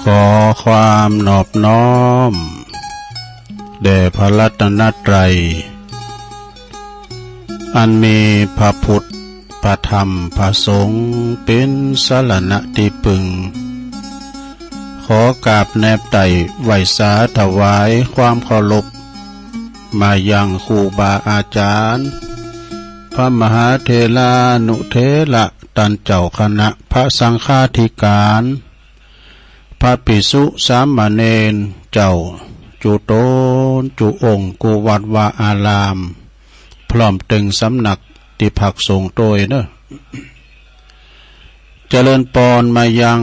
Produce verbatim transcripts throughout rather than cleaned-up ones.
ขอความนอบน้อมแด่พระรัตนตรัย อันมีพระพุทธ พระธรรม พระสงฆ์ เป๋นสรณะตี้ปึง ขอกราบแนบไต่ไหว้สาถวายความเคารพ มายังครูบาอาจารย์ พระมหาเถรานุเถระ ต้านเจ้าคณะพระสังฆาธิการ พระภิกษุสามเณรเจ้า จุ๊ต๋นจุ๊องค์ กู้วัดวาอาราม พร้อมเถิงสำนักตี้พักสงฆ์ตวยเนาะ เจริญปอนมายัง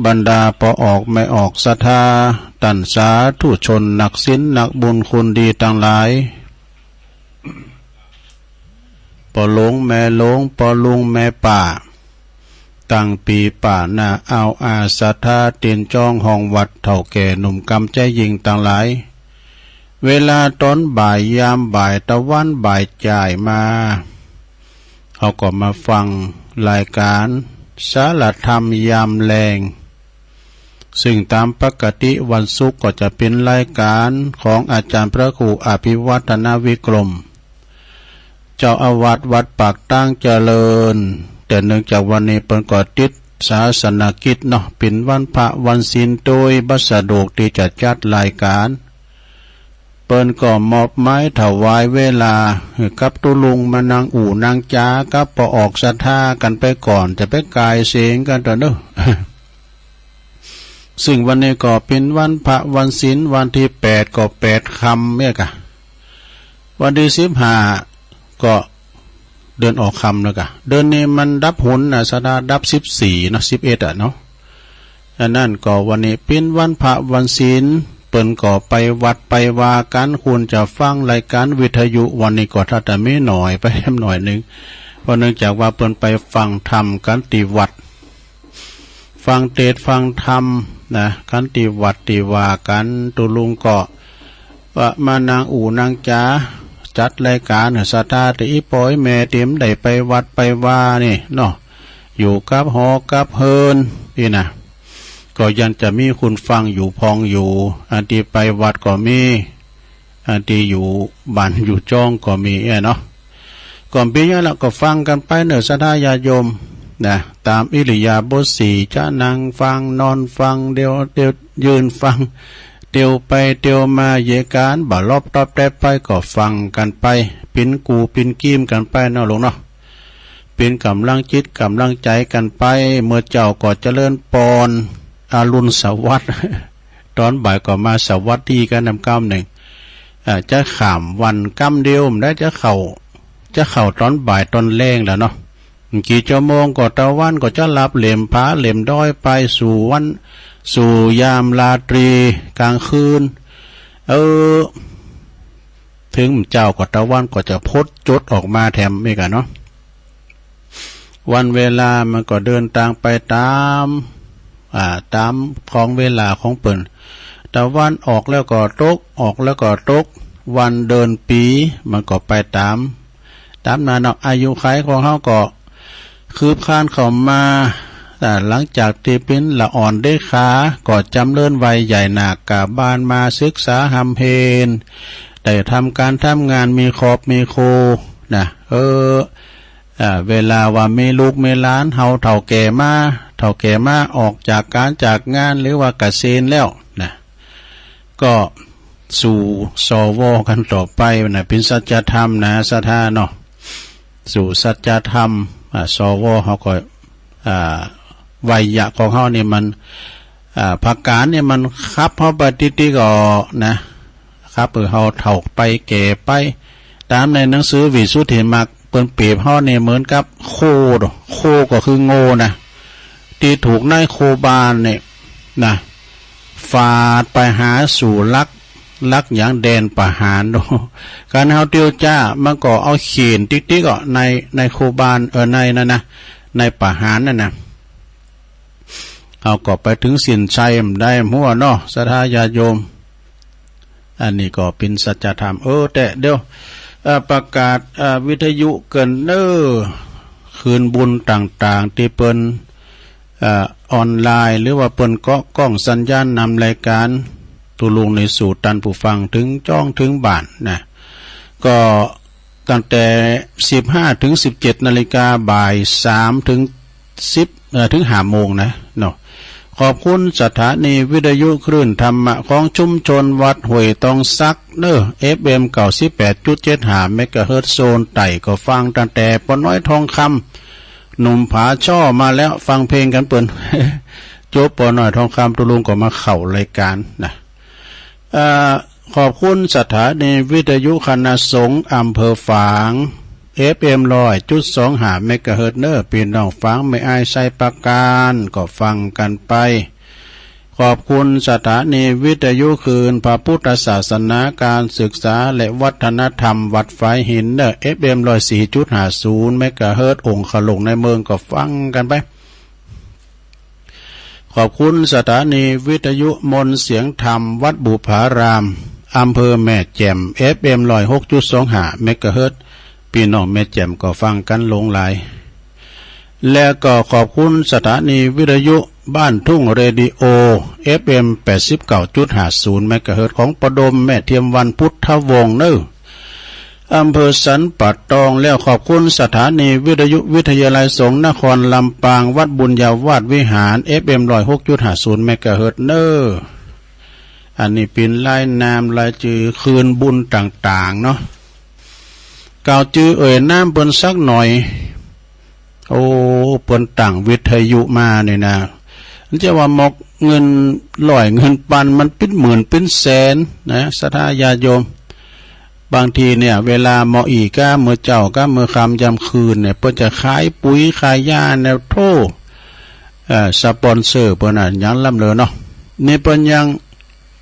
บรรดาป้อออกแม่ออกศรัทธา ต้านสาธุชนนักศีลนักบุญคุณดีตังหลาย ป้อหลวงแม่หลวง ป้อลุงแม่ป้า ตังปี๋ป๋าหน้า อ่าวอาศรัทธา ตี๋นจ้องห้องวัด เฒ่าแก่หนุ่มกำใจ๊ยิ่งตังหลาย เวลาต๋อนบ่ายยามบ่าย ตะวันบ่ายจ๋ายมา เฮาก็มาฟังรายก๋านสารธรรมยามแลง ซึ่งต๋ามปกติวันศุกร์ก็จะเป๋นรายก๋านของอาจ๋ารย์พระครูอภิวัฒนวิกรม เจ้าอาวาสวัดปากตางเจริญ แต่เนื่องจากวันนี้เปิ้นก็ติดศาสนกิจเนาะ เป๋นวันพระวันศีลตวย บ่สะดวกตี้จะจัดรายก๋าน เปิ้นก็มอบหมายถวายเวลาหื้อกับตุ๊ลุงมานั่งอู้นั่งจ๋ากับป้อออกศรัทธากั๋นไปก่อน จะไปก่ายเสียงกั๋นต่อเนาะ ซึ่งวันนี้ก็เป๋นวันพระวันศีล วันตี้แปดก็แปดค่ำเนี่ยก่ะ วันตี้สิบห้าก็เดือนออกค่ำแล้วก่ะ เดือนนี้มันดับหนน่ะ ศรัทธา ดับสิบสี่เนาะ สิบเอ็ดอะเนาะ อันนั้นก็วันนี้เป๋นวันพระวันศีล เปิ้นก็ไปวัดไปวากั๋น ควรจะฟังรายก๋านวิทยุ วันนี้ก็ถ้าจะมีหน่อย ไปแหมหน่อยนึ่ง เพราะเนื่องจากว่าเปิ้นไปฟังธรรมกั๋นตี้วัด ฟังเตสน์ฟังธรรมนะ กั๋นตี้วัดตี้วากั๋น ตุ๊ลุงก็ว่ามานั่งอู้นั่งจ๋า จัดรายก๋านหื้อศรัทธาตี้อีป้ออีแม่ตี้บ่ได้ไปวัดไปวานี่เนาะ อยู่กับหอกับเฮือนนี่นะ ก็ยังจะมีคนฟังอยู่พ่องอยู่ อันตี้ไปวัดก็มี อันตี้อยู่บ้านอยู่จ้องก็มีอะเนาะ ก็เป๋นอย่างนั้นละ ก็ฟังกั๋นไปเนาะ ศรัทธาญาติโยมนะ ต๋ามอิริยาบถสี่ จะนั่งฟัง นอนฟัง เตียว เตียว ยืนฟัง เตียวไปเตียวมา เยก๋านบ่หลบตอบแต๊บไป ก็ฟังกั๋นไป เป๋นกู่เป๋นกีมกั๋นไปเนาะลูกเนาะ เป๋นก๋ำลังจิตก๋ำลังใจ๋กั๋นไป เมื่อเจ๊าก็เจริญปอน อรุณสวัสดิ์ ต๋อนบ่ายก็มาสวัสดีกั๋นนำกำนึ่ง อ่า จะข้ามวันกำเดียวบ่ได้ จะเข้า จะเข้าต๋อนบ่ายต๋อนแลงแล้วเนาะ กี่ชั่วโมงก็ตะวันก็จะลับเหล่มผาเหล่มดอยไป สู่วัน สู่ยามราตรีก๋างคืน เออ เถิงเจ๊าก็ตะวันก็จะพดจดออกมาแถมอีกอะเนาะ วันเวลามันก็เดินตางไปต๋าม อ่า ต๋ามของเวลาของเปิ้น ตะวันออกแล้วก็ตก ออกแล้วก็ตก วันเดือนปี๋มันก็ไปต๋าม ต๋ามนั้นเนาะ อายุขัยของเฮาก็คืบคลานเข้ามา อ่า หลังจากตี้เป๋นละอ่อนเด็กขา ก็จ๋ำเริญวัยใหญ่หน้ากล้าบานมา ศึกษาฮ่ำเฮน ได้ทำก๋านทำงาน มีครอบมีครัวนะ เออ อ่า เวลาว่ามีลูกมีหลาน เฮาเฒ่าแก่มา เฒ่าแก่มาออกจากก๋านจากงาน หรือว่าเกษียณแล้วนะ ก็สู่ สว กั๋นต่อไปนะ เป๋นสัจธรรมนะ ศรัทธาเนาะ สู่สัจธรรม อ่า สว เฮาก็ อ่า วัยยะของเฮานี่มัน อ่า ประก๋านนี่มันขับเฮาไปติ๊กๆ ก็นะ ขับหื้อเฮาเฒ่าไปแก่ไป ต๋ามในหนังสือวิสุทธิมรรค เปิ้นเปรียบเฮานี่เหมือนกับโคเนาะ โคก็คือโง่นะ ตี้ถูกนายโคบาลเนี่ยนะ ฝาดไปหาสู่ลัก ลักหยัง แดนประหารเนาะ คันเฮาเตียวจ๊า มันก็เอาเข่นติ๊กๆ อ่ะ นาย นายโคบาล เออ นายนั่นนะ นายประหารนั่นนะ เฮาก็ไปเถิงเส้นชัยบ่ได้หั้นเนาะ ศรัทธาญาติโยม อันนี้ก็เป๋นสัจธรรม เออ แต่เดี๋ยว เอ่อ ประกาศ เอ่อ วิทยุเกริ่นเน้อ คืนบุญต่างๆ ตี้เปิ้น เอ่อ ออนไลน์ หรือว่าเปิ้นเกาะก้องสัญญาณนำรายก๋าน ตุ๊ลุงในสู่ตันผู้ฟังเถิงจ้องเถิงบ้านนะ ก็ตั้งแต่สิบห้าเถิงสิบเจ็ดนาฬิกา บ่ายสามเถิงสิบ เอ่อ เถิงห้าโมงนะเนาะ ขอบคุณสถานีวิทยุคลื่นธรรมะของชุมชนวัดห้วยตองสักเน้อ เอฟเอ็ม เก้าสิบแปดจุดเจ็ดห้า เมกะเฮิรตซ์ โซนใต้ก็ฟังตั้งแต่ป้อน้อยทองคำ หนุ่มผาช่อมาแล้ว ฟังเพลงกั๋นเปิ้น จบป้อน้อยทองคำ ตุ๊ลุงก็มาเข้ารายก๋านนะ เอ่อ ขอบคุณสถานีวิทยุคณะสงฆ์อำเภอฝาง เอฟเอ็ม ร้อยจุดสองห้า เมกะเฮิรตซ์เน้อ ปี้น้องฝางแม่อายไชยปราการก็ฟังกั๋นไป ขอบคุณสถานีวิทยุคลื่นพระพุทธศาสนา การศึกษาและวัฒนธรรมวัดฝายหินเน้อ เอฟเอ็ม ร้อยสี่จุดห้าศูนย์ เมกะเฮิรตซ์ องคลุงในเมืองก็ฟังกั๋นไป ขอบคุณสถานีวิทยุมนต์เสียงธรรมวัดบุพาราม อำเภอแม่แจ่ม เอฟเอ็ม ร้อยหกจุดสองห้า เมกะเฮิรตซ์ ปี้น้องแม่แจ่มก็ฟังกั๋นหลงหลาย และก็ขอบคุณสถานีวิทยุบ้านทุ่งเรดิโอ เอฟเอ็ม แปดสิบเก้าจุดห้าศูนย์ เมกะเฮิรตซ์ ของป้อดมแม่เทียมวรรณ พุทธวงศ์เน้อ อำเภอสันป่าตอง แล้วขอบคุณสถานีวิทยุวิทยาลัยสงฆ์นครลำปาง วัดบุญญาวาสวิหาร เอฟเอ็ม ร้อยหกจุดห้าศูนย์ เมกะเฮิรตซ์เน้อ อันนี้เป๋นรายนามรายจื้อคืนบุญต่างๆ เนาะ กล่าวจื้อเอ่ยนามเปิ้นสักหน่อย โอ้ เปิ้นตั้งวิทยุมานี่นะ มันจะว่าหมอกเงินร้อยเงินปัน มันเป๋นหมื่นเป๋นแสนนะ ศรัทธาญาติโยม บางทีเนี่ย เวลาหมออี้ก้า เมื่อเจ๊าก้า เมื่อค่ำยามคืนเนี่ย เปิ้นจะขายปุ๋ยขายยาแนวโธ่ เอ่อ สปอนเซอร์เปิ้นน่ะ ยังล้ำเหลือเนาะ นี่เปิ้นยัง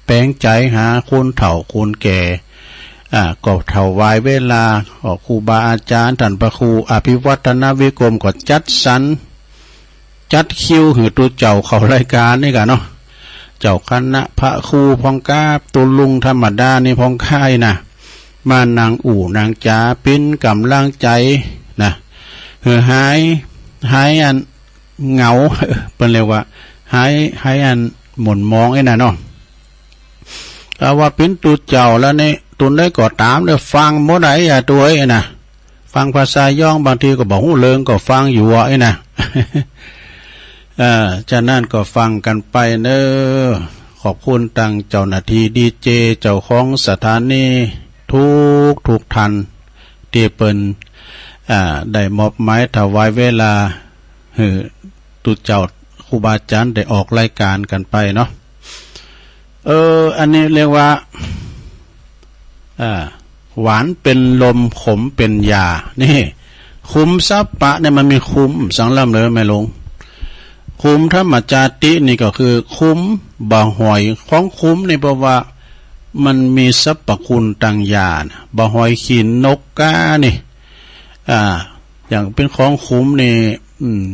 แป๋งใจ๋หาคนเฒ่าคนแก่ อ่า ก็ถวายเวลา ออกครูบาอาจ๋ารย์ ต้านพระครูอภิวัฒนวิกรมก็จัดสรร จัดคิวหื้อตุ๊เจ้าเข้ารายก๋านนี่ก่ะเนาะ เจ้าคณะพระครูพ่องก้า ตุ๊ลุงธรรมดานี่พ่องก้านะ มานั่งอู้นั่งจ๋าเป๋นก๋ำลังใจ๋นะ หื้อหาย หายอันเหงา เปิ้นเรียกว่าหาย หายอันหม่นหมองไอ้น่ะเนาะ ถ้าว่าเป๋นตุ๊เจ้าแล้วนี่ ตุ๊ใดก็ต๋ามเด้อ ฟังบ่ได้อะตุ๊เอ้ยนะ ฟังภาษาย้องบางทีก็บ่ฮู้เรื่องก็ฟังอยู่อะไอ้นะ เอ่อ ฉะนั้นก็ฟังกั๋นไปเน้อ ขอบคุณตังเจ้าหน้าตี้ดีเจ เจ้าของสถานีทุกทุกท่าน ตี้เปิ้น อ่า ได้มอบหมายถวายเวลาหื้อตุ๊เจ้าครูบาอาจ๋ารย์ได้ออกรายก๋านกั๋นไปเนาะ เออ อันนี้เรียกว่า อ่า หวานเป๋นลมขมเป๋นยา นี่ ขุมทรัพย์ปะเนี่ยมันมีขุมสังล้ำเหลือแม่หลวง ขุมธรรมจาตินี่ก็คือขุมบ่าหอย ของขุมนี่เพราะว่ามันมีสรรพคุณตังยานะ บ่าหอยขี้นกก้านี่ อ่า อย่างเป๋นของขุมนี่ อืม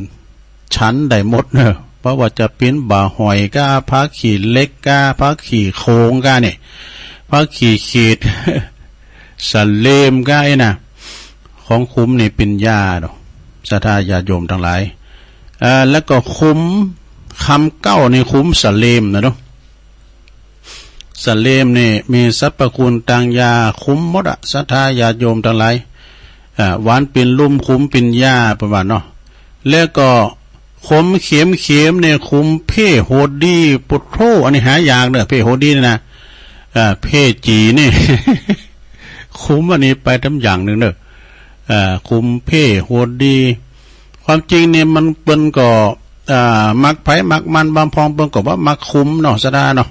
ฉันได้หมดเนอะ เพราะว่าจะเป๋นบ่าหอยก้า ผักขี้เหล็กก้า ผักขี้โขงก้านี่ ผักขี้เขด สะเลมก้าไอ้น่ะ ของขุมนี่เป๋นยาดอก ศรัทธาญาติโยมตังหลาย เอ่อ แล้วก็ขุมคำเก้านี่ขุมสะเลมนะเนาะ สะเลมนี่มีสรรพคุณตังยา ขุมหมดอะ ศรัทธาญาติโยมตังหลาย อ่า หวานเป๋นลมขมเป๋นยา เปิ้นว่าเนาะ แล้วก็ขมเข็มเข็มนี่ขุมเพโหดี ปุโธ่ อันนี้หายากเนอะ เพโหดีนี่นะ อ่า เพจี๋นี่ ขุมอันนี้ไปตำอย่างนึ่งเนอะ อ่า ขุมเพโหดี ความจริงนี่มันเปิ้นก็ อ่า มักไผมักมัน บางพ่องเปิ้นก็ว่ามักขุมเนาะ ศรัทธาเนาะ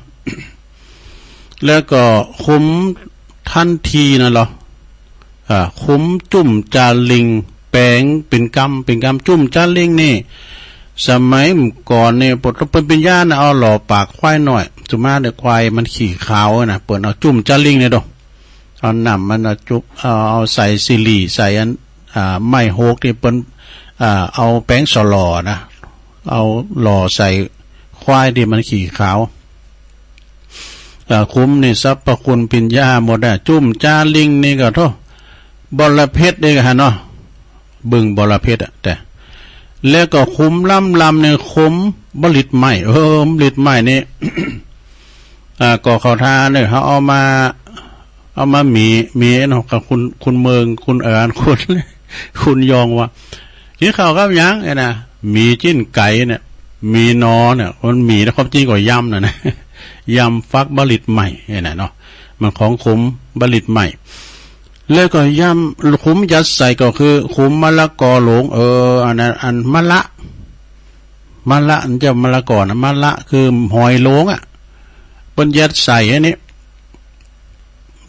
แล้วก็ขุมทันทีนั่นเหรอ อ่า ขุมจุ่มจาริง แป๋งเป๋นกำ เป๋นกำ จุ่มจาริงนี่ สมัยก่อนนี่ เปิ้นเป๋นยานะ เอาหล่อปากควายน้อย สุมาเดยวควายมันขี้ขาวนะ เปิ้นเอาจุ่มจาริงนี่ดอก เอาน้ำมันน่ะจุ่ม เอา เอาใส่สิหรี่ ใส่อัน อ่า ไม้โฮกตี้เปิ้น อ่า เอาแป๋งสะหล่อนะ เอาหล่อใส่ควายตี้มันขี้ขาว อ่า ขุมนี่สรรพคุณเป๋นยาหมดอะ จุ่มจาริงนี่ก็โธ่ บอระเพ็ดนี่ก็หันเนาะ บึงบอระเพ็ดอะ แต่ แล้วก็ขุมล้ำลำเนี่ยขุมบริตรไหม้ เออ บริตรไหม้นี่ อ่า ก็เข้าท่าเนี่ย เขาเอามา เอามาหมี หมีเนาะ กับคุณ คุณเมือง คุณเอิญ คุณ คุณยองว่า กิ๋นข้าวกับหยังเนี่ยนะ หมี่จิ้นไก๋เนี่ย หมี่หนอเนี่ย มันหมี่นะ ความจริงก็ยำนะนะ ยำฟักบริตรไหม้เนี่ยนะเนาะ มันของขุมบริตรไหม้ แล้วก็ยำขุมยัดใส่ก็คือขุมมะละกอหลวง เออ อันนั้น อันมะละ มะละ มันจะมะละกอนะ มะละคือหอยหลวงอะ เปิ้นยัดใส่อันนี้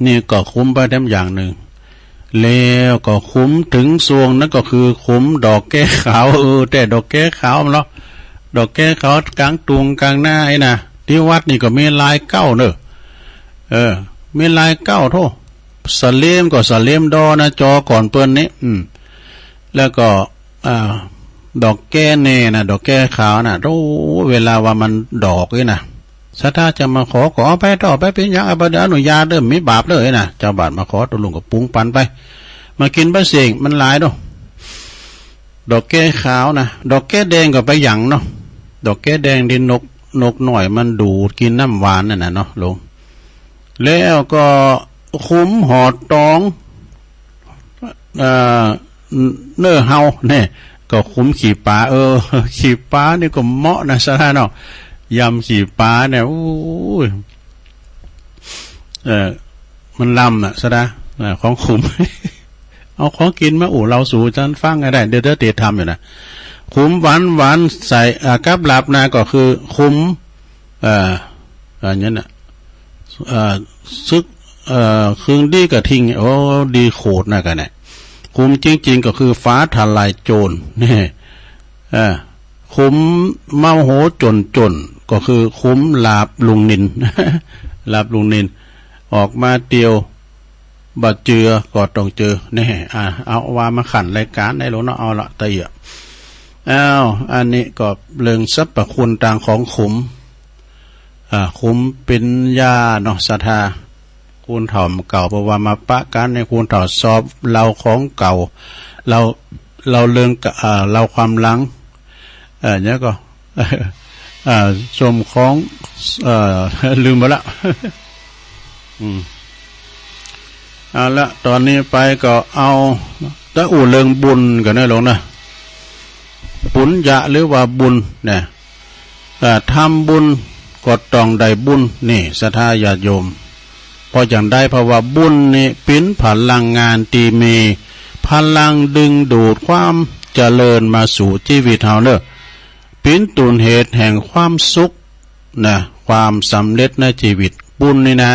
นี่ก็ขุมไปแถมอย่างนึ่ง แล้วก็ขุมเถิงส่วงนั้นก็คือขุมดอกแก้ขาว เออ แต่ดอกแก้ขาวมันเนาะ ดอกแก้ขาวก๋างตุงก๋างนาไอ้น่ะ ตี้วัดนี่ก็มีลายเก๊าเนอะ เออ มีลายเก๊าโธ่ สะเลมก็สะเลมดอนะ จอก่อนเปิ้นนี่ อืม แล้วก็ อ่า ดอกแก้แน่นะ ดอกแก้ขาวนะ โอ้ เวลาว่ามันดอกนี่นะ ศรัทธาจะมาขอ ก็เอาไปเถาะ ไปเป๋นหยัง อะ บ่ได้อนุญาตเด้อ มีบาปเด้อนะ เจ้าบ้านมาขอ ตกลงก็ปรุงปันไป มากิ๋นไปเส้ง มันหลายเนาะ ดอกแก้ขาวนะ ดอกแก้แดงก็ไปหยังเนาะ ดอกแก้แดงนี่นก นกน้อยมันดูดกิ๋นน้ำหวานนั่นน่ะเนาะ หลวง แล้วก็ขุมหอตอง เอ่อ เนื้อเฮาเนี่ย ก็ขุมขี้ป๋า เออ ขี้ป๋านี่ก็เหมาะนะ ศรัทธาเนาะ ยำขี้ป๋าเนี่ย โอ้ย เออ มันลำน่ะ ศรัทธา อ่า ของขุม เอาของกิ๋นมาอู้เล่าสู่จันฟังก็ได้ เดี๋ยว เดี๋ยวเตรียมทำอยู่นะ ขุมหวานหวานใส่ อ่า กับหลับนะ ก็คือขุม เอ่อ อันนั้นน่ะ เอ่อ ศึก เอ่อ เคิงดีก็ทิ้ง โอ้ ดีโขดนะกั๋นเนี่ย ขุมจริงๆ ก็คือฟ้าทลายโจร นี่ เอ่อ ขุมเมาโหจนจน ก็คือขุมหลาบลุงนิน หลาบลุงนิน ออกมาเตียว บ่เจือก็ต้องเจอ แน่ อ่า เอาว่ามาขันรายก๋านได้แล้วเนาะ เอาละตะเอียะ อ้าว อันนี้ก็เรื่องสรรพคุณตางของขุม อ่า ขุมเป๋นยาเนาะ ศรัทธา คูณเฒ่าเก่า เพราะว่ามาปะกั๋นในคูณเฒ่าสอบเล่าของเก่า เล่า เล่าเรื่องกะ อ่า เล่าความหลัง เอ่อ เนี่ยก็ อ่า ส้มของ เอ่อ ลืมไปละ อืม เอาละ ต๋อนนี้ไปก็เอา ตะอู้เรื่องบุญกั๋นนะหลวงนะ ปุญญะหรือว่าบุญเนี่ย เอ่อ ทำบุญก็ต้องได้บุญ นี่ ศรัทธาญาติโยม เพราะหยังได้ เพราะว่าบุญนี่เป๋นพลังงานตี้มีพลังดึงดูดความเจริญมาสู่จีวิตเฮาเนาะ เป๋นต้นเหตุแห่งความสุขนะ ความสำเร็จในจีวิต บุญนี่นะ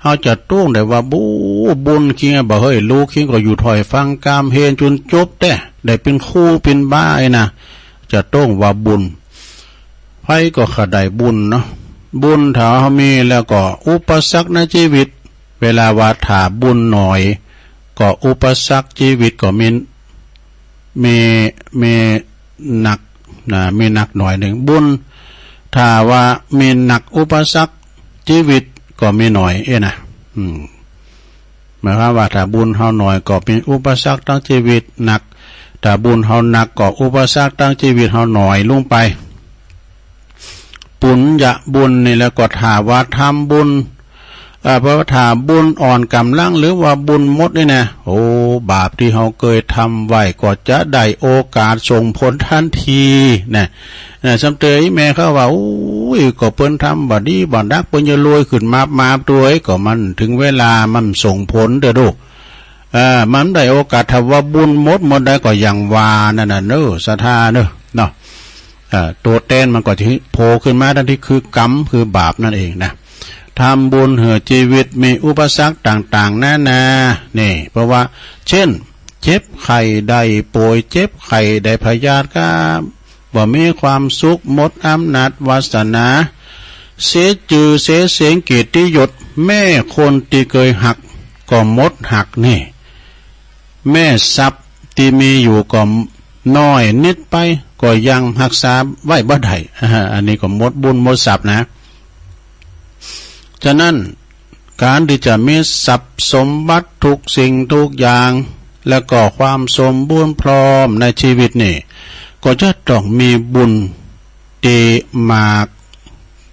เฮาจะโต้งได้ว่า บู๊ บุญคิงอะ บ่าเฮ้ย ลูกคิงก็อยู่ถ้อยฟังกำเฮนจ๋นจบแต๊ ได้เป๋นครูเป๋นบาไอ้นะ จะโต้งว่าบุญ ใผก็ขะได้บุญเนาะ บุญถ้าเฮามีแล้วก็อุปสรรคในจีวิต เวลาว่าถ้าบุญหน่อย ก็อุปสรรคจีวิตก็มี มี มีหนักนะ มีหนักหน่อยนึ่ง บุญถ้าว่ามีหนักอุปสรรคจีวิตก็มีหน่อย เอ๊ะนะ อืม หมายความว่าถ้าบุญเฮาหน่อยก็มีอุปสรรคตางจีวิตหนัก ถ้าบุญเฮาหนักก็อุปสรรคตางจีวิตเฮาหน่อยลงไป ปุญญะบุญนี่แหละ ก็ถ้าว่าทำบุญ เอ่อ เพราะว่าถ้าบุญอ่อนก๋ำลังหรือว่าบุญหมดนี่นะ โอ้ บาปตี้เฮาเกยทำไว้ก็จะได้โอกาสส่งผลตันทีนะ นะ สำเตยแม่เขาว่า โอ้ย ก็เปิ้นทำบ่ดีบ่ดัก เปิ้นจะรวยขึ้นมา มาตวย ก็มันเถิงเวลามันส่งผลเต๊อะลูก เอ่อ มันได้โอกาส ถ้าว่าบุญหมด หมดได้ก็อย่างว่านั่นน่ะเนาะ ศรัทธาเนาะ เนาะ เอ่อ ตั๋วแตนมันก็จะโผล่ขึ้นมาตันที คือกรรม คือบาปนั่นเองนะ ทำบุญหื้อจีวิตมีอุปสรรคต่างๆ นานา นี่ เพราะว่า เช่น เจ็บไข้ได้ป่วย เจ็บไข้ได้พยาธิก็ บ่มีความสุข หมดอำนาจวาสนา เสียจื้อเสียเสียงเกียรติยศ แม้คนตี้เกยฮักก็หมดฮักนี่ แม้ทรัพย์ตี้มีอยู่ก็น้อยนิดไป ก็ยังฮักษาไว้บ่ได้ อ่า อันนี้ก็หมดบุญหมดทรัพย์นะ ฉะนั้น ก๋านตี้จะมีทรัพย์สมบัติทุกสิ่งทุกอย่าง แล้วก็ความสมบูรณ์พร้อมในจีวิตนี่ ก็จะต้องมีบุญตี้มาก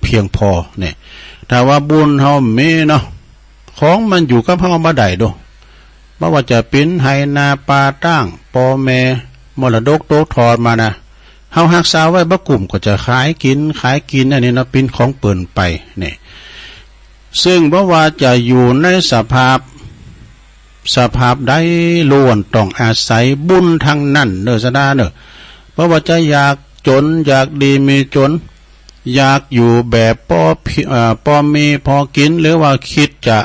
เปียงปอเนี่ย ถ้าว่าบุญเฮามีเนาะ ของมันอยู่กับเฮาบ่ได้ดอก บ่ว่าจะเป๋นไฮ่นาป่าตาง ป้อแม่มรดกตกทอดมานะ เฮาฮักษาไว้บ่กุ้มก็จะขายกิ๋น ขายกิ๋นอันนี้เนาะ เป๋นของเปิ้นไปเนี่ย ซึ่งบ่ว่าจะอยู่ในสภาพ สภาพใดล้วนต้องอาศัยบุญตังนั้นเน่อ ศรัทธาเน่อ บ่ว่าจะอยากจ๋น อยากดีมีจ๋น อยากอยู่แบบปอเปีย เอ่อ ปอมีปอกิ๋น หรือว่ากึ๊ดจะ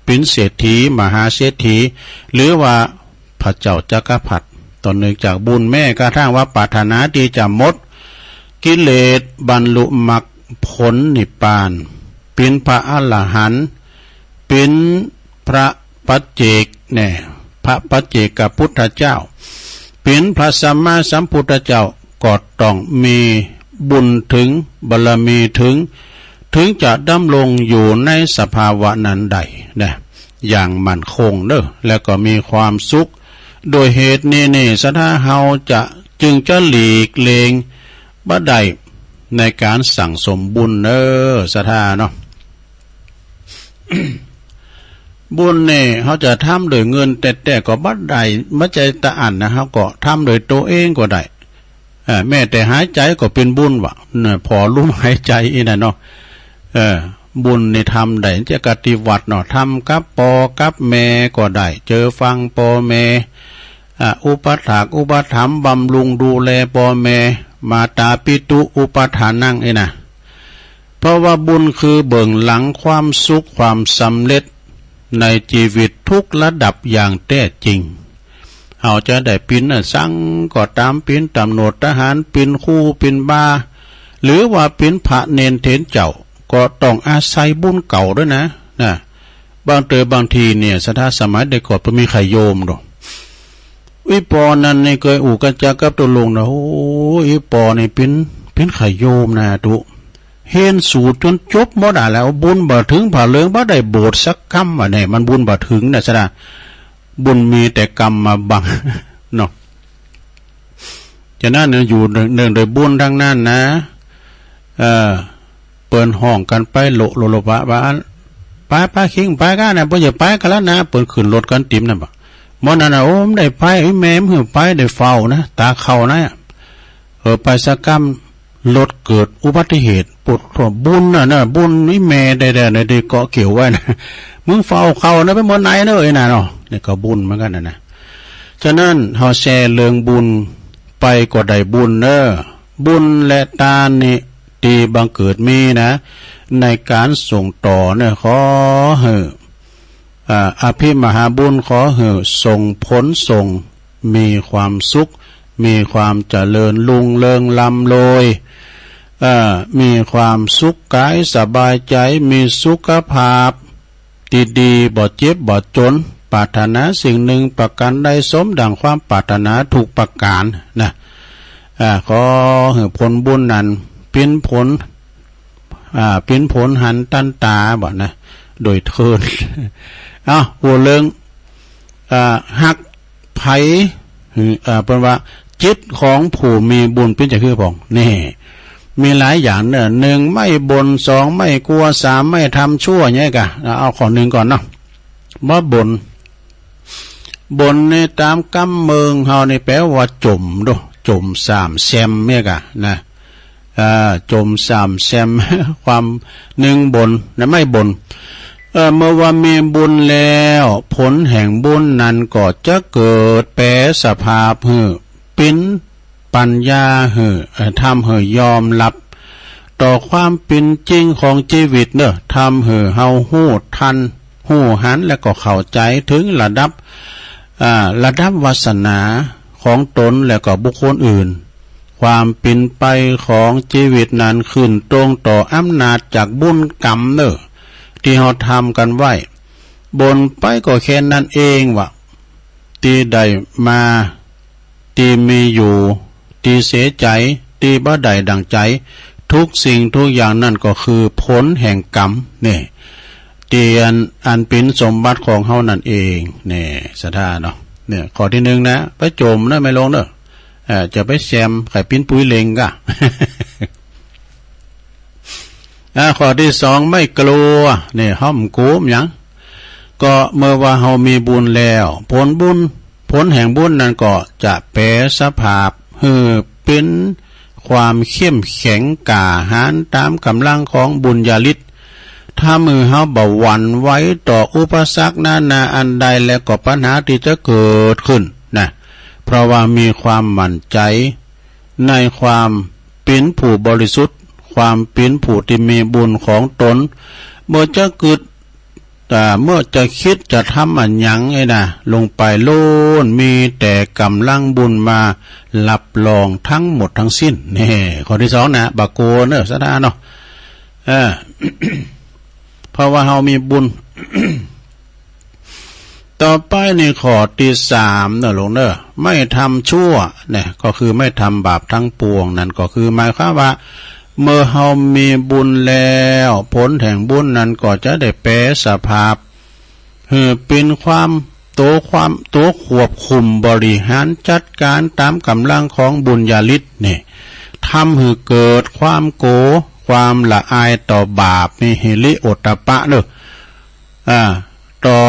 เป๋นเศรษฐี มหาเศรษฐี หรือว่าพระเจ้าจักรพรรดิ ต้องเนื่องจากบุญ แม้กระทั่งว่าปรารถนาตี้จะหมดกิเลส บรรลุมรรคผลนิพพาน เป๋นพระอรหันต์ เป๋นพระปัจเจกเนี่ย พระปัจเจกพุทธเจ้า เป๋นพระสัมมาสัมพุทธเจ้า ก็ต้องมีบุญเถิง บารมีเถิง เถิงจะดำรงอยู่ในสภาวะนั้นได้นะ อย่างมั่นคงเน่อ แล้วก็มีความสุข โดยเหตุนี้นี่ ศรัทธาเฮาจะ จึงจะหลีกเลี่ยงบ่ได้ในก๋านสั่งสมบุญเน่อ ศรัทธาเนาะ บุญนี่เฮาจะทำโดยเงินแต๊ๆ ก็บ่ได้ บ่ใจ้ตะอั้นนะ เฮาก็ทำโดยตั๋วเองก็ได้ เออ แม้แต่หายใจ๋ก็เป๋นบุญวะ เนี่ย ผ่อลมหายใจ๋อี้น่ะเนาะ เออ บุญนี่ทำได้ จะกะตี้วัดเนาะ ทำกับป้อกับแม่ก็ได้ เจอฟังป้อแม่ อ่ะ อุปัฏฐากอุปถัมภ์บำรุงดูแลป้อแม่ มาตาปิตุอุปัฏฐานัง อี้น่ะ เพราะว่าบุญคือเบื้องหลังความสุขความสำเร็จในจีวิตทุกระดับอย่างแต๊จริง เฮาจะได้เป๋นอะสังก็ต๋าม เป๋นตำรวจทหาร เป๋นครู เป๋นบา หรือว่าเป๋นพระเณรเถรเจ้า ก็ต้องอาศัยบุญเก่าตวยนะ นะ บางเตื้อบางทีเนี่ย ศรัทธา สมัยแต่ก่อนบ่มีใผโยมดอก อี่ป้อนั้นนี่เกยอู้กั๋นจากับตุ๊ลุงนะ โอ้ อี่ป้อนี่เป๋น เป๋นใผโยมนะตุ๊ เฮียนสูตรจ๋นจบหมดอะ แล้วบุญบ่เถิงผาเริง บ่ได้บวชสักกำวะเนี่ย มันบุญบ่เถิงนะ ศรัทธา บุญมีแต่กรรมมาบังเนาะ ฉะนั้นเนี่ย อยู่เนื่องโดยบุญตังนั้นนะ เออ เปิ้นฮ้องกั๋นไปโละโละโละปะปะ ไปไปคิงไปกั๋นนะ เปิ้นจะไปกั๋นแล้วนะ เปิ้นขึ้นรถกั๋นติ่มนั่นปะ เมื่อนั้นนะ โอ้ บ่ได้ไป ไอ้แม่บ่หื้อไป ได้เฝ้านะ ตาเข้านะ เออ ไปสักกำ รถเกิดอุบัติเหตุ ปวดหัว บุญน่ะนะ บุญนี่แม่แต๊ๆ นะ ตี้เกาะเกี่ยวไว้นะ มึงเฝ้าเข้านะ ไปเมื่อไหนเน่อ ไอ้น่ะเนาะ นี่ก็บุญเหมือนกั๋นนะนะ ฉะนั้นเฮาแซ่เรื่องบุญไปก็ได้บุญเน่อ บุญและตานนี่ตี้บังเกิดมีนะ ในก๋านส่งต่อเนี่ย ขอหื้อ อ่า อภิมหาบุญ ขอหื้อส่งผลส่ง มีความสุข มีความเจริญรุ่งเรืองร่ำรวย เอ่อ มีความสุขก๋ายสบายใจ๋ มีสุขภาพตี้ดี บ่เจ็บบ่จ๋น ปรารถนาสิ่งหนึ่งประก๋านใด สมดั่งความปรารถนาทุกประก๋านนะ อ่า ขอหื้อผลบุญนั้นเป๋นผล อ่า เป๋นผลหันตันต๋าบ่นะ โดยเทิน เอ้า หัวเรื่อง อ่า ฮักใผ หื้อ อ่า เปิ้นว่า จิตของผู้มีบุญเป๋นจะคือผ่อง นี่ มีหลายอย่างเน่อ หนึ่ง ไม่บ่น สอง ไม่กลัว สาม ไม่ทำชั่ว เนี่ยกะ เอาข้อหนึ่งก่อนเนาะ บ่บ่น บ่นในต๋ามกำเมืองเฮานี่แปลว่าจ่มโด จ่มส่ำแซมเนี่ยกะนะ อ่า จ่มส่ำแซม ความหนึ่งบ่นนะ ไม่บ่น เออ เมื่อว่ามีบุญแล้ว ผลแห่งบุญนั้นก็จะเกิดแป๋สภาพหื้อ เป๋นปัญญาหื้อ เอ่อ ทำหื้อยอมฮับ ต่อความเป๋นจริงของจีวิตเน่อ ทำหื้อเฮาฮู้ตัน ฮู้หัน และก็เข้าใจ๋เถิงระดับ อ่า ระดับวาสนาของตนและก็บุคคลอื่น ความเป๋นไปของจีวิตนั้นขึ้นตรงต่ออำนาจจากบุญกรรมเน่อ ตี้เฮาทำกั๋นไว้ บ่นไปก็แค่นั้นเองวะ ตี้ได้มา ตี้มีอยู่ ตี้เสียใจ๋ ตี้บ่ได้ดั่งใจ๋ ทุกสิ่งทุกอย่างนั้นก็คือผลแห่งกรรม นี่ ตี้อัน อันเป๋นสมบัติของเฮานั่นเอง นี่ ศรัทธาเนาะ เนี่ย ข้อตี้หนึ่งนะ ไปจ่มนะ ไม่ลงเน่อ เอ่อ จะไปแซมใค่ปิ๊นปุยเล็งก่ะ อ่า ข้อตี้สอง ไม่กลัว เนี่ย เฮาบ่กลัวหยัง ก็เมื่อว่าเฮามีบุญแล้ว ผลบุญ ผลแห่งบุญนั้นก็จะแป๋สภาพหื้อเป๋นความเข้มแข็งกล้าหาญต๋ามก๋ำลังของบุญญาฤทธิ์ ทำหื้อเฮาบ่หวั่นไหวต่ออุปสรรคนานาอันใด และก็ปัญหาตี้จะเกิดขึ้นนะ เพราะว่ามีความมั่นใจ๋ในความเป๋นผู้บริสุทธิ์ ความเป๋นผู้ตี้มีบุญของต๋น เมื่อจะกึ๊ด อ่า เมื่อจะกึ๊ดจะทำอะหยังไอ้นะ ลงไปโลด มีแต่ก๋ำลังบุญมาฮับรองตึงหมดตึงสิ้น นี่ ข้อตี้สองนะ บ่กลัวเน่อ ศรัทธาเนาะ เออ เพราะว่าเฮามีบุญ ต่อไปนี่ข้อตี้สามเน่อโยมเน่อ ไม่ทำชั่ว เนี่ย ก็คือไม่ทำบาปตึงปวง นั่นก็คือหมายความว่า เมื่อเฮามีบุญแล้ว ผลแห่งบุญนั้นก็จะได้แป๋สภาพ หื้อเป๋นความ ตั๋วความ ตั๋วควบคุมบริหารจัดก๋านต๋ามก๋ำลังของบุญญาฤทธิ์นี่ ทำหื้อเกิดความโก๋ ความละอายต่อบาป มีหิริโอตตัปปะเน่อ อ่า ต่อ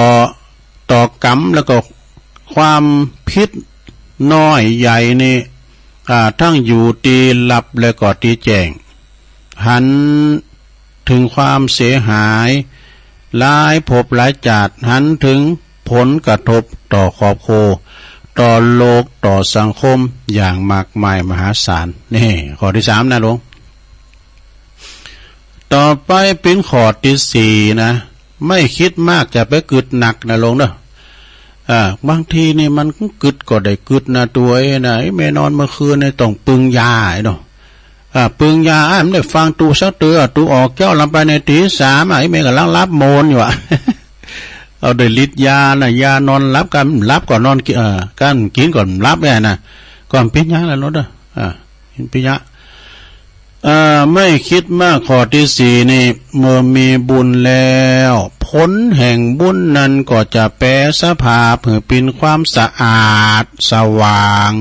ต่อกรรม แล้วก็ความผิดน้อยใหญ่นี่ อ่า ตึงอยู่ตี้ลับและก็ตี้แจ้ง หันเถิงความเสียหาย หลายภพหลายจาติ หันเถิงผลกระทบต่อครอบครัว ต่อโลก ต่อสังคม อย่างมากมายมหาศาล นี่ ข้อตี้สามนะโยม ต่อไปเป๋นข้อตี้สี่นะ ไม่คิดมากจะไปกึ๊ดหนักนะโยมเน่อ อ่า บางทีนี่มันกึ๊ดก็ได้กึ๊ดนะ ตั๋วเองนะ ไอ้แม่นอนเมื่อคืนนี่ต้องปึงยาไอ้เนาะ อ่า ปึงยา อ้ายมันได้ฟังตุ๊สักเตื้อ ตุ๊ออกเจ๊าลำไปในตี๋สาม อ้ายแม่ก่ำลังหลับโมนอยู่อะ เอาได้ฤทธิ์ยานะ ยานอนหลับ กั๋นหลับก็นอนกิ๋น เอ่อ กั๋นกิ๋นก็หลับเนี่ยนะ ก็เป๋นยาแล้วเนาะเด้อ อ่า เป๋นยา เอ่อ ไม่คิดมาก ข้อตี้สี่นี่ เมื่อมีบุญแล้ว ผลแห่งบุญนั้นก็จะแป๋สภาพหื้อเป๋นความสะอาด สว่าง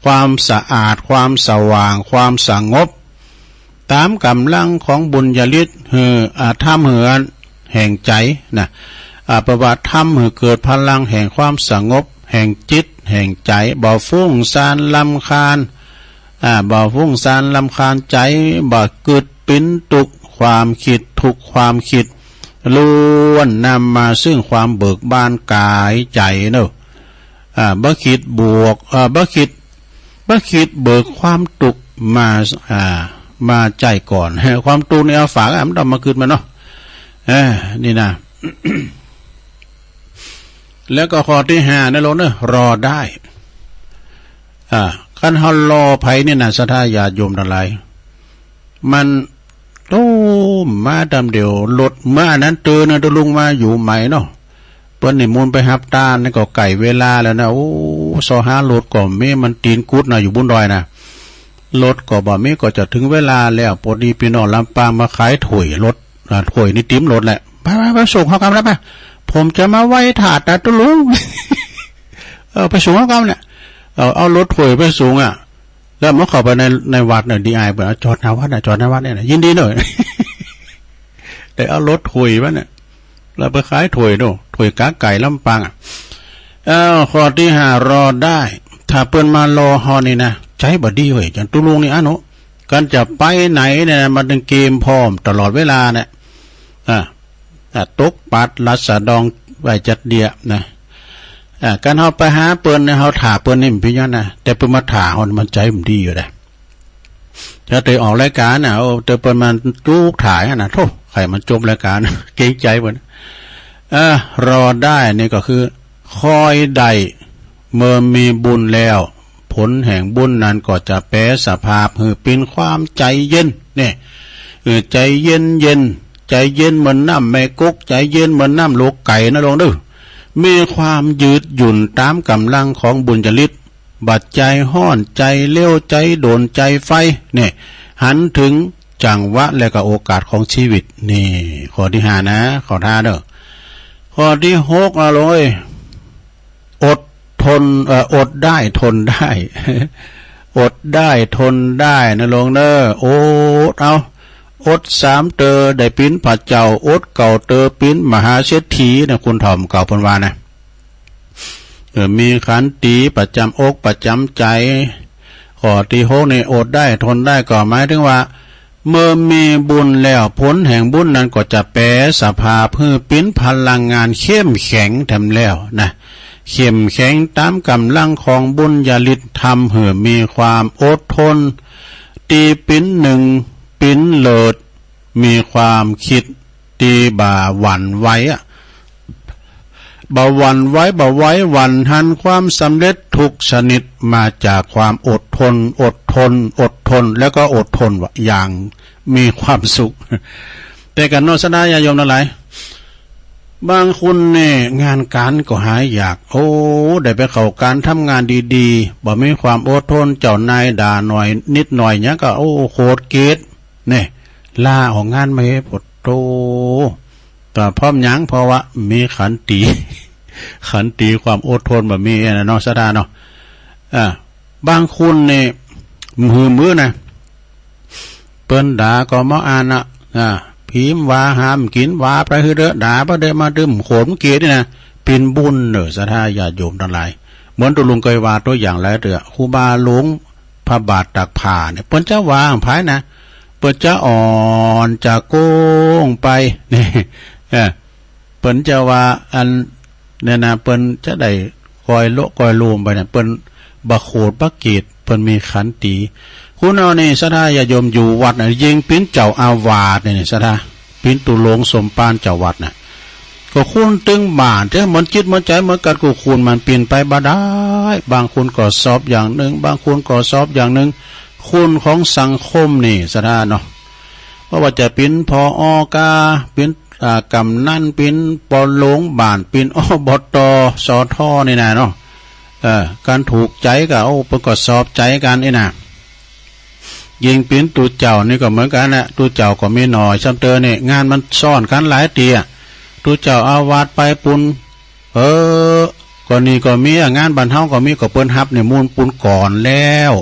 ความสะอาด ความสว่าง ความสงบ ต๋ามก๋ำลังของบุญญาฤทธิ์ หื้อ อ่า ทำหื้อแห่งใจ๋นะ อ่า แป๋ว่าทำหื้อเกิดพลังแห่งความสงบ แห่งจิต แห่งใจ๋ บ่ฟุ้งซ่านรำคาญ อ่า บ่ฟุ้งซ่านรำคาญใจ๋ บ่กึ๊ดเป๋นตุ๊กข์ ความกึ๊ดตุ๊กข์ ความกึ๊ด ล้วนนำมาซึ่งความเบิกบานก๋ายใจ๋เนาะ อ่า บ่กึ๊ดบวก อ่า บ่กึ๊ด บ่กึ๊ดเบิกความตุ๊กข์มา อ่า มาใจ๋ก่อน ความตุ๊กข์นี่เอาฝาก อ่ะ มันต้องมากึ๊ดมาเนาะ เออ นี่นะ แล้วก็ข้อตี้ห้านะโยมเน่อ รอได้ อ่า คันเฮารอใผนี่นะ ศรัทธาญาติโยมตังหลาย มัน โต้มมาต๋ามเดี่ยว รถมาอันนั้นเตื้อนะ ตุ๊ลุงมาอยู่ใหม่เนาะ เปิ้นนิมนต์ไปฮับตานนี่ก็ใก้เวลาแล้วนะ โอ้ ซอหารถก็มี มันตี๋นกุดนะ อยู่บุญดอยนะ รถก็บ่มี ก็จะเถิงเวลาแล้ว ปอดีปี้น้องลำปางมาขายถ้วยรถ อ่า ถ้วยนี่ตี๋มรถแหละ ไปๆๆ ไปส่งเฮากำแล้วไป ผมจะมาไหว้ถาดนะตุ๊ลุง เออ ไปส่งเฮากำเนี่ย เอา เอารถถ้วยไปส่งอะ แล้วมาเข้าไปใน ในวัดเนี่ย ดีไอเปิ้น เอาจอดหน้าวัดนะ จอดหน้าวัดเนี่ยนะ ยินดีเนาะ ได้เอารถถ้วยมาเนี่ย แล้วไปขายถ้วยเนาะ ถ้วยก๋าไก่ลำปางอะ เอ้า ข้อตี้ห้า รอได้ ถ้าเปิ้นมารอเฮานี่นะ ใจ๋บ่ดีเว้ย จั่งตุ๊ลุงนี่อะเนาะ คันจะไปไหนเนี่ยนะ มันต้องเกียมพร้อมตลอดเวลาเนี่ย อ่า อ่า ตกปัดลัดสะดองไว้จัดเดียนะ อ่า คันเฮาไปหาเปิ้นเนี่ย เฮาถ่าเปิ้นนี่มันเป๋นหยังนะ แต่เปิ้นมาถ่าเฮานี่มันใจ๋บ่ดีอยู่เด้ ถ้าเตยออกรายก๋านน่ะ โอ้ เตยเปิ้นมาจุ๊กถ่ายหั่นน่ะ โธ่ ใค่มันจบรายก๋าน เกรงใจ๋เปิ้น เออ รอได้นี่ก็คือ คอยได้ เมื่อมีบุญแล้ว ผลแห่งบุญนั้นก็จะแป๋สภาพหื้อเป๋นความใจ๋เย็น เนี่ย เออ ใจ๋เย็นๆ ใจ๋เย็นเหมือนน้ำแม่ก๊ก ใจ๋เย็นเหมือนน้ำโลกไก๋นะโยมเน่อ มีความยืดหยุ่นต๋ามก๋ำลังของบุญญาฤทธิ์ บ่ใจ๋ฮ้อน ใจ๋เร็ว ใจ๋โดน ใจ๋ไฟ เนี่ย หันเถิงจังหวะและก็โอกาสของชีวิต นี่ ข้อตี้ห้านะ ขอท่าเน่อ ข้อตี้หก เอาเลย อดทน เอ่อ อดได้ทนได้ อดได้ทนได้นะหลวงเน่อ อดเอา อดสามเตอได้เป๋นพระเจ้า อดเก้าเตอเป๋นมหาเศรษฐีนะ คนเฒ่าเก่าเปิ้นว่านะ เออ มีขันติประจ๋ำอกประจ๋ำใจ๋ ข้อตี้หกนี่ อดได้ทนได้ก็หมายเถิงว่า เมื่อมีบุญแล้ว ผลแห่งบุญนั้นก็จะแป๋สภาพหื้อเป๋นพลังงานเข้มแข็งแถมแล้วนะ เข้มแข็งต๋ามก๋ำลังของบุญญาฤทธิ์ ทำหื้อมีความอดทน ตี้เป๋นนึ่งเป๋นเลิศ มีความกึ๊ดตี้บ่หวั่นไหวอะ บ่หวั่นไหว บ่ไหวหวั่น หันความสำเร็จทุกชนิดมาจากความอดทน อดทน อดทน แล้วก็อดทนว่าอย่างมีความสุข แต่กั๋นเนาะ ศรัทธาญาติโยมตังหลาย บางคนนี่งานก๋านก็หายาก โอ้ ได้ไปเข้าก๋านทำงานดีๆ บ่มีความอดทน เจ้านายด่าหน่อยนิดหน่อยหยังก็ โอ้ โขดเกลียด นี่ ลาออกงานมาเฮ้ย โผดโธ่ แต่เพราะหยัง เพราะว่ามีขันติ ขันติความอดทนบ่มีอะนะเนาะ ศรัทธาเนาะ อ่า บางคนนี่ หื้อมื้อนะ เปิ้นด่าก็บ่อ่านนะ อ่า ผิมว่าห้ามกิ๋น ว่าไปหื้อเต๊อะ ด่าไปเต๊อะ มาตึมโขดเกลียดนี่นะ เป๋นบุญเน่อ ศรัทธาญาติโยมตังหลาย เหมือนตุ๊ลุงเกยว่าตั๋วอย่างหลายเตื้อ ครูบาหลวง พระบาทตากผ้าเนี่ย เปิ้นจะว่าผายนะ เปิ้นจะอ่อนจะโก้งไป นี่ เออ เปิ้นจะว่าอันเนี่ยนะ เปิ้นจะได้ก้อยโละก้อยโลมไปเนี่ย เปิ้นบ่โขดบ่เกลียด เปิ้นมีขันติ คนเฮานี่ ศรัทธาญาติโยม อยู่วัดน่ะ ยิ่งเป๋นเจ้าอาวาสเนี่ย ศรัทธา เป๋นตุ๊ลุงสมภารเจ้าวัดน่ะ ก็คนตึงบ้านเต๊อะ เหมือนจิตเหมือนใจ๋เหมือนกั๋นกู้คน มันเป๋นไปบ่ได้ บางคนก็สอบอย่างนึ่ง บางคนก็สอบอย่างนึ่ง คนของสังคมนี่ ศรัทธาเนาะ บ่ว่าจะเป๋น ผอ.กา เป๋น อ่า ก๋ำนัน เป๋นปอหลวงบ้าน เป๋น อ.บ.ต. ส.ท. นี่นะเนาะ เออ กั๋นถูกใจ๋ก็ โอ้ เปิ้นก็สอบใจ๋กั๋นนี่นะ ยิ่งเป๋นตุ๊เจ้านี่ก็เหมือนกั๋นนะ ตุ๊เจ้าก็มีหน่อยซ้ำเตอนี่ งานมันซ้อนกั๋นหลายเตื้อ ตุ๊เจ้าอาวาสไปปู๊น เออ ก็นี่ก็มีอะ งานบ้านเฮาก็มี ก็เปิ้นฮับนิมนต์ปู๊นก่อนแล้ว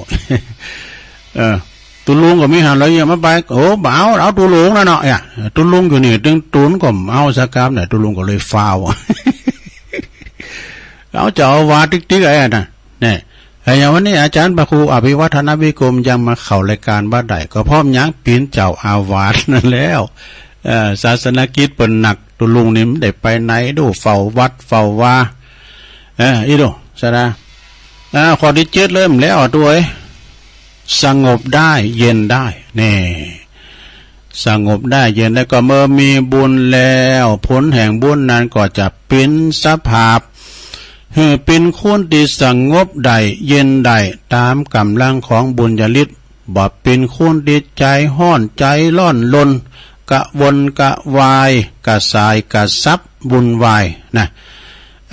เออ ตุ๊ลุงก็มีหันแล้ว ยังมาไป โอ้ บ่เอา เอาตุ๊ลุงนะเนาะ เนี่ย ตุ๊ลุงอยู่นี่ ตึงตุ๊ลุงก็เอาสักกำเนี่ย ตุ๊ลุงก็เลยฟ้าว เอาเจ้าอาวาสติ๊กๆ ไอ้น่ะ เนี่ย ไอ้อย่างวันนี้อาจ๋ารย์พระครูอภิวัฒนวิกรมยังมาเข้ารายก๋านบ่ได้ ก็เพราะหยัง เป๋นเจ้าอาวาสนั่นแล้ว เอ่อ ศาสนกิจเปิ้นหนัก ตุ๊ลุงนี่มันได้ไปไหนดู เฝ้าวัดเฝ้าวา เออ อีดู ศรัทธา อ่า ข้อตี้เจ็ดเลย มันแล้วอะ ตุ๊เอ้ย สงบได้เย็นได้ แน่ สงบได้เย็นได้ ก็เมื่อมีบุญแล้ว ผลแห่งบุญนั้นก็จะเป๋นสภาพ หื้อเป๋นคนตี้สงบได้ เย็นได้ ต๋ามก๋ำลังของบุญญาฤทธิ์ บ่เป๋นคนตี้ใจ๋ฮ้อน ใจ๋ร้อนรน กระวนกระวาย กระส่ายกระสับ วุ่นวายนะ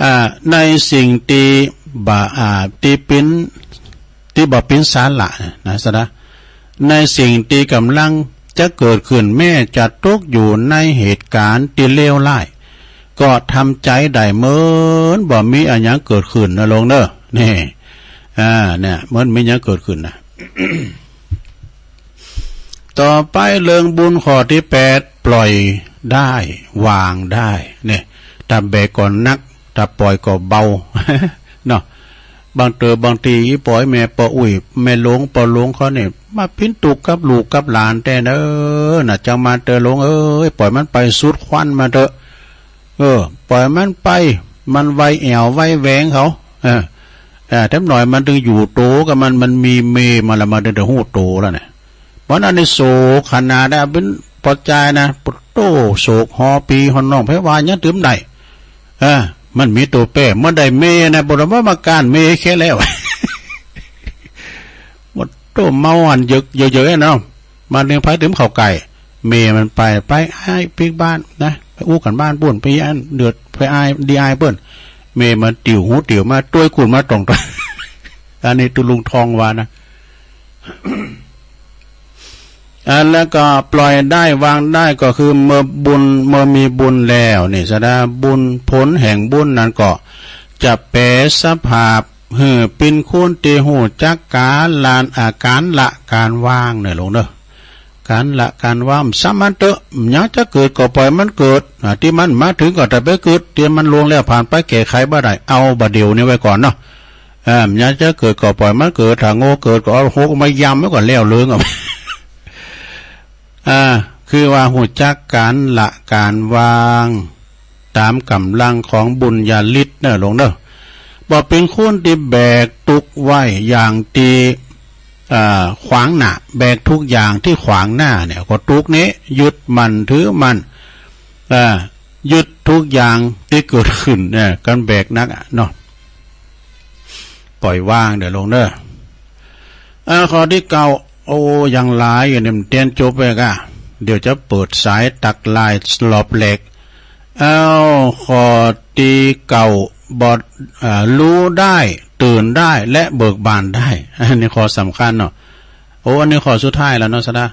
อ่า ในสิ่งตี้บ่ อ่า ตี้เป๋น ตี้บ่เป๋นสาระนะ ศรัทธา ในสิ่งตี้ก่ำลังจะเกิดขึ้น แม้จะตกอยู่ในเหตุก๋ารณ์ตี้เลวร้าย ก็ทำใจ๋ได้เหมือนบ่มีอะหยังเกิดขึ้นนะหลวงเน่อ นี่ อ่า เนี่ย เหมือนบ่มีหยังเกิดขึ้นนะ ต่อไปเรื่องบุญข้อตี้แปด ปล่อยได้ วางได้ เนี่ย ถ้าแบกก็หนัก ถ้าปล่อยก็เบา เนาะ บางเต๋อบางตี้ อี่ปอยแม่ป้ออุ๊ย แม่หลวงป้อหลวงเขานี่ มาเป๋นตุ๊กข์กับลูกกับหลานแต๊เน่อ น่ะ จังมาเตอะหลวงเอ้ย ปล่อยมันไปสุดขวัญมันเต๊อะ เออ ปล่อยมันไป มันไวแอ่วไวแหวงเขา เออ เออ แถมหน่อยมันตึงอยู่โตกับมัน มันมีเมย์มาละ มันตึงได้ฮู้โตแล้วเนี่ย มันอันนี้โศกขนาดนะ เป๋นป้อจายนะ โต้ โศกฮอปี้ฮอน้อง ไผว่าหยังตึงได้ เออ มันมีตั๋วแป้ มันได้เมย์นะ บ่ต้องมาก้านเมย์แค่แล้ว โต้ เมาอันเยิก เยอะๆ เนาะ มาเลี้ยงไผตึงเข้าใก้ เมย์มันไป ไปอ้ายปิ๊กบ้านนะ ไปอู้กั๋นบ้านปู๊น ไปอันเดือด ไปอาย ดีอายเปิ้น เมย์มันติวหูติวมา ตวยกุ่นมาตรงๆ อันนี้ตุ๊ลุงทองว่านะ อ่า แล้วก็ปล่อยได้วางได้ก็คือเมื่อบุญ เมื่อมีบุญแล้วนี่ ศรัทธา บุญ ผลแห่งบุญนั้นก็จะแป๋สภาพ หื้อเป๋นคนตี้ฮู้จักก๋านละ อา ก๋านละก๋านวางเน่อลูกเน่อ ก๋านละก๋านวาง สามัญเต๊อะ บ่อยากจะเกิดก็ปล่อยมันเกิด อ่า ตี้มันมาเถิงก็จะไปเกิด ตี้มันล่วงแล้วผ่านไปแก้ไขบ่ได้ เอาบ่าเดี่ยวนี้ไว้ก่อนเนาะ อ่า บ่อยากจะเกิดก็ปล่อยมันเกิด ถ้าโง่เกิดก็เอาหกมายำไว้ก่อนแล้วเรื่องอะ อ่า คือว่าฮู้จักก๋านละก๋านวาง ต๋ามก๋ำลังของบุญญาฤทธิ์เน่อลูกเน่อ บ่เป๋นคนตี้แบกตุ๊กข์ไว้อย่างตี้ อ่า ขวางหน้า แบกทุกอย่างตี้ขวางหน้าเนี่ยก็ตุ๊กข์นี้ ยึดมั่นถือมั่น อ่า ยึดทุกอย่างตี้เกิดขึ้นเนี่ย ก๋านแบกหนักอะเนาะ ปล่อยวางเน่อลูกเน่อ อ่า ข้อตี้เก้า โอ้ ยังหลายอยู่เนี่ย บ่เตียนจบไปก่า เดี๋ยวจะเปิดสายตักลายสลบแหลก เอ้า ข้อตี้เก้า บ่ อ่า ฮู้ได้ ตื่นได้ และเบิกบานได้ อันนี้ข้อสำคัญเนาะ โอ้ อันนี้ข้อสุดท้ายแล้วเนาะ ศรัทธา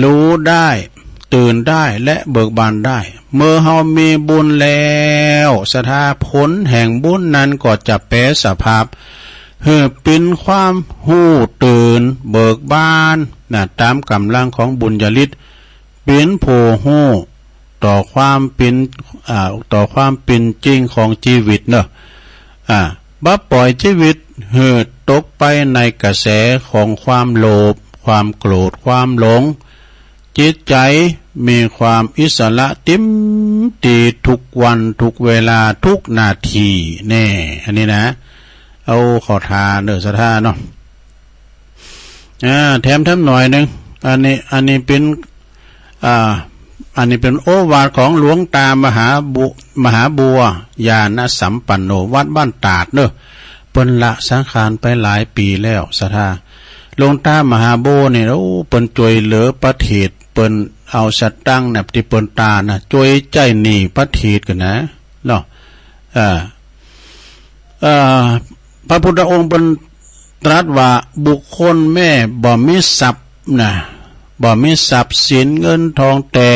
ฮู้ได้ ตื่นได้ และเบิกบานได้ เมื่อเฮามีบุญแล้ว ศรัทธา ผลแห่งบุญนั้นก็จะแป๋สภาพ หื้อเป๋นความฮู้ตื่น เบิกบานนะ ต๋ามก๋ำลังของบุญญาฤทธิ์ เป๋นผู้ฮู้ต่อความเป๋น อ่า ต่อความเป๋นจริงของจีวิตเนาะ อ่า บ่ปล่อยจีวิตหื้อตกไปในกระแสของความโลภ ความโกรธ ความหลง จิตใจ๋มีความอิสระเต๋มตี้ทุกวันทุกเวลาทุกนาทีแน่ อันนี้นะ เอาข้อธาเน่อ ศรัทธาเนาะ อ่า แถม แถมหน่อยนึ่ง อันนี้ อันนี้เป๋น อ่า อันนี้เป๋นโอวาทของหลวงต๋ามหาบุ มหาบัว ญาณสัมปันโน วัดบ้านตาดเนาะ เปิ้นละสังขารไปหลายปี๋แล้ว ศรัทธา หลวงต๋ามหาบัวนี่ โอ้ เปิ้นจ้วยเหลือประเทศ เปิ้นเอาสตางค์เนี่ย ตี้เปิ้นต๋ายนะ จ้วยใจ๊หนี้ประเทศกั๋นนะ เนาะ อ่า เอ่อ พระพุทธองค์เปิ้นตรัสว่า บุคคลแม้บ่มีทรัพย์นะ บ่มีทรัพย์สินเงินทอง แต่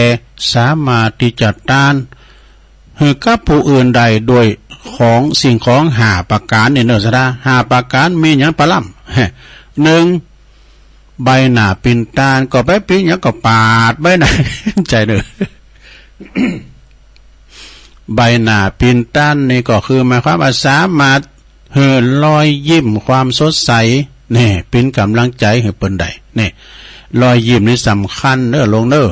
สามารถตี้จะตานหื้อกับผู้อื่นได้โดยของสิ่งของห้าประก๋านนี่เนาะ ศรัทธา ห้าประก๋านมีหยังปะล้ำ นึ่ง ใบหน้าปินตาน ก็ไปปิ๊งหยังก็ปาดใบหน้า ใจ้เนาะ ใบหน้าปินตานนี่ก็คือหมายความว่าสามารถหื้อรอยยิ้มความสดใส นี่ เป๋นก๋ำลังใจ๋หื้อเปิ้นได้ นี่ รอยยิ้มนี่สำคัญเน่อลูกเน่อ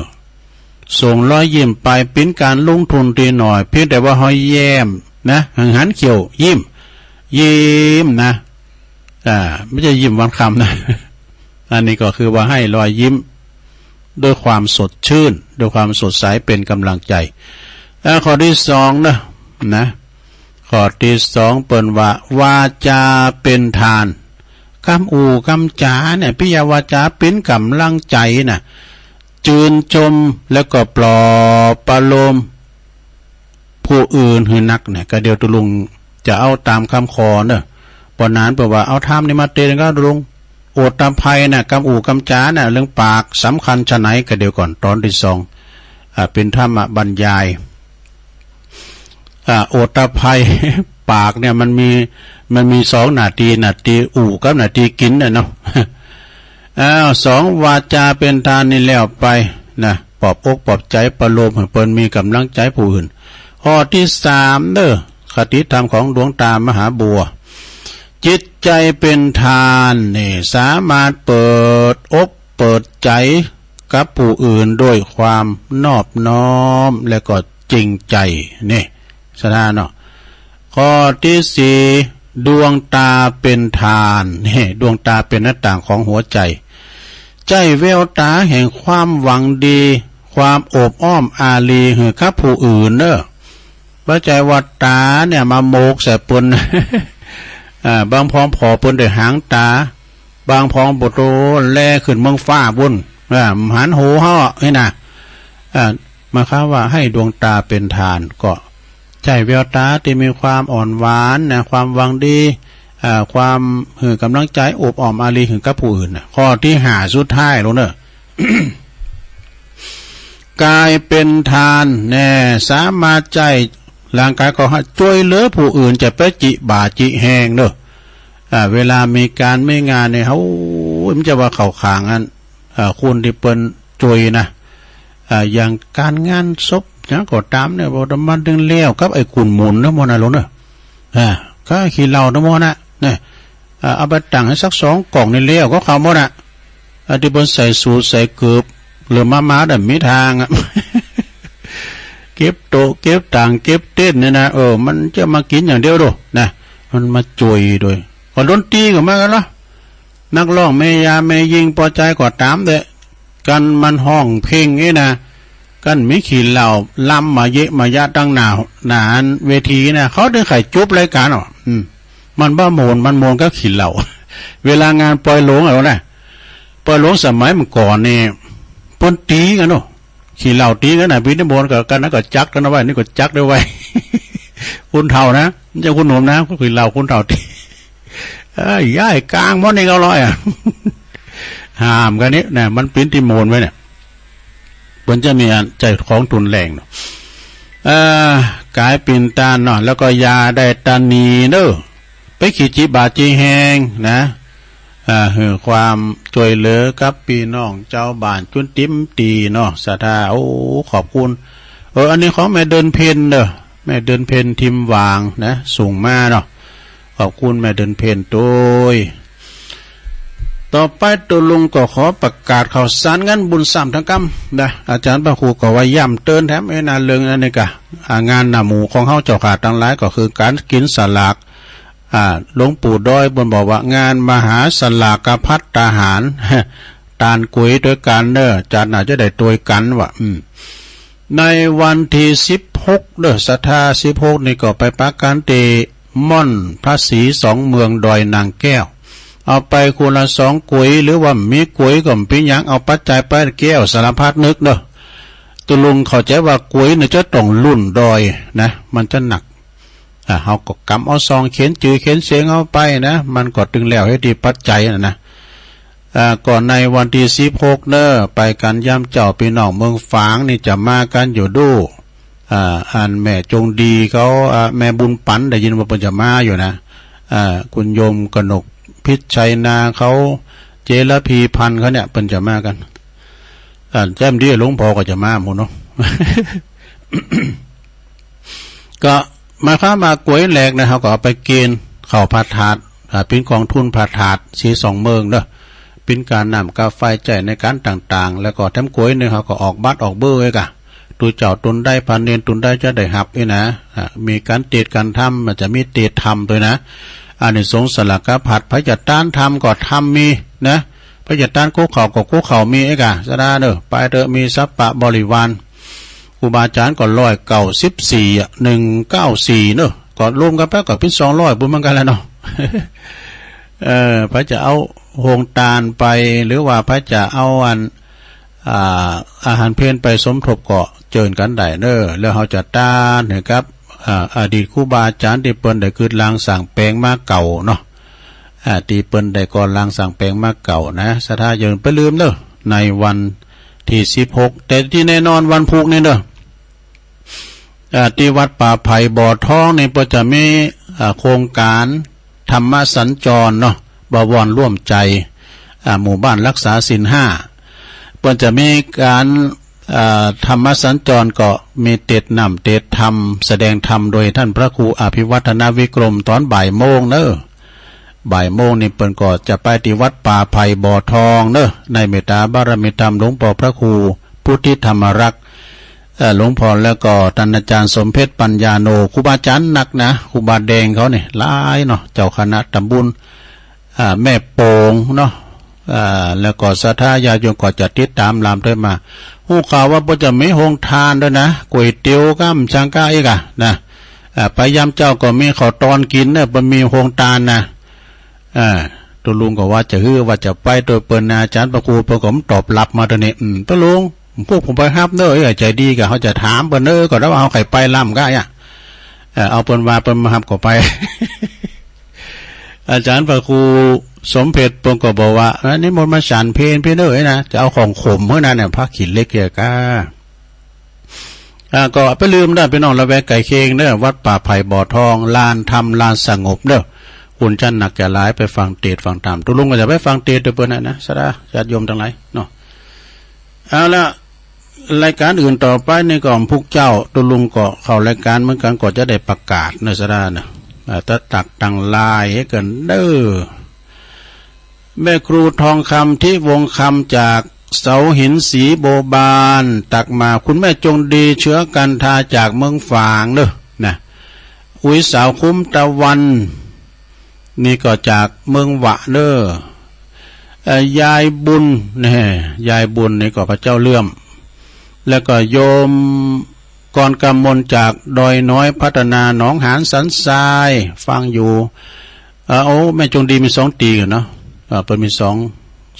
ส่งรอยยิ้มไป เป๋นก๋านลงทุนตี้น้อย เพียงแต่ว่าเฮาแย้มนะ หันเขี้ยว ยิ้ม ยิ้มนะ อ่า บ่ใจ้ยิ้มวันค่ำนะ อันนี้ก็คือว่าหื้อรอยยิ้ม ด้วยความสดชื่น ด้วยความสดใส เป๋นก๋ำลังใจ๋ อ่า ข้อตี้สองเนาะ นะ ข้อตี้สองเปิ้นว่า วาจาเป๋นทาน กำอู้กำจ๋าเนี่ย ปิยวาจาเป๋นก๋ำลังใจ๋นะ จืนจมแล้วก็ปลอบประโลม ผู้อื่นหื้อนักเนี่ย ก็เดี๋ยวตุ๊ลุงจะเอาต๋ามกำขอเนาะ บ่นานเปิ้นว่า เอาธรรมนี่มาเตนก็ตุ๊ลุง โอตตัปปัยนะ กำอู้กำจ๋านะ เรื่องปากสำคัญฉะไหน ก็เดี๋ยวก่อน ต๋อนตี้สอง อ่า เป๋นธรรมบรรยาย อ่า โอตตัปปัย ปากเนี่ยมันมี มันมีสองหน้าตี้ หน้าตี้อู้กับหน้าตี้กิ๋นน่ะเนาะ อ้าว สอง วาจาเป๋นทานนี่แล้วไปนะ ปลอบอกปลอบใจ๋ประโลมหื้อเปิ้นมีก๋ำลังใจ๋ผู้อื่น ข้อตี้สามเนาะ คติธรรมของหลวงต๋ามหาบัว จิตใจ๋เป๋นทานนี่ สามารถเปิดอกเปิดใจ๋กับผู้อื่นด้วยความนอบน้อมและก็จริงใจ๋ นี่ ศรัทธาเนาะ ข้อตี้สี่ ดวงต๋าเป๋นทาน นี่ ดวงต๋าเป๋นหน้าต่างของหัวใจ๋ ใจ้แววต๋าแห่งความหวังดี ความโอบอ้อมอารีหื้อกับผู้อื่นเนาะ บ่ใจ้ว่าต๋าเนี่ยมาโมกใส่เปิ้น อ่า บางพองผ่อเปิ้นด้วยหางต๋า บางพองโบโตแลขึ้นเมืองฟ้าปุ้น อ่า หันโหเฮานี่นะ อ่า หมายความว่าหื้อดวงต๋าเป๋นทาน ก็ใจ้แววต๋าตี้มีความอ่อนหวานนะ ความหวังดี อ่า ความหื้อก๋ำลังใจ๋ โอบอ้อมอารีหื้อกับผู้อื่นนะ ข้อตี้ห้าสุดท้ายลูกเนาะ ก๋ายเป๋นทานแน่ สามารถใจ้ร่างก๋ายของเฮาจ้วยเหลือผู้อื่น จะไปจิบ่าจิแฮงเนาะ อ่า เวลามีก๋านมีงานเนี่ย เฮา มันจะว่าเข้าข้างอัน อ่า คนตี้เปิ้นจ้วยนะ อ่า อย่างก๋านงานศพหยังก็ต๋ามเนี่ย บ่ต้องมาดึงแล้วกับไอ้กุ่นหมุนนะหมดนะลุงเนอะ อ่า ก็ขี้เหล้านะหมดนะ เนี่ย อ่า เอาไปตั้งหื้อสักสองก่องนี่แล้วก็เข้าหมดนะ อ่า ตี้เปิ้นใส่สูทใส่เกิบ หรือมา มาแต่มีตางอะ เก็บโต๊ะ เก็บตั๋ง เก็บเต็นท์เนี่ยนะ เออ มันจะมากิ๋นอย่างเดียวโดนะ มันมาจ้วยโดย ก็ดนตรีก็เหมือนกั๋นละ นักฮ้องแม่ยาแม่ญิงปอใจ๋ก็ต๋ามเต๊อะ กั๋นมันฮ้องเพลงนี่นะ กั๋นมีขี้เหล้าลำมาเยอะมายะตังหน้า หน้าอันเวทีนะ เขาเถิงใค่จบรายก๋านอ่ะ อืม มันบ่ม่วน มันม่วนกับขี้เหล้า เวลางานปอยหลวงอะนะ ปอยหลวงสมัยเมื่อก่อนนี่ เปิ้นตี๋กั๋นเนาะ ขี้เหล้าตี๋กั๋นนะ ปี๋นิมนต์ก็ กั๋นนั้นก็จักกั๋นเอาไว้ นี่ก็จักได้ไว้ คนเฒ่านะ บ่ใจ้คนหนุ่มนะ ขี้เหล้าคนเฒ่าตี๋ เอ้ย ย้ายกางหมดนี่เก้าร้อยอะ ห้ามกั๋นนี่นะ มันเป๋นตี้ม่วนไว้เนี่ย เปิ้นจะมีอันใจ๊ของตุ๊นแรงเนาะ เอ่อ ก๋ายเป๋นตานเนาะ แล้วก็อย่าได้ตระหนี่เน่อ ไปขี้จิบาดจิแฮงนะ อ่า หื้อความจ้วยเหลือกับปี้น้องจาวบ้านจุนเต็มตี้เนาะ ศรัทธา โอ้ ขอบคุณ เออ อันนี้ของแม่เดือนเพ็ญเน่อ แม่เดือนเพ็ญทิมหวางนะ ส่งมาเนาะ ขอบคุณแม่เดือนเพ็ญโตย ต่อไปตุ๊ลุงก็ขอประกาศข่าวสารงานบุญซ้ำตังกำนะ อาจ๋ารย์พระครูก็ว่าย้ำเตือนแถมเอ้ยนะ เรื่องอันนี้กะ อ่า งานหน้าหมู่ของเฮาเจ้าข้าตังหลายก็คือก๋านกิ๋นสลาก อ่า หลวงปู่ดอยเปิ้นบอกว่างานมหาสลากภัตตาหาร ตานก๋วยตวยกั๋นเน่อ จาติหน้าจะได้ตวยกั๋นว่า อืม ในวันตี้สิบหกเน่อ ศรัทธา สิบหกนี่ก็ไปปะกั๋นตี้ม่อนพระศรีสองเมืองดอยนางแก้ว เอาไปคนละสองก๋วย หรือว่ามีก๋วยก็บ่เป๋นหยัง เอาปัจจัยไปแก้วสารพัดนึกเน่อ ตุ๊ลุงเข้าใจ๋ว่าก๋วยเนี่ยจะต้องลุ่นดอยนะ มันจะหนัก อ่า เฮาก็กำเอาซองเขียนจื้อเขียนเสียงเอาไปนะ มันก็ตึงแล้วเหตุปัจจัยน่ะนะ อ่า ก็ในวันตี้สิบหกเน่อ ไปกั๋นยามเจ๊า ปี้น้องเมืองฝางนี่จะมากั๋นอยู่ดู อ่า อันแม่จงดีเขา อ่า แม่บุญปั๋นได้ยินว่าเปิ้นจะมาอยู่นะ อ่า คุณโยมกนกพิชชัยนาเขา เจรพีพันธ์เขาเนี่ย เปิ้นจะมากั๋น อ่า แจ้มดีหลวงพ่อก็จะมาหมู่เนาะ ก็หมายความว่าก๋วยแหลกนะ เฮาก็เอาไปเกณฑ์เข้าพระธาตุ อ่า เป๋นกองทุนพระธาตุศรีสองเมืองเนาะ เป๋นก๋านน้ำก๋าไฟใจ๊ในก๋านต่างๆ แล้วก็แถมก๋วยเนี่ย เฮาก็ออกบัตรออกเบอร์ไว้ก่ะ ตุ๊เจ้าตุ๊นใด พระเณรตุ๊นใดจะได้ฮับนี่นะ อ่า มีก๋านเตสน์ก๋านธรรม มันจะมีเตสน์ธรรมตวยนะ อานิสงส์สลากภัตตา ไผจะตานธรรมก็ธรรมมีนะ ไผจะตานคุกเข่าก็คุกเข่ามีไอ้ก่ะ ศรัทธาเน่อ ไปเต๊อะ มีสัพพะบริวาร ครูบาอาจ๋ารย์ก็ร้อยเก้าสิบสี่อะ หนึ่งเก้าสี่เน่อ ก็รวมกั๋นไปก็เป๋นสองร้อยปู๊นเหมือนกั๋นแหละเนาะ เออ ไผจะเอาโฮงตานไป หรือว่าไผจะเอาอัน อ่า อาหารเพลไปสมทบก็เจิญกั๋นได้เน่อ แล้วเฮาจะตานหื้อกับ อ่า อดีตครูบาอาจ๋ารย์ตี้เปิ้นได้กึ๊ดล้างสร้างแป๋งมาเก่าเนาะ อ่า ตี้เปิ้นได้ก่อล้างสร้างแป๋งมาเก่านะ ศรัทธาอย่าไปลืมเน่อ ในวันตี้สิบหก แต่ตี้แน่นอนวันพูกนี่เน่อ อ่า ตี้วัดป่าไผ่บ่อทองนี่เปิ้นจะมี อ่า โครงก๋านธรรมสัญจรเนาะ บวรร่วมใจ อ่า หมู่บ้านรักษาศีลห้า เปิ้นจะมีก๋าน อ่า ธรรมสัญจรก็มีเตสน์น้ำเตสน์ธรรม แสดงธรรมโดยต้านพระครูอภิวัฒนวิกรมต๋อนบ่ายโมงเน่อ บ่ายโมงนี่เปิ้นก็จะไปตี้วัดป่าไผ่บ่อทองเน่อ ในเมตตาบารมีธรรมหลวงป้อพระครูพุทธิธรรมรักษ์ เอ่อ หลวงป้อแล้วก็ต้านอาจ๋ารย์สมเพชรปัญญาโน ครูบาอาจ๋ารย์นักนะ ครูบาแดงเขานี่หลายเนาะ เจ้าคณะต๋ำบล อ่า แม่โป่งเนาะ อ่า แล้วก็ศรัทธาญาติโยมก็จะติดต๋ามลามตวยมา ฮู้ข่าวว่าเปิ้นจะมีโฮงตานตวยนะ ก๋วยเตี๋ยวก้ำชังก้าอีกอะนะ อ่า ไปยามเจ๊าก็มีข้าวตอนกิ๋นเน่อ เปิ้นมีโฮงตานนะ อ่า ตุ๊ลุงก็ว่าจะหื้อว่าจะไปตวยเปิ้นนะ อาจ๋ารย์พระครูเปิ้นก็บ่ตอบรับมาเตื้อนี่ อืม ตุ๊ลุง พวกผมไปฮับเน่อ เอ้ย ใจ๋ดีก่ะ เฮาจะถามเปิ้นเน่อ ก็ได้ว่าเฮาใค่ไปลำก้าอะ เอ่อ เอาเปิ้นว่าเปิ้นมาฮับก็ไป อาจ๋ารย์พระครูสมเพชรเปิ้นก็บอกว่า อ่า นิมนต์มาฉันเพลเปิ้นเน่อนะ จะเอาของขมหื้อนะเนี่ย ผ้าขี้เหล็กเกี่ยก้า อ่า ก็ไปลืมได้ ปี้น้องละแวกใก้เคียงเน่อ วัดป่าไผ่บ่อทอง ลานธรรม ลานสงบเน่อ บุญจะหนักจะหลาย ไปฟังเตสน์ฟังธรรม ตุ๊ลุงก็จะไปฟังเตสน์ตวยเปิ้นนะนะ ศรัทธาญาติโยมตังหลายเนาะ เอาละ รายก๋านอื่นต่อไปนี่ก็ พวกเจ้า ตุ๊ลุงก็เข้ารายก๋านเหมือนกั๋น ก็จะได้ประกาศนะ ศรัทธานะ อ่า ตะตักตังไลน์หื้อกั๋นเน่อ แม่ครูทองคำ ทิวงศ์คำ จากเสาหินสีโบบาน ตักมา คุณแม่จงดี เชื้อกันทา จากเมืองฝางเน่อ นะ อุ๋ยสาวคุ้มตะวัน นี่ก็จากเมืองหวะเน่อ เอ่อ ยายบุญ แน่ ยายบุญนี่ก็พระเจ้าเลื่อม แล้วก็โยมกรกำมล จากดอยน้อยพัฒนา หนองหานสันทราย ฟังอยู่ เอ่อ โอ้ แม่จงดีมีสองตี๋กั๋นเนาะ เอ่อ เปิ้นมีสอง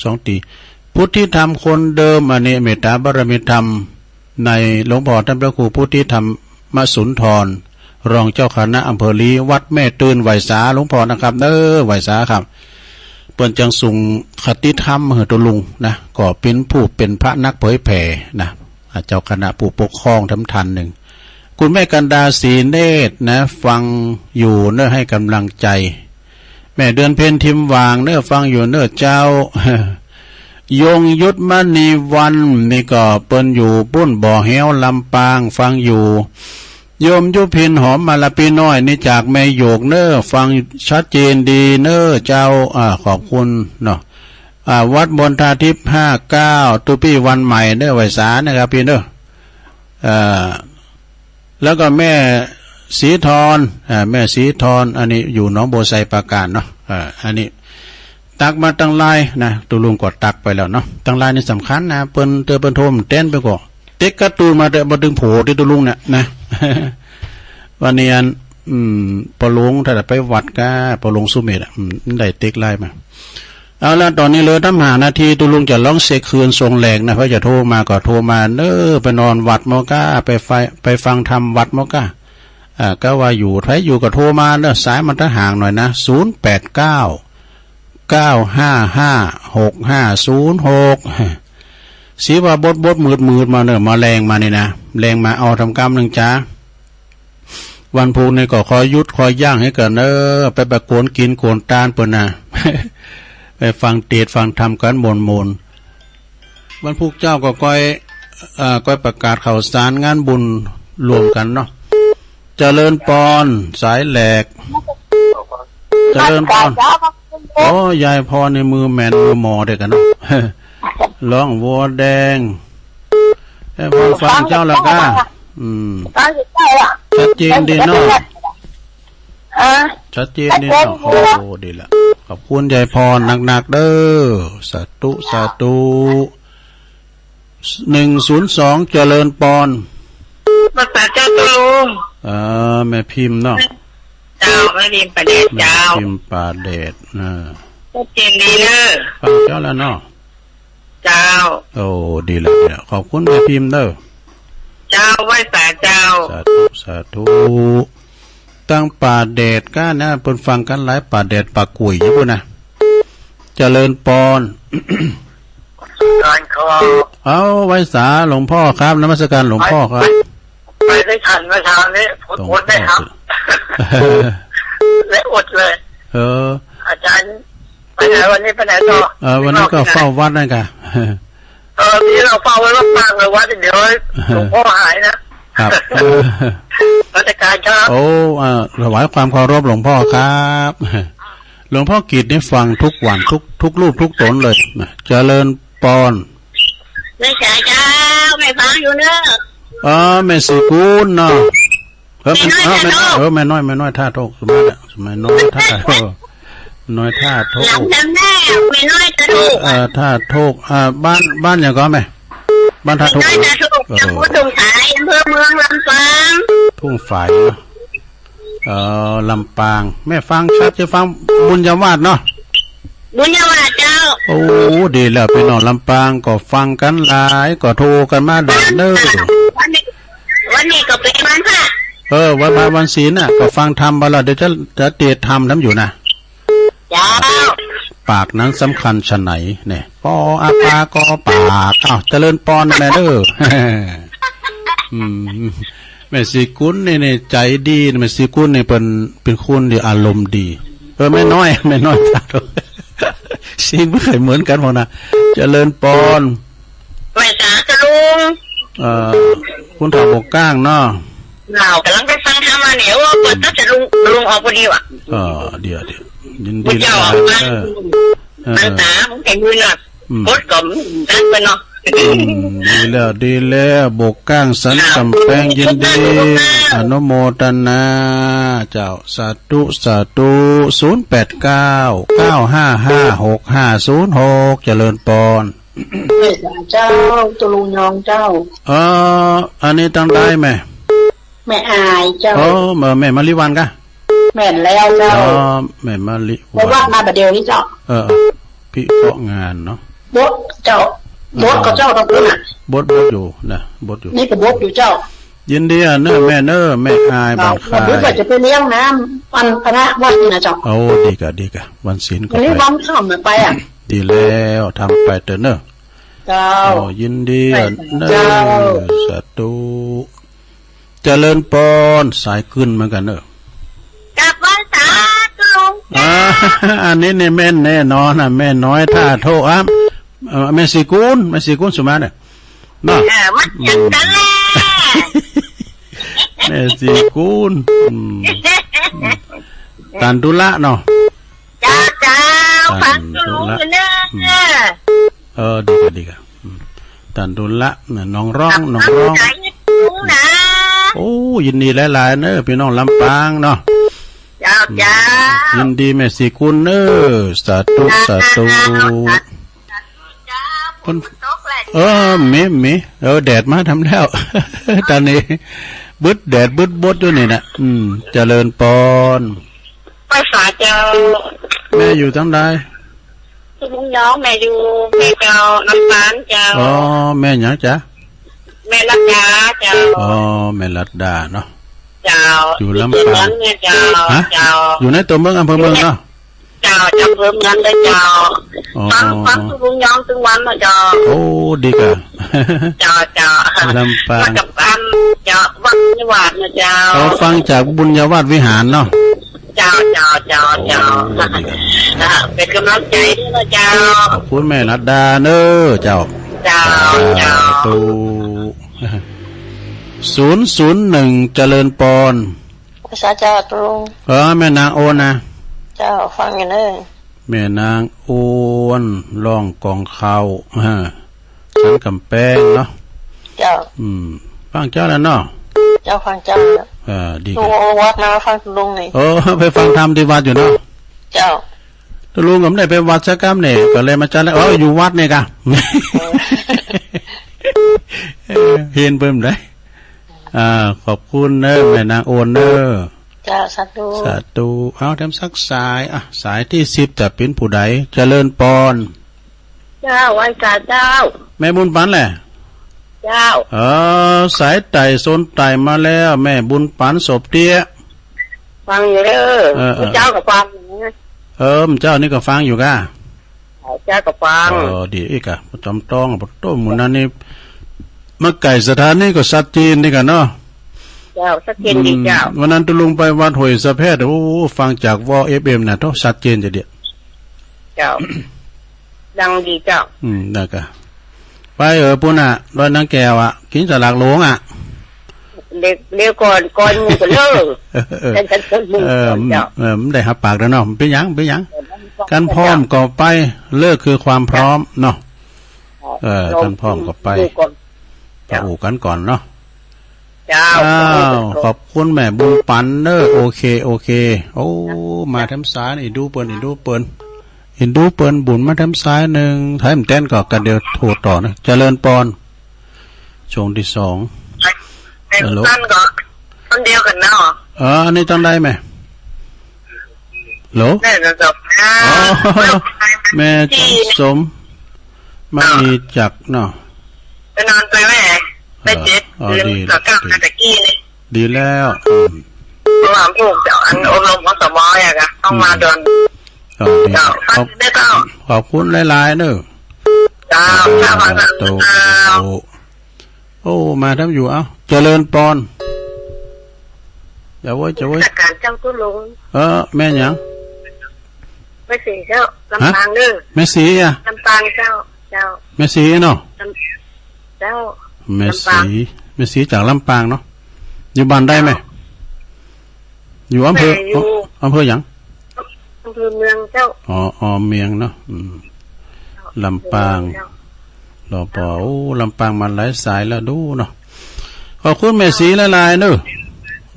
สองตี๋ พุทธิธรรมคนเดิม อันนี้เมตตาบารมีธรรม ในหลวงพ่อต้านพระครูพุทธิธรรมสุนทร รองเจ้าคณะอำเภอลี้ วัดแม่ตื่น ไหว้สาหลวงพ่อนะครับ เน่อ ไหว้สาครับ เปิ้นจักส่งคติธรรมหื้อตุ๊ลุงนะ ก็เป๋นผู้เป๋นพระนักเผยแผ่นะ อ่า เจ้าคณะผู้ปกครองธรรมท่านนึ่ง คุณแม่กันดา ศรีเนตรนะ ฟังอยู่เน่อ หื้อก๋ำลังใจ๋ แม่เดือนเพ็ญ ทิมหว่างเน่อ ฟังอยู่เน่อเจ้า ยงยุทธมณีวัน นี่ก็เปิ้นอยู่ปุ้นบ่อแฮ้ว ลำปาง ฟังอยู่ โยมยุพิน หอมมาลาปี้น้อย นี่จากแม่โยกเน่อ ฟังชัดเจนดีเน่อเจ้า อ่า ขอบคุณเนาะ อ่า วัดมณฑาทิพย์ ห้าเก้า ตุ๊ปี้วันใหม่เน่อ ไหว้สานะครับปี้เน่อ เอ่อ แล้วก็แม่ศรีธร อ่า แม่ศรีธร อันนี้อยู่หนองบัวไชปราการเนาะ อ่า อันนี้ตักมาตังไลน์นะ ตุ๊ลุงก็ตักไปแล้วเนาะ ตังไลน์นี่สำคัญนะ เปิ้นเตื้อเปิ้นโทรมาแตนไปก่อ เต๊กการ์ตูนมาเต๊อะ บ่ตึงโผติตุ๊ลุงเนี่ยนะ วันนี้อัน อืม ป้อหลวง ถ้าจะไปวัดก้า ป้อหลวงสุเมธอะ อืม ได้เต๊กไลน์มา เอาละ ต๋อนนี้เหลือตั้งห้านาที ตุ๊ลุงจะลองเช็คคลื่นส่งแหลกนะ ใผจะโทรมาก็โทรมาเน่อ ไปนอนวัดหมอก้า ไปไฟ ไปฟังธรรมวัดหมอก้า อ่า ก็ว่าอยู่ ใผอยู่ก็โทรมาเน่อ สายมันตะห่างหน่อยนะ ศูนย์แปดเก้า เก้าห้าห้า หกห้าศูนย์หก สิว่าบดๆ มืดๆ มาเน่อ มาแลงมานี่นะ แลงมาเอาทำกำนึ่งจ๊า วันพูกนี่ก็ขอหยุดขอยั้งหื้อกั๋นเน่อ ไป ไปโก๋นกิ๋นโก๋นตานเปิ้นนะ ไปฟังเตสน์ฟังธรรมกั๋นม่วนๆ วันพูกเจ้าก็ก้อย เอ่อ ก้อยประกาศข่าวสารงานบุญรวมกั๋นเนาะ เจริญปอน สายแหลก เจริญปอน โอ้ ยายพรนี่มือแม่นมือหมอเดียวกั๋นเนาะ ร้องวัวแดง เอ้ย พอฟังเจ้าแล้วก้า อืม ชัดเจนดีเนาะ ชัดเจนดีเนาะ โอ้ ดีละ ขอบคุณยายพรนักๆ เด้อ สาธุ สาธุ หนึ่งศูนย์สอง เจริญปอน นมัสก๋ารเจ้าตุ๊ลุง เออ แม่พิมพ์เนาะ เจ้า แม่พิมพ์ป่าแดด แม่ เจ้า พิมพ์ป่าแดด อ่า ชัดเจนดีเน่อ ฟังเจ้าแล้วเนาะ เจ้า โอ้ ดีแล้ว ดีแล้ว ขอบคุณแม่พิมพ์เน่อ เจ้า ไหว้สาเจ้า สาธุ สาธุ ตังป่าแดดก้านะ เปิ้นฟังกั๋นหลาย ป่าแดดป่ากุ๋ยอยู่ปุ้นนะ เจริญปอน การครับ เอา ไหว้สาหลวงพ่อครับ นมัสการหลวงพ่อครับ ไป ไปได้ทันเมื่อเช้านี้ หลวงพ่อ อดได้ครับ และอดเลย เออ อาจารย์ ไปไหนวันนี้ ไปไหนต่อ เออ วันนี้ก็เฝ้าวัดนั่นกะ เออ นี่เราเฝ้าไว้วัดปางเลย วัดเดี๋ยวหลวงพ่อหายนะ ครับ นมัสการครับ โอ้ อ่า ถวายความเคารพหลวงพ่อครับ หลวงพ่อกิจนี่ฟังทุกวัน ทุก ทุกรูปทุกต๋นเลยนะ เจริญปอน ไหว้สาเจ้า แม่ฟังอยู่เน่อ อ๋อ แม่ศรีกุลเนาะ เออ แม่น้อย แม่น้อย ท่าโทก เออ แม่น้อย แม่น้อยท่าโทก สมัยนั้นอะ สมัยน้อยท่าโทก น้อยท่าโทก หลังจำได้ แม่น้อยท่าโทก เออ ท่าโทก อ่า บ้าน บ้านหยังก่อแม่ บ้านท่าโทก แม่น้อยท่าโทก เออ ตำบลทุ่งฝาย อำเภอเมือง ลำปาง ทุ่งฝายเนาะ เออ ลำปาง แม่ฟังชัดจะฟังบุญญาวาสเนาะ บุญญาวาสเจ้า โอ้ ดีแล้ว ปี้น้องลำปางก็ฟังกั๋นหลาย ก็โทรกั๋นมาได้เน่อ วันนี้ วันนี้ก็เป๋นวันพระ เออ วันพระวันศีลน่ะ ก็ฟังธรรมไปแล้ว เดี๋ยวจะ จะเตสน์ธรรมน้ำอยู่นะ เจ้า ปากนั้นสำคัญฉะไหนเนี่ย ปออาปากอปาก อ้าว เจริญปอนแม่เน่อ อืม แม่ศรีกุลนี่ นี่ใจ๋ดี แม่ศรีกุลนี่เปิ้น เปิ้นคนตี้อารมณ์ดี เออ แม่น้อย แม่น้อย สาธุ เสียงบ่ใค่เหมือนกั๋นพ่องนะ เจริญปอน ไหว้สาเจ้าลุง เอ่อ คุณเฒ่าบกก้างเนาะ เฮาก่ำลังไปฟังธรรมมาเนี่ย โอ้ เปิดตั้งแต่ลุง ลุงออกพอดีว่ะ เออ เดี๋ยว เดี๋ยว ยินดี เจ้าออกมา เออ เออ มันต๋า มันเป๋นมือหนัก อืม บทก็มันตัดไปเนาะ อืม ดีแล้ว ดีแล้ว บกก้างสันก๋ำแปง ยินดี อนุโมทนา เจ้า สาธุ สาธุ ศูนย์แปดเก้า เก้าห้าห้า หกห้าศูนย์หก เจริญปอน เจ้า เจ้า เจ้าลุงยองเจ้า เอ่อ อันนี้ตังใดแม่ แม่อายเจ้า อ๋อ แม่ แม่มะลิวัลย์กะ แม่นแล้วเจ้า อ๋อ แม่มะลิวัลย์ ไปวัดมาบ่าเดี่ยวนี้เจ้า เออ เออ พิเคราะห์งานเนาะ บดเจ้า อ๋อ บดก็เจ้าต้องพูดน่ะ บด บดอยู่นะ บดอยู่ นี่ก็บดอยู่เจ้า ยินดีอะเน้อแม่เน้อ แม่อาย เจ้า บ้านค่าย บดก็จะไปเลี้ยงน้ำอันคณะวัดนี่นะเจ้า โอ้ ดีกะ ดีกะ วันศีลก็ วันนี้ ไป วันค่ำน่ะไปอะ ดีแล้ว ทำไปเต๊อะเน้อ เจ้า โอ้ ยินดีอะเน้อ เจ้า สาธุ เจริญปอน สายกึ๊นเหมือนกั๋นเน้อ กราบไหว้สาธุลุง อ่า อันนี้นี่แม่นแน่นอนนะ แม่น้อยท่าโทอ่ะ เอ่อ แม่ศรีกุล แม่ศรีกุลสุมาเนี่ย เนาะ เออ มาเจอกั๋นแล้ว แม่ศรีกุล อืม อืม ตันธุระเนาะ เจ้า เจ้า ตันธุระ ฟังลุงอยู่เน้อ อืม เออ ดีกะ ดีกะ อืม ตันธุระน่ะ น้องร้อง น้องร้อง ฟังสายลุงนะ โอ้ ยินดีหลายๆ เน้อ ปี้น้องลำปางเนาะ เจ้า เจ้า อืม ยินดีแม่ศรีกุลเน้อ สาธุ สาธุ เจ้า สาธุ เจ้า ฝนตกแหละ เออ มี มี เออ แดดมาทำแล้ว ต๋อนนี้ บึดแดด บึดบดอยู่นี่นะ อืม เจริญปอน ไหว้สาเจ้า แม่อยู่ตังใด ลุงยอง แม่อยู่ แม่เจ้า ลำปางเจ้า อ๋อ แม่หยังจ๊ะ แม่รัตดาเจ้า อ๋อ แม่รัตดาเนาะ เจ้า อยู่ลำปาง อยู่ในตั๋วเมืองเนี่ยเจ้า ฮะ เจ้า อยู่ในตั๋วเมือง อำเภอเมืองเนาะ เจ้า อำเภอเมืองเลยเจ้า อ๋อ ฟัง ฟังลุงยองตึงวันนะเจ้า โอ้ ดีกะ เจ้า เจ้า ลำปาง มาจากบ้านเจ้า วัดนิวาสนะเจ้า อ๋อ ฟังจากบุญญาวาสวิหารเนาะ เจ้า เจ้า เจ้า เจ้า โอ้ ดีกะ อ่า เป๋นก๋ำลังใจ๋ด้วยนะเจ้า ขอบคุณแม่รัตดาเน้อเจ้า เจ้า เจ้า สาธุ ศูนย์ศูนย์หนึ่ง เจริญปอน สาเจ้าตรง เออ แม่นางโอนนะ เจ้า ฟังอยู่เน้อ แม่นางโอน ร้องกล่องข้าว ฮะ สันก๋ำแปงเนาะ เจ้า อืม ฟังเจ้าแล้วเนาะ เจ้า ฟังเจ้าแล้ว เออ ดี ลุง กะ ออกวัดมาฟังลุงนี่ เออ ไปฟังธรรมตี้วัดอยู่เนาะ เจ้า ตกลงก็บ่ได้ไปวัดสักกำเนี่ย ก็เลยมาจัดแล้ว เออ อยู่วัดเนี่ยกะ เออ เออ เห็นเปิ้นได้ อ่า ขอบคุณเน้อ แม่นางโอนเน้อ เจ้า สาธุ สาธุ เอา แถมสักสาย อ่ะ สายตี้สิบ จะเป๋นผู้ใด เจริญปอน เจ้า ไหว้สาเจ้า แม่บุญปันแหละ เจ้า เออ สายใต้โซนใต้มาแล้ว แม่บุญปันโสบเตี้ย ฟังอยู่เน้อ เออ เออ เจ้าก็ฟัง เออ เจ้านี่ก็ฟังอยู่กะ เจ้าก็ฟัง เออ ดีอีกอะ จอมต้องอะ โต้ หมู่นั้นนี่ มาใก้สถานีก็ชัดเจนดีกะเนาะ เจ้า ชัดเจนดีเจ้า อืม วันนั้นตกลงไปวัดห้วยสะแพด โอ้ ฟังจากวอ เอฟเอ็ม น่ะ โต้ ชัดเจนจะเดียว เจ้า ดังดีเจ้า อืม นั่นกะ ไปเออ ปู๊นน่ะ ดอยนางแก้วอะ กิ๋นสลากหลวงอะ เดี๋ยว เดี๋ยวก่อน ก่อนหมู่ก่อนเน้อ เออ เออ เดี๋ยวก่อนหมู่ก่อนเจ้า เออ มันได้หับปากแล้วเนาะ เป๋นหยัง เป๋นหยัง เออ กั๋นพร้อมก็ไป เลิกคือความพร้อมเนาะ เออ กั๋นพร้อมก็ไป หมู่ก่อน ไปอู้กั๋นก่อนเนาะ เจ้า อ้าว ขอบคุณแม่บุญปันเน้อ โอเค โอเค โอ้ มาแถมสาย เอ็นดูเปิ้น เอ็นดูเปิ้น เอ็นดูเปิ้น บุญมาแถมสายนึ่ง ถ้าบ่แตนก็ ก็เดี๋ยวโทรต่อนะ เจริญปอน ช่วงตี้สอง ฮัลโหล คนเดียวกั๋นเนาะ เออ อันนี้ตังใดแม่ ฮัลโหล แม่จันสม อ๋อ แม่จันสม มณีจักรเนาะ ไปนอนไปแม่ ไปเจ็ด เออ อ๋อ ดี ต่อเก้า ดี ตะกี้นี่ ดีแล้ว อืม เพราะว่าพวกเจ้าอันอบรม อสม อะกะ ต้องมาด่วน อืม อ๋อ ดี เจ้า ขอบ ขอบคุณหลายๆ เน้อ เจ้า สาธุ เจ้า โอ้ มาทำอยู่ เอ้า เจริญปอน เจ้าเว้ย เจ้าเว้ย นมัสก๋านเจ้าคุณลุง เออ แม่หยัง แม่ศรีเจ้า ฮะ ลำปางเน่อ แม่ศรีอะ ลำปางเจ้า เจ้า แม่ศรีเนาะ ลำ เจ้า แม่ศรี ลำปาง แม่ศรีจากลำปางเนาะ อยู่บ้านใดแม่ เจ้า อยู่อำเภอ แม่อยู่ อำเภอหยัง อำเภอเมืองเจ้า อ๋อ อ๋อ เมืองเนาะ อืม ลำปาง เจ้า ลำปาง โอ้ ลำปางมาหลายสายแล้วดูเนาะ ขอบคุณแม่ศรีหลายๆ เน่อ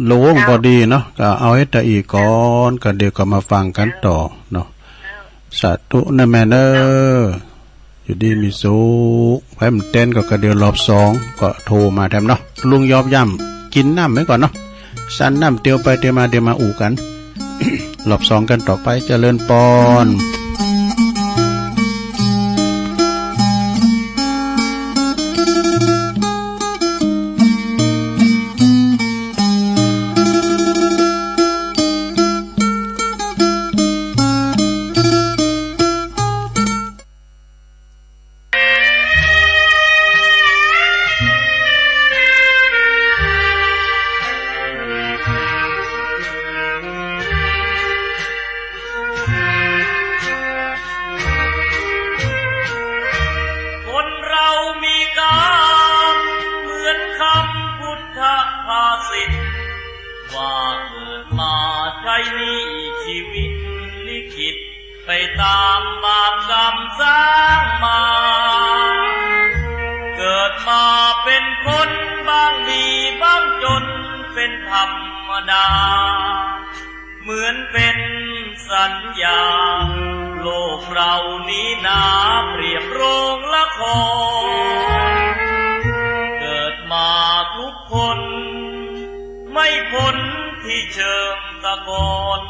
หลวง เจ้า พอดีเนาะ ก็เอาไว้แต่อี้ก่อน ก็เดี๋ยวก็มาฟังกั๋นต่อเนาะ เจ้า สาธุนะแม่เน่อ อยู่ดีมีสุข ใผมันเต้นก็ ก็เดี๋ยวรอบสองก็โทรมาแถมเนาะ ลุงยอบย่ำ กิ๋นน้ำไว้ก่อนเนาะ สันน้ำเตียวไปเตียวมา เดี๋ยวมาอู้กั๋น รอบสองกั๋นต่อไป เจริญปอน คนเรามีกรรมเหมือนคำพุทธภาษิต ว่าเกิดมาใช้หนี้ชีวิตลิขิต ไปต๋ามบาปกรรมสร้างมา เกิดมาเป๋นคนบ้างดีบ้างจ๋นเป๋นธรรมดา เหมือนเป๋นสัญญา โลกเรานี้นาเปรียบโรงละคร เกิดมาทุกคน ไม่พ้นที่เชิงตะกอน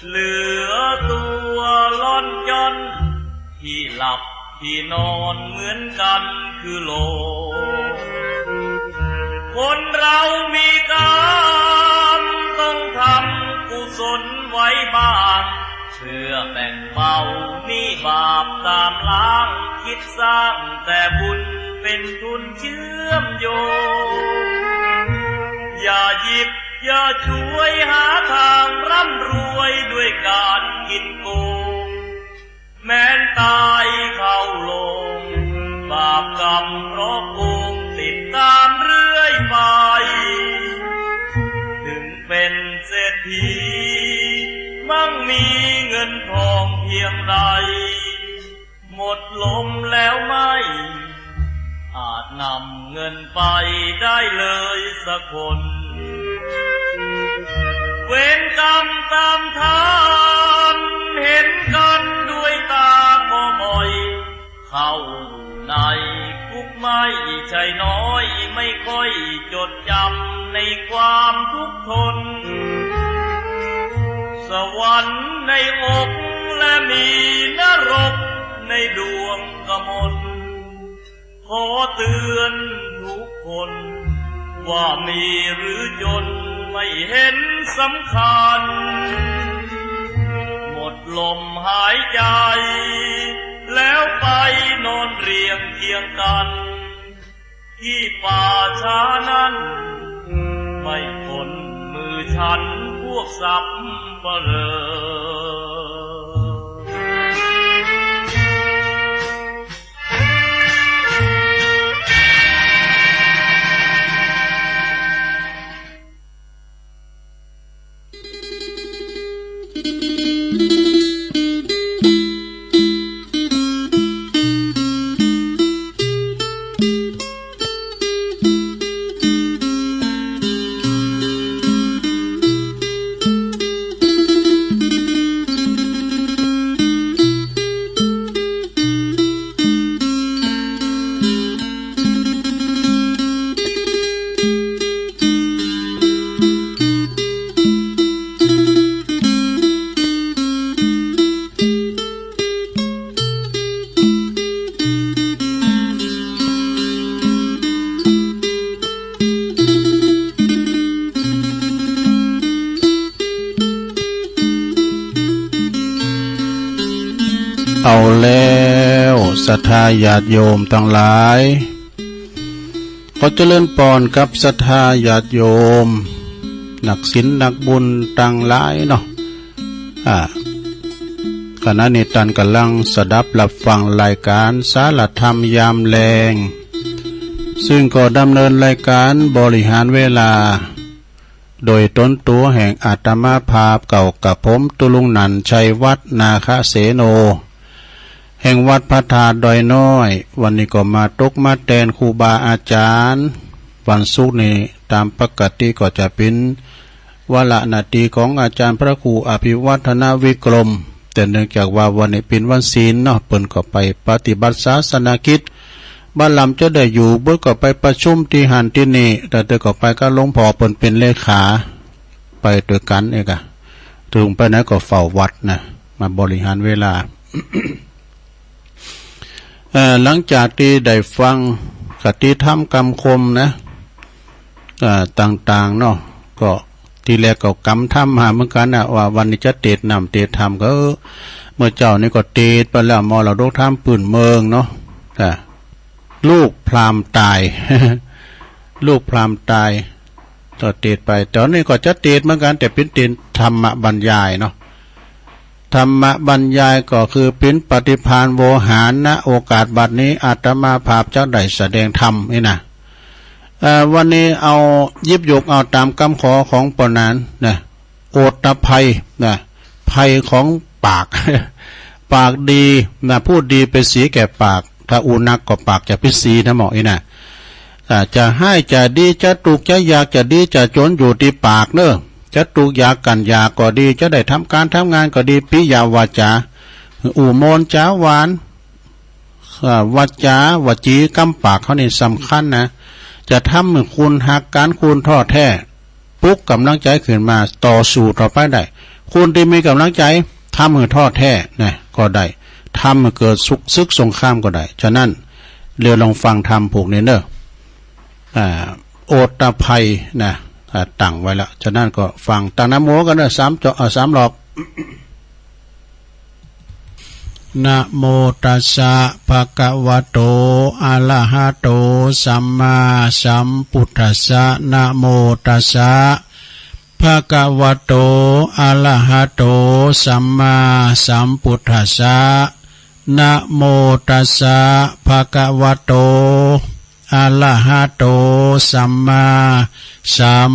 เหลือตัวล่อนจ้อน ที่หลับที่นอนเหมือนกั๋นคือโลก คนเรามีกรรมต้องทำกุศลไว้บ้าง เพื่อแบ่งเบาหนี้บาปต๋ามล้าง คิดสร้างแต่บุญเป๋นทุนเชื่อมโยง อย่าหยิบอย่าฉวยหาทางร่ำรวยด้วยก๋านกิ๋นโกง แม้นต๋ายเข้าโลง บาปกรรมเพราะโกงติดต๋ามเรื่อยไป ถึงเป๋นเศรษฐี มั่งมีเงินทองเพียงใด หมดลมแล้วไม่อาจนำเงินไปได้เลยสักคน เวรกรรมต๋ามทานเห็นกั๋นด้วยต๋าก็บ่อย เข้าอยู่ในคุกไม่ใช่น้อย ไม่ค่อยจดจ๋ำในความทุกข์ทน สวรรค์ในอกและมีนรกในดวงกมล ขอเตือนทุกคน ว่ามีหรือจนไม่เห็นสำคัญ หมดลมหายใจ แล้วไปนอนเรียงเคียงกั๋น ที่ป่าช้านั้น ไม่พ้นมือฉันพวกสัปเหร่อ เอาแล้ว ศรัทธาญาติโยมตังหลาย ขอเจริญปอนกับศรัทธาญาติโยม นักศีลนักบุญตังหลายเนาะ อ่า ขณะนี้ต้านก่ำลังสดับฮับฟังรายก๋านสารธรรมยามแลง ซึ่งก็ดำเนินรายก๋านบริหารเวลา โดยต๋นตั๋วแห่งอาตมาภาพเก่ากระผม ตุ๊ลุงนันท์ ชัยวัฒน์ นาคเสโน แห่งวัดพระธาตุดอยน้อย วันนี้ก็มาตกมาแตนครูบาอาจ๋ารย์ วันศุกร์นี้ต๋ามปกติก็จะเป๋นวาระหน้าตี้ของอาจ๋ารย์พระครูอภิวัฒนวิกรม แต่เนื่องจากว่าวันนี้เป๋นวันศีลเนาะ เปิ้นก็ไปปฏิบัติศาสนกิจ บ่าลำจะได้อยู่ เปิ้นก็ไปประชุมตี้หั้นตี้นี่ แต่เตื้อก็ไปกับหลวงพ่อเปิ้นเป๋นเลขา ไปตวยกั๋นเองอะ เถิงไปไหนก็เฝ้าวัดนะ มาบริหารเวลา เอ่อ หลังจากตี้ได้ฟังคติธรรมกำคมนะ เอ่อ ต่างๆ เนาะ ก็ทีแรกก็กำธรรมมาเหมือนกั๋นนะ ว่าวันนี้จะเตสน์น้ำเตสน์ธรรม ก็ เออ เมื่อเจ๊านี้ก็เตสน์ไปแล้ว มรดกธรรมปื้นเมืองเนาะ อ่า ลูกพราหมณ์ต๋าย ลูกพราหมณ์ต๋าย ก็เตสน์ไป ต๋อนนี้ก็จะเตสน์เหมือนกั๋น แต่เป๋นเตสน์ธรรมบรรยายเนาะ ธรรมบรรยายก็คือเป๋นปฏิภาณโวหาร ณ โอกาสบัดนี้ อาตมาภาพจะได้แสดงธรรมนี่นะ เอ่อ วันนี้เอาหยิบยกเอาต๋ามกำขอของปอหนานนะ โอตตัพภัยนะ ภัยของปาก ปากดีนะ พูดดีเป๋นสีแก่ปาก ถ้าอู้นักก็ปากจะเป๋นสีนะหมออี้นะ อ่า จะฮ้ายจะดี จะตุ๊กข์จะยาก จะดีจะจ๋น อยู่ตี้ปากเน่อ จะตุ๊กข์ยากกั๋นยากก็ดี จะได้ทำก๋านทำงานก็ดี ปิยวาจา อู้ม่วนจ๋าหวาน อ่า วาจา วจีกำปากเฮานี่สำคัญนะ จะทำหื้อคุณฮักกั๋น คุณถ่อแท้ ปลุกก๋ำลังใจ๋ขึ้นมา ต่อสู้ต่อไปได้ คุณตี้มีก๋ำลังใจ๋ ทำหื้อถ่อแท้นะ ก็ได้ ทำหื้อเกิดศึก ศึกสงครามก็ได้ ฉะนั้น เดี๋ยวลองฟังธรรมผูกนี้เน่อ อ่า โอตตัพภัยนะ อ่า ตั้งไว้แล้ว ฉะนั้นก็ฟัง ตั้งนะโมกั๋นเน่อ สามจอ อ่า สามรอบ นะโมตัสสะ ภะคะวะโต อะระหะโต สัมมาสัมพุทธัสสะ นะโมตัสสะ ภะคะวะโต อะระหะโต สัมมาสัมพุทธัสสะ นะโมตัสสะ ภะคะวะโต อะระหะโต สัมมาสัม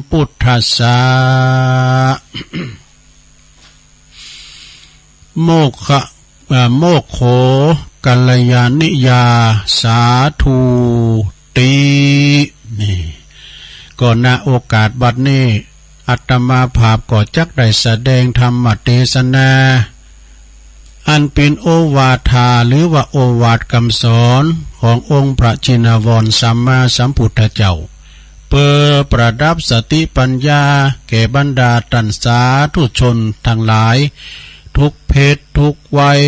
พุทธัสสะ โมกขะ เอ่อ โมกโข กัลยาณิยา สาธุติ นี่ ก็ณ โอกาสบัดนี้ อาตมาภาพก็จักได้แสดงธรรมเตสนา อันเป๋นโอวาทา หรือว่าโอวาทกำสอนขององค์พระชินวรสัมมาสัมพุทธเจ้า เปื้อประดับสติปัญญาแก่บรรดาต้านสาธุชนตังหลาย ทุกเพศทุกวัย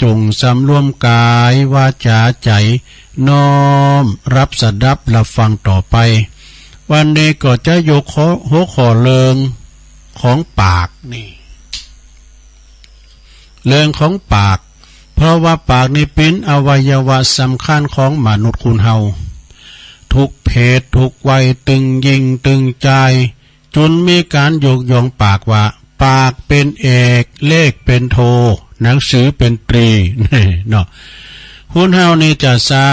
จงสำรวมก๋าย วาจา ใจ๋ น้อมฮับสดับฮับฟังต่อไป วันนี้ก็จะยกหัว หัวข้อเรื่องของปากนี่ เรื่องของปาก เพราะว่าปากนี่เป๋นอวัยวะสำคัญของมนุษย์คนเฮา ทุกเพศทุกวัย ตึงญิงตึงจาย จุ่นมีก๋านยกย่องปากว่า ปากเป๋นเอก เลขเป๋นโท หนังสือเป๋นตรี เนาะ คนเฮานี่จะสะ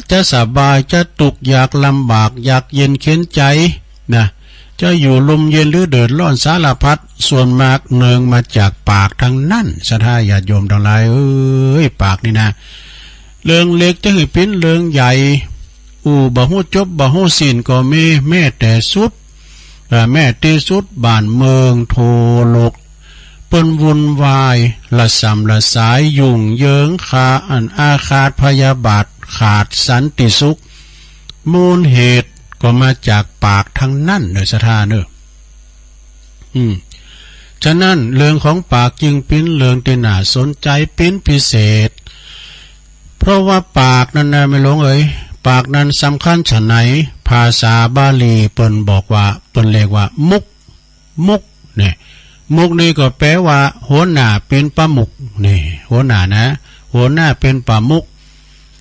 จะสบาย จะตุ๊กข์ยากลำบาก ยากเย็นเข็ญใจ๋ นะ จะอยู่ร่มเย็นหรือเดือดร้อนสารพัด ส่วนมากเนื่องมาจากปากตังนั้น ศรัทธาญาติโยมตังหลายเอ๋ย ปากนี่นะ เรื่องเล็กจะหื้อเป๋นเรื่องใหญ่ อู้บ่ฮู้จบบ่ฮู้สิ้นก็มี แม้แต่สุด เอ่อ แม้ตี้สุดบ้านเมืองทั่วโลก เปิ้นวุ่นวาย ระส่ำระสาย ยุ่งเหยิง ขาด อันอาฆาตพยาบาท ขาดสันติสุข มูลเหตุก็มาจากปากตังนั้นเน่อ ศรัทธาเน่อ อืม ฉะนั้นเรื่องของปากจึงเป๋นเรื่องตี้น่าสนใจ๋เป๋นพิเศษ เพราะว่าปากนั้นนะ แม่หลวงเอ๋ย ปากนั้นสำคัญฉะไหน ภาษาบาลีเปิ้นบอกว่า เปิ้นเรียกว่ามุข มุข เนี่ย มุขนี่ก็แปลว่าหัวหน้า เป๋นประมุข นี่ หัวหน้านะ หัวหน้าเป๋นประมุข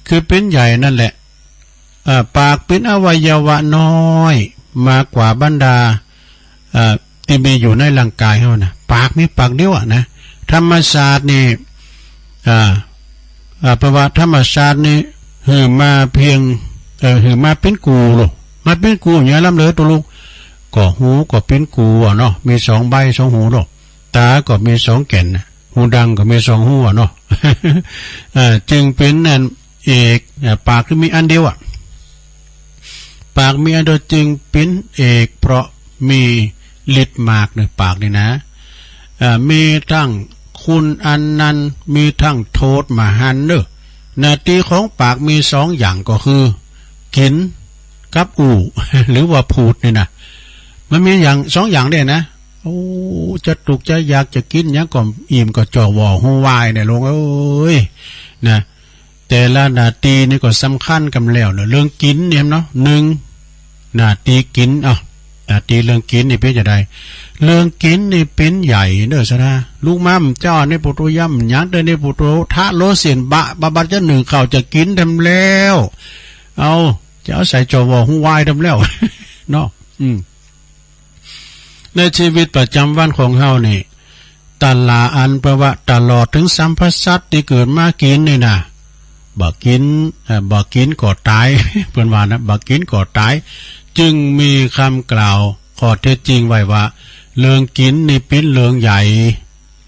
คือเป๋นใหญ่นั่นแหละ เอ่อ ปากเป๋นอวัยวะน้อย มากกว่าบรรดา เอ่อ ตี้มีอยู่ในร่างก๋ายเฮานะ ปากมีปากเดียวอะนะ ธรรมชาตินี่ อ่า อ่า แปลว่าธรรมชาตินี่หื้อมาเพียง เอ่อ หื้อมาเป๋นกู้โล มาเป๋นกู้เยียะล้ำเลย ตกลง ก็หูก็เป๋นกู้อะเนาะ มีสองใบสองหูโล ต๋าก็มีสองแก่นน่ะ ฮูดังก็มีสองฮู้อะเนาะ เอ่อ จึงเป๋นอันเอก เอ่อ ปากคือมีอันเดียวอะ ปากมีอันเดียวจึงเป๋นเอก เพราะมีฤทธิ์มากในปากนี่นะ เอ่อ มีตึงคุณอันนันต์ มีตึงโทษมหันต์เน่อ หน้าตี้ของปากมีสองอย่างก็คือ กิ๋นกับอู้ หรือว่าพูดนี่นะ มันมีอย่างสองอย่างเดียวนะ โอ้ จะตุ๊กจะอยากจะกิ๋นหยังก็อิ่มก็จ่อหว่อหูวายเนี่ย หลวงเอ๋ย นะ แต่ละหน้าตี้นี่ก็สำคัญกำแล้วเนาะ เรื่องกิ๋นเนี่ยเนาะ นึ่ง หน้าตี้กิ๋น เอ้า หน้าตี้เรื่องกิ๋นนี่เป๋นจะใด เรื่องกิ๋นนี่เป๋นใหญ่เน่อ ศรัทธา ลูกม้ำเจ้านี่ปูโต ยำหยังเต๊อะนี่ปูโต ทะโลเสี้ยนบะ บะบัดจะนึ่งข้าวจะกิ๋นแถมแล้ว เอ้า จะเอาใส่จ่อหว่อหูวายแถมแล้ว เนาะ อืม ในชีวิตประจำวันของเฮานี่ ตะหลาอันแปลว่าตลอดเถิงสรรพสัตว์ตี้เกิดมากิ๋นนี่นะ บ่กิ๋น เอ่อ บ่กิ๋นก็ต๋าย เปิ้นว่านะ บ่กิ๋นก็ต๋าย จึงมีกำกล่าวข้อเท็จจริงไว้ว่า เรื่องกิ๋นนี่เป๋นเรื่องใหญ่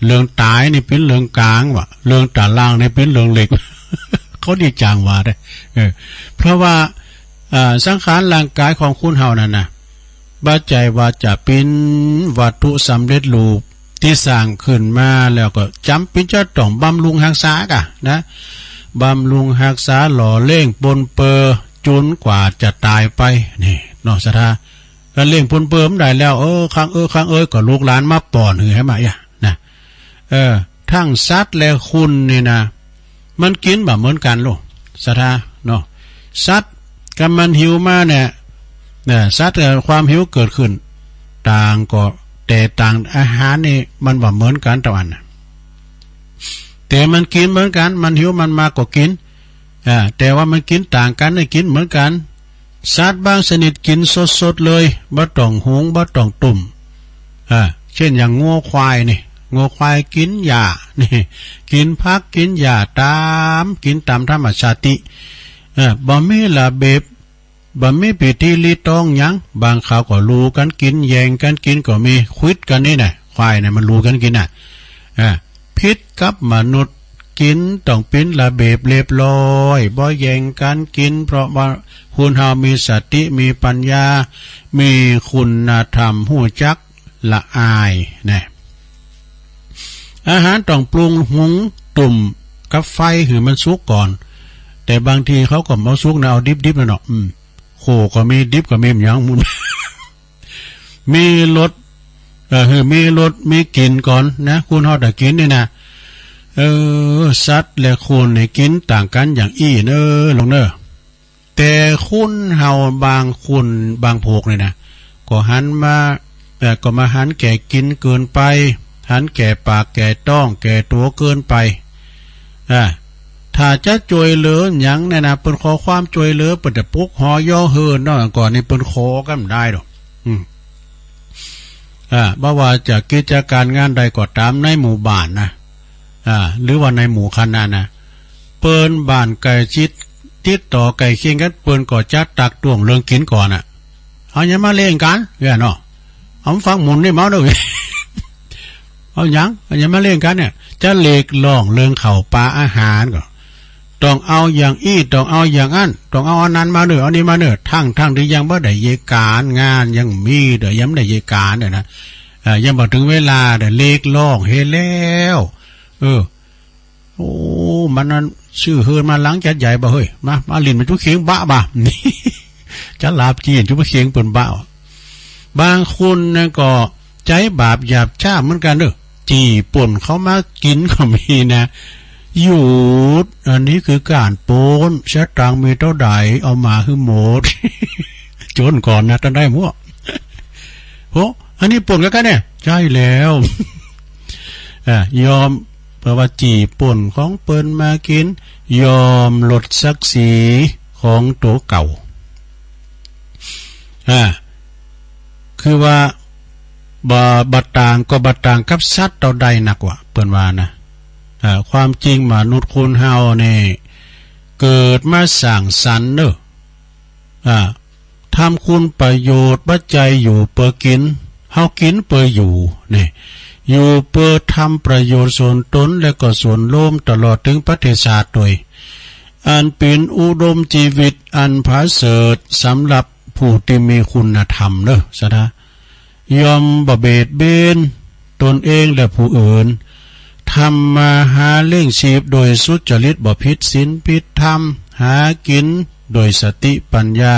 เรื่องต๋ายนี่เป๋นเรื่องก๋าง ว่าเรื่องต๋าล่างนี่เป๋นเรื่องเล็ก เขาดีจังว่าเด้อ เออ เพราะว่า อ่า สังขารร่างก๋ายของคนเฮานั่นนะ บ่ใจ้ว่าจะเป๋นวัตถุสำเร็จรูปตี้สร้างขึ้นมาแล้วก็จ๋ำเป๋นจะต้องบำรุงฮักษาก่ะนะ บำรุงฮักษาหล่อเลี้ยงปนเปื้อจ๋นกว่าจะต๋ายไป นี่เนาะ ศรัทธา ก็เลี้ยงปนเปื้อบ่ได้แล้ว เออ ครั้งเออ ครั้งเอย ก็ลูกหลานมาป้อนหื้อหื้อมาเยียะนะ เออ ตึงสัตว์และคนนี่นะ มันกิ๋นบ่เหมือนกั๋นโล ศรัทธา เนาะ สัตว์กำมันหิวมาเนี่ย เนี่ย สัตว์ เอ่อ ความหิวเกิดขึ้น ต่างก็ แต่ต่างอาหารนี่มันบ่เหมือนกั๋นตะวันนะ แต่มันกิ๋นเหมือนกั๋น มันหิวมันมาก็กิ๋น อ่า แต่ว่ามันกิ๋นต่างกั๋น นี่กิ๋นเหมือนกั๋น สัตว์บางชนิดกิ๋นสดๆ เลย บ่ต้องหุง บ่ต้องตุ้ม อ่า เช่นอย่างงัวควายนี่ งัวควายกิ๋นหญ้า นี่ กิ๋นผักกิ๋นหญ้าต๋าม กิ๋นต๋ามธรรมชาติ เออ บ่มีระเบียบ บ่มีพิธีรีตองหยัง บางคราวก็ลู่กั๋นกิ๋น แย่งกั๋นกิ๋นก็มี ขวิดกั๋นนี่นะ ควายเนี่ยมันลู่กั๋นกิ๋นน่ะ อ่า ผิดกับมนุษย์ กิ๋นต้องเป๋นระเบียบเรียบร้อย บ่แย่งกั๋นกิ๋น เพราะว่าคนเฮามีสติ มีปัญญา มีคุณธรรม ฮู้จักละอายนะ อาหารต้องปรุงหุงตุ้มกับไฟหื้อมันสุกก่อน แต่บางทีเขาก็บ่สุกนะ เอาดิบๆ นั่นเนาะ อืม โขก็มี ดิบก็มี บ่หยัง มีรส เออ หื้อมีรสมีกลิ่นก่อนนะ คนเฮาถ้ากิ๋นนี่นะ เออ สัตว์และคนนี่กิ๋นต่างกั๋นอย่างอี้เน่อ หลวงเน่อ แต่คนเฮาบางคนบางพวกนี่นะ ก็หันมา เอ่อ ก็มาหันแก่กิ๋นเกินไป หันแก่ปากแก่ต๊องแก่ตั๋วเกินไป อ่า ถ้าจะจ้วยเหลือหยังเนี่ยนะ เปิ้นขอความจ้วยเหลือ เปิ้นจะปลุกฮอเยียะเฮือนเนาะ ก่อนนี่เปิ้นขอกั๋นบ่ได้ดอก อืม อ่า บ่ว่าจะกิจก๋านงานใดก็ต๋ามในหมู่บ้านนะ อ่า หรือว่าในหมู่คณะนะ เปิ้นบ้านใก้จิตติดต่อใก้เคียงกั๋น เปิ้นก็จะตั๊กต้วงเรื่องกิ๋นก่อนน่ะ เอาหยังมาเล่งกั๋น เอ้อเนาะ เอาฟังหมุนนี่เมาเน่อ เอาหยัง เอาหยังมาเล่งกั๋นเนี่ย จะเรียกร้องเรื่องข้าวป๋าอาหารก็ ต้องเอาอย่างอี้ ต้องเอาอย่างอั้น ต้องเอาอันนั้นมาเน่อ เอานี้มาเน่อ ทั้งๆ ตี้ยังบ่ได้เยียะก๋าน งานยังมีเน่อ ยังบ่ได้เยียะก๋านเน่อนะ อ่า ยังบ่เถิงเวลาเน่อ เรียกร้องเหียแล้ว เออ โอ้ มันนั้นซื้อเฮือนมาหลังจั๊ดใหญ่บ่เฮ้ย มา มาหลิ้นมาจุ๊เขียงบะบ่า จะหลาบจี้จุ๊เขียงเปิ้นบะ บางคนนะก็ใจ๊บาปหยาบช้าเหมือนกั๋นเน่อ จี้ป้นเขามากิ๋นก็มีนะ หยุด อันนี้คือก๋านป้น สตางค์มีเต้าใดเอามาหื้อหมด โจรก่อนนะ ต้านได้หมด โห อันนี้ป้นกั๋นเนี่ย ใจ้แล้ว อ่ะ ยอม แปลว่าจี้ป้นของเปิ้นมากิ๋น ยอมลดศักดิ์ศรีของตั๋วเก่า อ่า คือว่า บ่ บ่ต่างก็บ่ต่างกับสัตว์เต้าใดนักว่า เปิ้นว่านะ เอ่อ ความจริงมนุษย์คนเฮานี่ เกิดมาสร้างสรรค์เน่อ อ่า ทำคุณประโยชน์ บ่ใจ้อยู่เปื้อกิ๋น เฮากิ๋นเปื้ออยู่ นี่ อยู่เปื้อทำประโยชน์ส่วนตนและก็ส่วนรวม ตลอดเถิงประเทศชาติตวย อันเป๋นอุดมจีวิตอันผาเสริฐสำหรับผู้ตี้มีคุณธรรมเน่อ สะดา ย่อมบ่เบียดเบียนตนเองและผู้อื่น ทำมาหาเลี้ยงชีพโดยสุจริต บ่ผิดศีลผิดธรรม หากิ๋นโดยสติปัญญา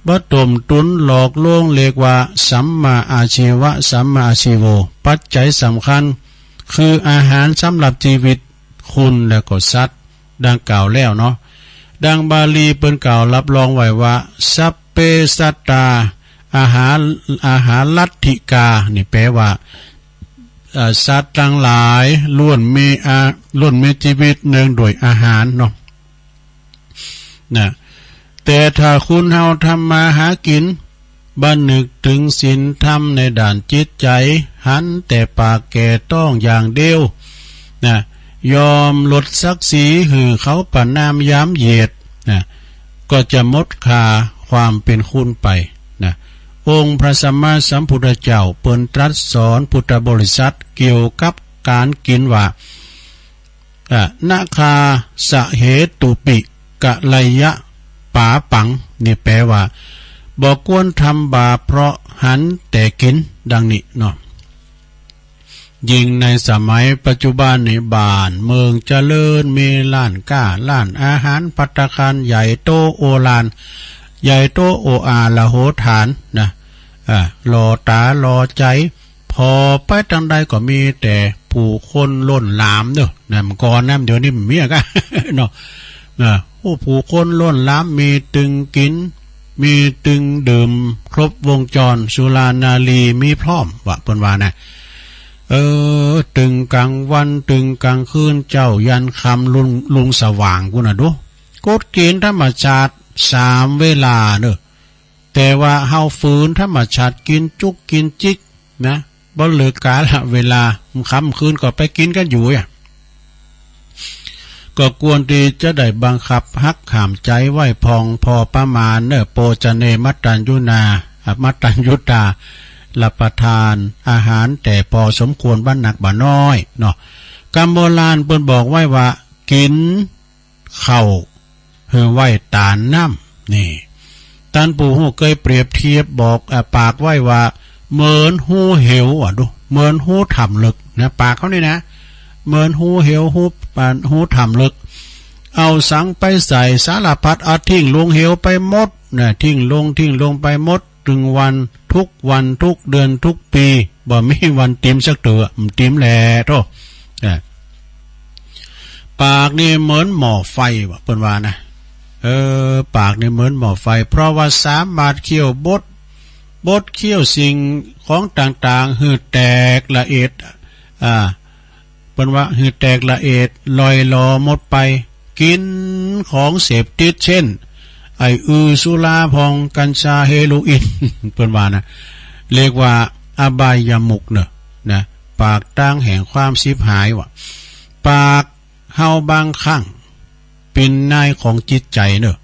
บ่ต้มตุ๋นหลอกลวง เรียกว่าสัมมาอาชีวะ สัมมาอาชีโว ปัจจัยสำคัญคืออาหารสำหรับจีวิตคุณและก็สัตว์ ดังกล่าวแล้วเนาะ ดังบาลีเปิ้นกล่าวรับรองไว้ว่า สัพเพสัตตา อาหา อาหารัตถิกา นี่แปลว่า เอ่อ สัตว์ตังหลายล้วนมีอา ล้วนมีจีวิตเนืองโดยอาหารเนาะ นะ แต่ถ้าคนเฮาทำมาหากิ๋น บ่นึกเถิงศีลธรรมในด้านจิตใจ๋ หันแต่ปากแก่ต้องอย่างเดียว นะ ยอมลดศักดิ์ศรีหื้อเขาประณามหยามเหยียด นะ ก็จะหมดค่าความเป๋นคนไป นะ องค์พระสัมมาสัมพุทธเจ้าเปิ้นตรัสสอนพุทธบริษัทเกี่ยวกับก๋านกิ๋นว่า อ่า นะคาสะเหตุปิ กะไลยะปาปัง นี่แปลว่า บ่ควรทำบาปเพราะหันแต่กิ๋น ดังนี้เนาะ ยิ่งในสมัยปัจจุบันนี้ บ้านเมืองเจริญ มีร้านก๊า ร้านอาหาร ภัตตาคารใหญ่โตโอฬาร ใหญ่โตโออา ละโหฐาน นะ อ่า หล่อต๋าหล่อใจ๋ ผ่อไปตางใดก็มีแต่ผู้คนล้นหลามเนาะ นะ เมื่อก่อนนะ เดี๋ยวนี้บ่มีอะกะ เนาะ นะ โอ้ ผู้คนล้นหลาม มีตึงกิ๋น มีตึงดื่ม ครบวงจร สุรานารีมีพร้อม ว่าเปิ้นว่านะ เออ ตึงกลางวัน ตึงกลางคืน เจ๊ายันค่ำ ลุง ลุงสว่างพู้นน่ะดู กดเกณฑ์ธรรมชาติสามเวลาเนาะ แต่ว่าเฮาฝืนธรรมชาติ กิ๋นจุกกิ๋นจิกนะ บ่เลือกกาละเวลา ค่ำคืนก็ไปกิ๋นกั๋นอยู่อะ ก็ควรตี้จะได้บังคับหักห้ามใจ๋ไว้พ่องพอประมาณเนาะ โภชเน มัตตัญญูนา อ่ะ มัตตัญญูตา รับประทานอาหารแต่พอสมควร บ่หนักบ่น้อยเนาะ กำโบราณเปิ้นบอกไว้ว่า กิ๋น ข้าวหื้อไหว้ตานน้ำ นี่ ต้านผู้ฮู้เกยเปรียบเทียบบอก อ่า ปากไว้ว่า เหมือนฮูเหว อ่ะ ดู เหมือนฮูถ้ำลึกนะ ปากเฮานี่นะ เหมือนฮูเหว ฮู อ่า ฮูถ้ำลึก เอาสังไปใส่สารพัด เอาทิ้งลงเหวไปหมดนะ ทิ้งลง ทิ้งลงไปหมด ตึงวัน ทุกวัน ทุกเดือน ทุกปี๋ บ่มีวันติมสักเตื้อ บ่ติมแหละโธ่ อ่า ปากนี่เหมือนหม้อไฟ ว่าเปิ้นว่านะ เออ ปากนี่เหมือนหม้อไฟ เพราะว่าสามารถเคี่ยวบด บดเคี่ยวสิ่งของต่างๆ หื้อแตกละเอียด อ่า เปิ้นว่าหื้อแตกละเอียด ล่อยหลอหมดไป กิ๋นของเสพติด เช่น ไอ้อือ สุรา พ่อง กัญชา เฮโรอีน เปิ้นว่านะ เรียกว่าอบายมุขเนาะ นะ ปากตางแห่งความฉิบหาย ว่า ปากเฮาบางครั้งเป๋นนายของจิตใจ๋เนาะ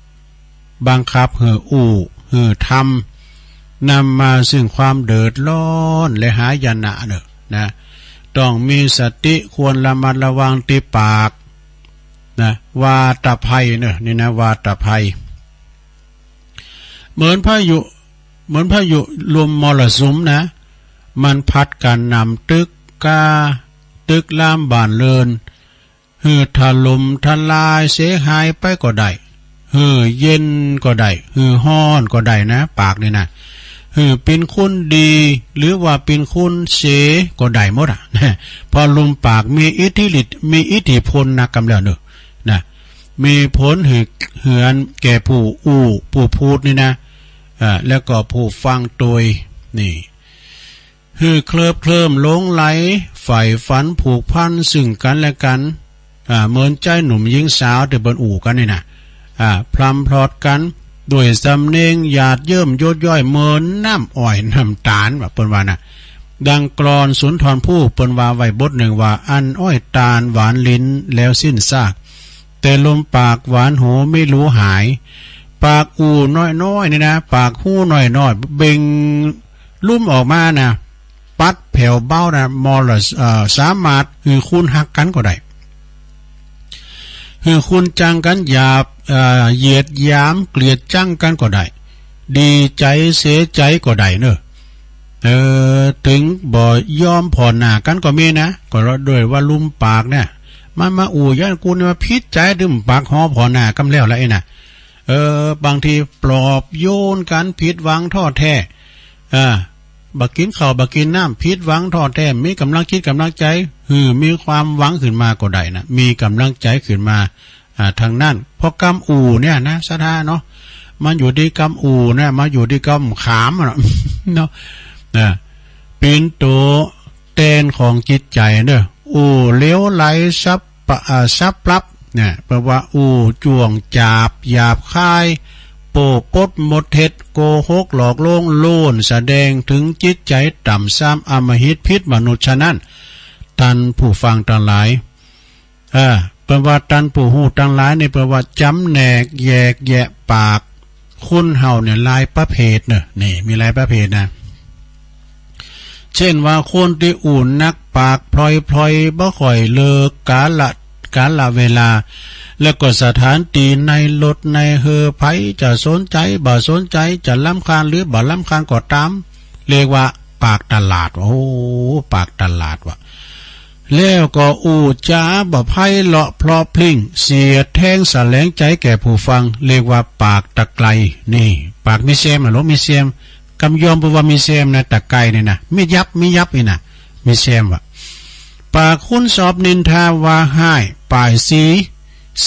บังคับหื้ออู้ หื้อทำ นำมาซึ่งความเดือดร้อนและหายนะเนาะ นะ ต้องมีสติ ควรระมัดระวังตี้ปาก นะ วาตภัยเนาะ นี่นะ วาตภัย เหมือนพายุ เหมือนพายุลมมรสุมนะ มันพัดกระหน่ำตึกก้า ตึกรามบ้านเรือน หื้อถล่มทลายเสียหายไปก็ได้ หื้อเย็นก็ได้ หื้อฮ้อนก็ได้นะ ปากนี่นะ หื้อเป๋นคนดี หรือว่าเป๋นคนเสียก็ได้หมดอะ เพราะลมปากมีอิทธิฤทธิ์ มีอิทธิพลนักกำแล้วเนาะ นะ มีผลหื้อเหือนแก่ผู้อู้ ผู้พูดนี่นะ อ่า แล้วก็ผู้ฟังตวย นี่ หื้อเคลิบเคลิ้มหลงใหล ใฝ่ฝันผูกพันซึ่งกั๋นและกั๋น อ่า เหมือนจายหนุ่มหญิงสาวตี้เปิ้นอู้กั๋นนี่นะ อ่า พร่ำพรอดกั๋น ด้วยสำเนียงหยาดเยิ้มหยดย้อย เหมือนน้ำอ้อยน้ำต๋าล ว่าเปิ้นว่านะ ดังกลอนสุนทรภู่เปิ้นว่าไว้บทนึ่งว่า อั้นอ้อยตาลหวานลิ้นแล้วสิ้นซาก แต่ลมปากหวานหูไม่รู้หาย ปากอู้น้อยๆ นี่นะ ปากฮู้น้อยๆ เบ่งลุ่มออกมานะ ปัดแผวเบ้านะ มอละ เอ่อ สามารถหื้อคนฮักกั๋นก็ได้ หื้อคนจังกั๋น หยาบ เอ่อ เหยียดหยามเกลียดจังกั๋นก็ได้ ดีใจ๋เสียใจ๋ก็ได้เนาะ เออ เถิงบ่ยอมผ่อหน้ากั๋นก็มีนะ ก็ด้วยว่าลุ่มปากเนี่ย มันมาอู้ย้านกูเนี่ยว่าผิดใจ๋ ดึมปากหอผ่อหน้ากั๋นแล้วละไอ้น่ะ เออ บางทีปลอบโยนกั๋น ผิดหวังท้อแท้ อ่า บ่กิ๋นข้าวบ่กิ๋นน้ำ ผิดหวังท้อแท้ มีก๋ำลังจิตก๋ำลังใจ๋ หื้อมีความหวังขึ้นมาก็ได้นะ มีก๋ำลังใจ๋ขึ้นมา อ่า ทางนั้น เพราะกำอู้เนี่ยนะ ศรัทธาเนาะ มันอยู่ตี้กำอู้เนี่ย มันอยู่ตี้กำขามอะเนาะ เนาะ นะ เป๋นตั๋วแตนของจิตใจ๋เนาะ อู้เหลวไหลสับปะ อ่า สับปรับเนี่ย แปลว่าอู้จ้วงจาบ หยาบคาย โป้ปดมดเท็จ โกหกหลอกลวง โล้นแสดงเถิงจิตใจ๋ต่ำซาม อำมหิต ผิดมนุษย์ ฉะนั้น ต้านผู้ฟังตังหลาย เออ เปิ้นว่าต้านผู้ฮู้ตังหลายนี่ เปิ้นว่าจ๋ำแนกแยกแยะปาก คนเฮาเนี่ยหลายประเภทเนาะ นี่มีหลายประเภทนะ เช่นว่าคนตี้อู้นักปากพลอยๆ บ่ค่อยเลือกกาละ กาละเวลา แล้วก็สถานตี้ในรถในเฮือ ใผจะสนใจ๋บ่สนใจ๋ จะรำคาญหรือบ่รำคาญก็ต๋าม เรียกว่าปากตลาด โอ้ ปากตลาดว่ะ แล้วก็อู้จ๋าบ่ไพเราะเพราะพริ้ง เสียดแทงแสลงใจ๋แก่ผู้ฟัง เรียกว่าปากตะไกร นี่ ปากมีแซมอะ หลวงมีแซม กำยอมเปิ้นว่ามีแซมนะ ตะไกรเนี่ยนะ มียับ มียับนี่นะ มีแซมว่ะ ปากคนสอบนินทาว่าฮ้ายป้ายสี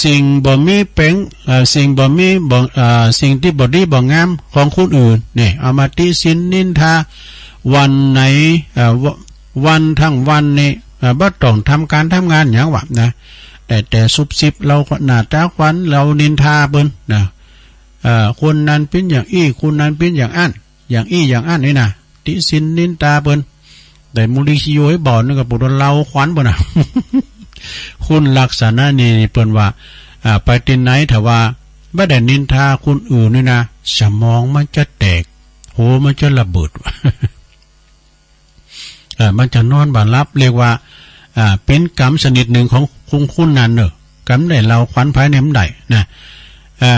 สิ่งบ่มีแป๋ง เอ่อ สิ่งบ่มีบ่ เอ่อ สิ่งตี้บ่ดีบ่งามของคนอื่น นี่ เอามาติฉินนินทา วันไหน เอ่อ ว- วันทั้งวันนี่ เอ่อ บ่ต้องทำก๋านทำงานหยังวะนะ ได้แต่ซุบซิบเล่าหน้าต๋าขวัญ เล่านินทาเปิ้นนะ เอ่อ คนนั้นเป๋นอย่างอี้ คนนั้นเป๋นอย่างอั้น อย่างอี้อย่างอั้นนี่นะ ติฉินนินทาเปิ้น ได้มูลลีขี้โยยบ่อนึ่งกับปุตเล่าขวัญเปิ้นนะ คนลักษณะนี้นี่เปิ้นว่า อ่า ไปตี้ไหนถ้าว่าบ่ได้นินทาคนอื่นนี่นะ สมองมันจะแตก หัวมันจะระเบิด เออ มันจะนอนบ่หลับ เรียกว่า อ่า เป๋นกรรมชนิดนึ่งของคน คนนั้นเนาะ กำได้เล่าขวัญไผเนี่ยบ่ได้นะ อ่า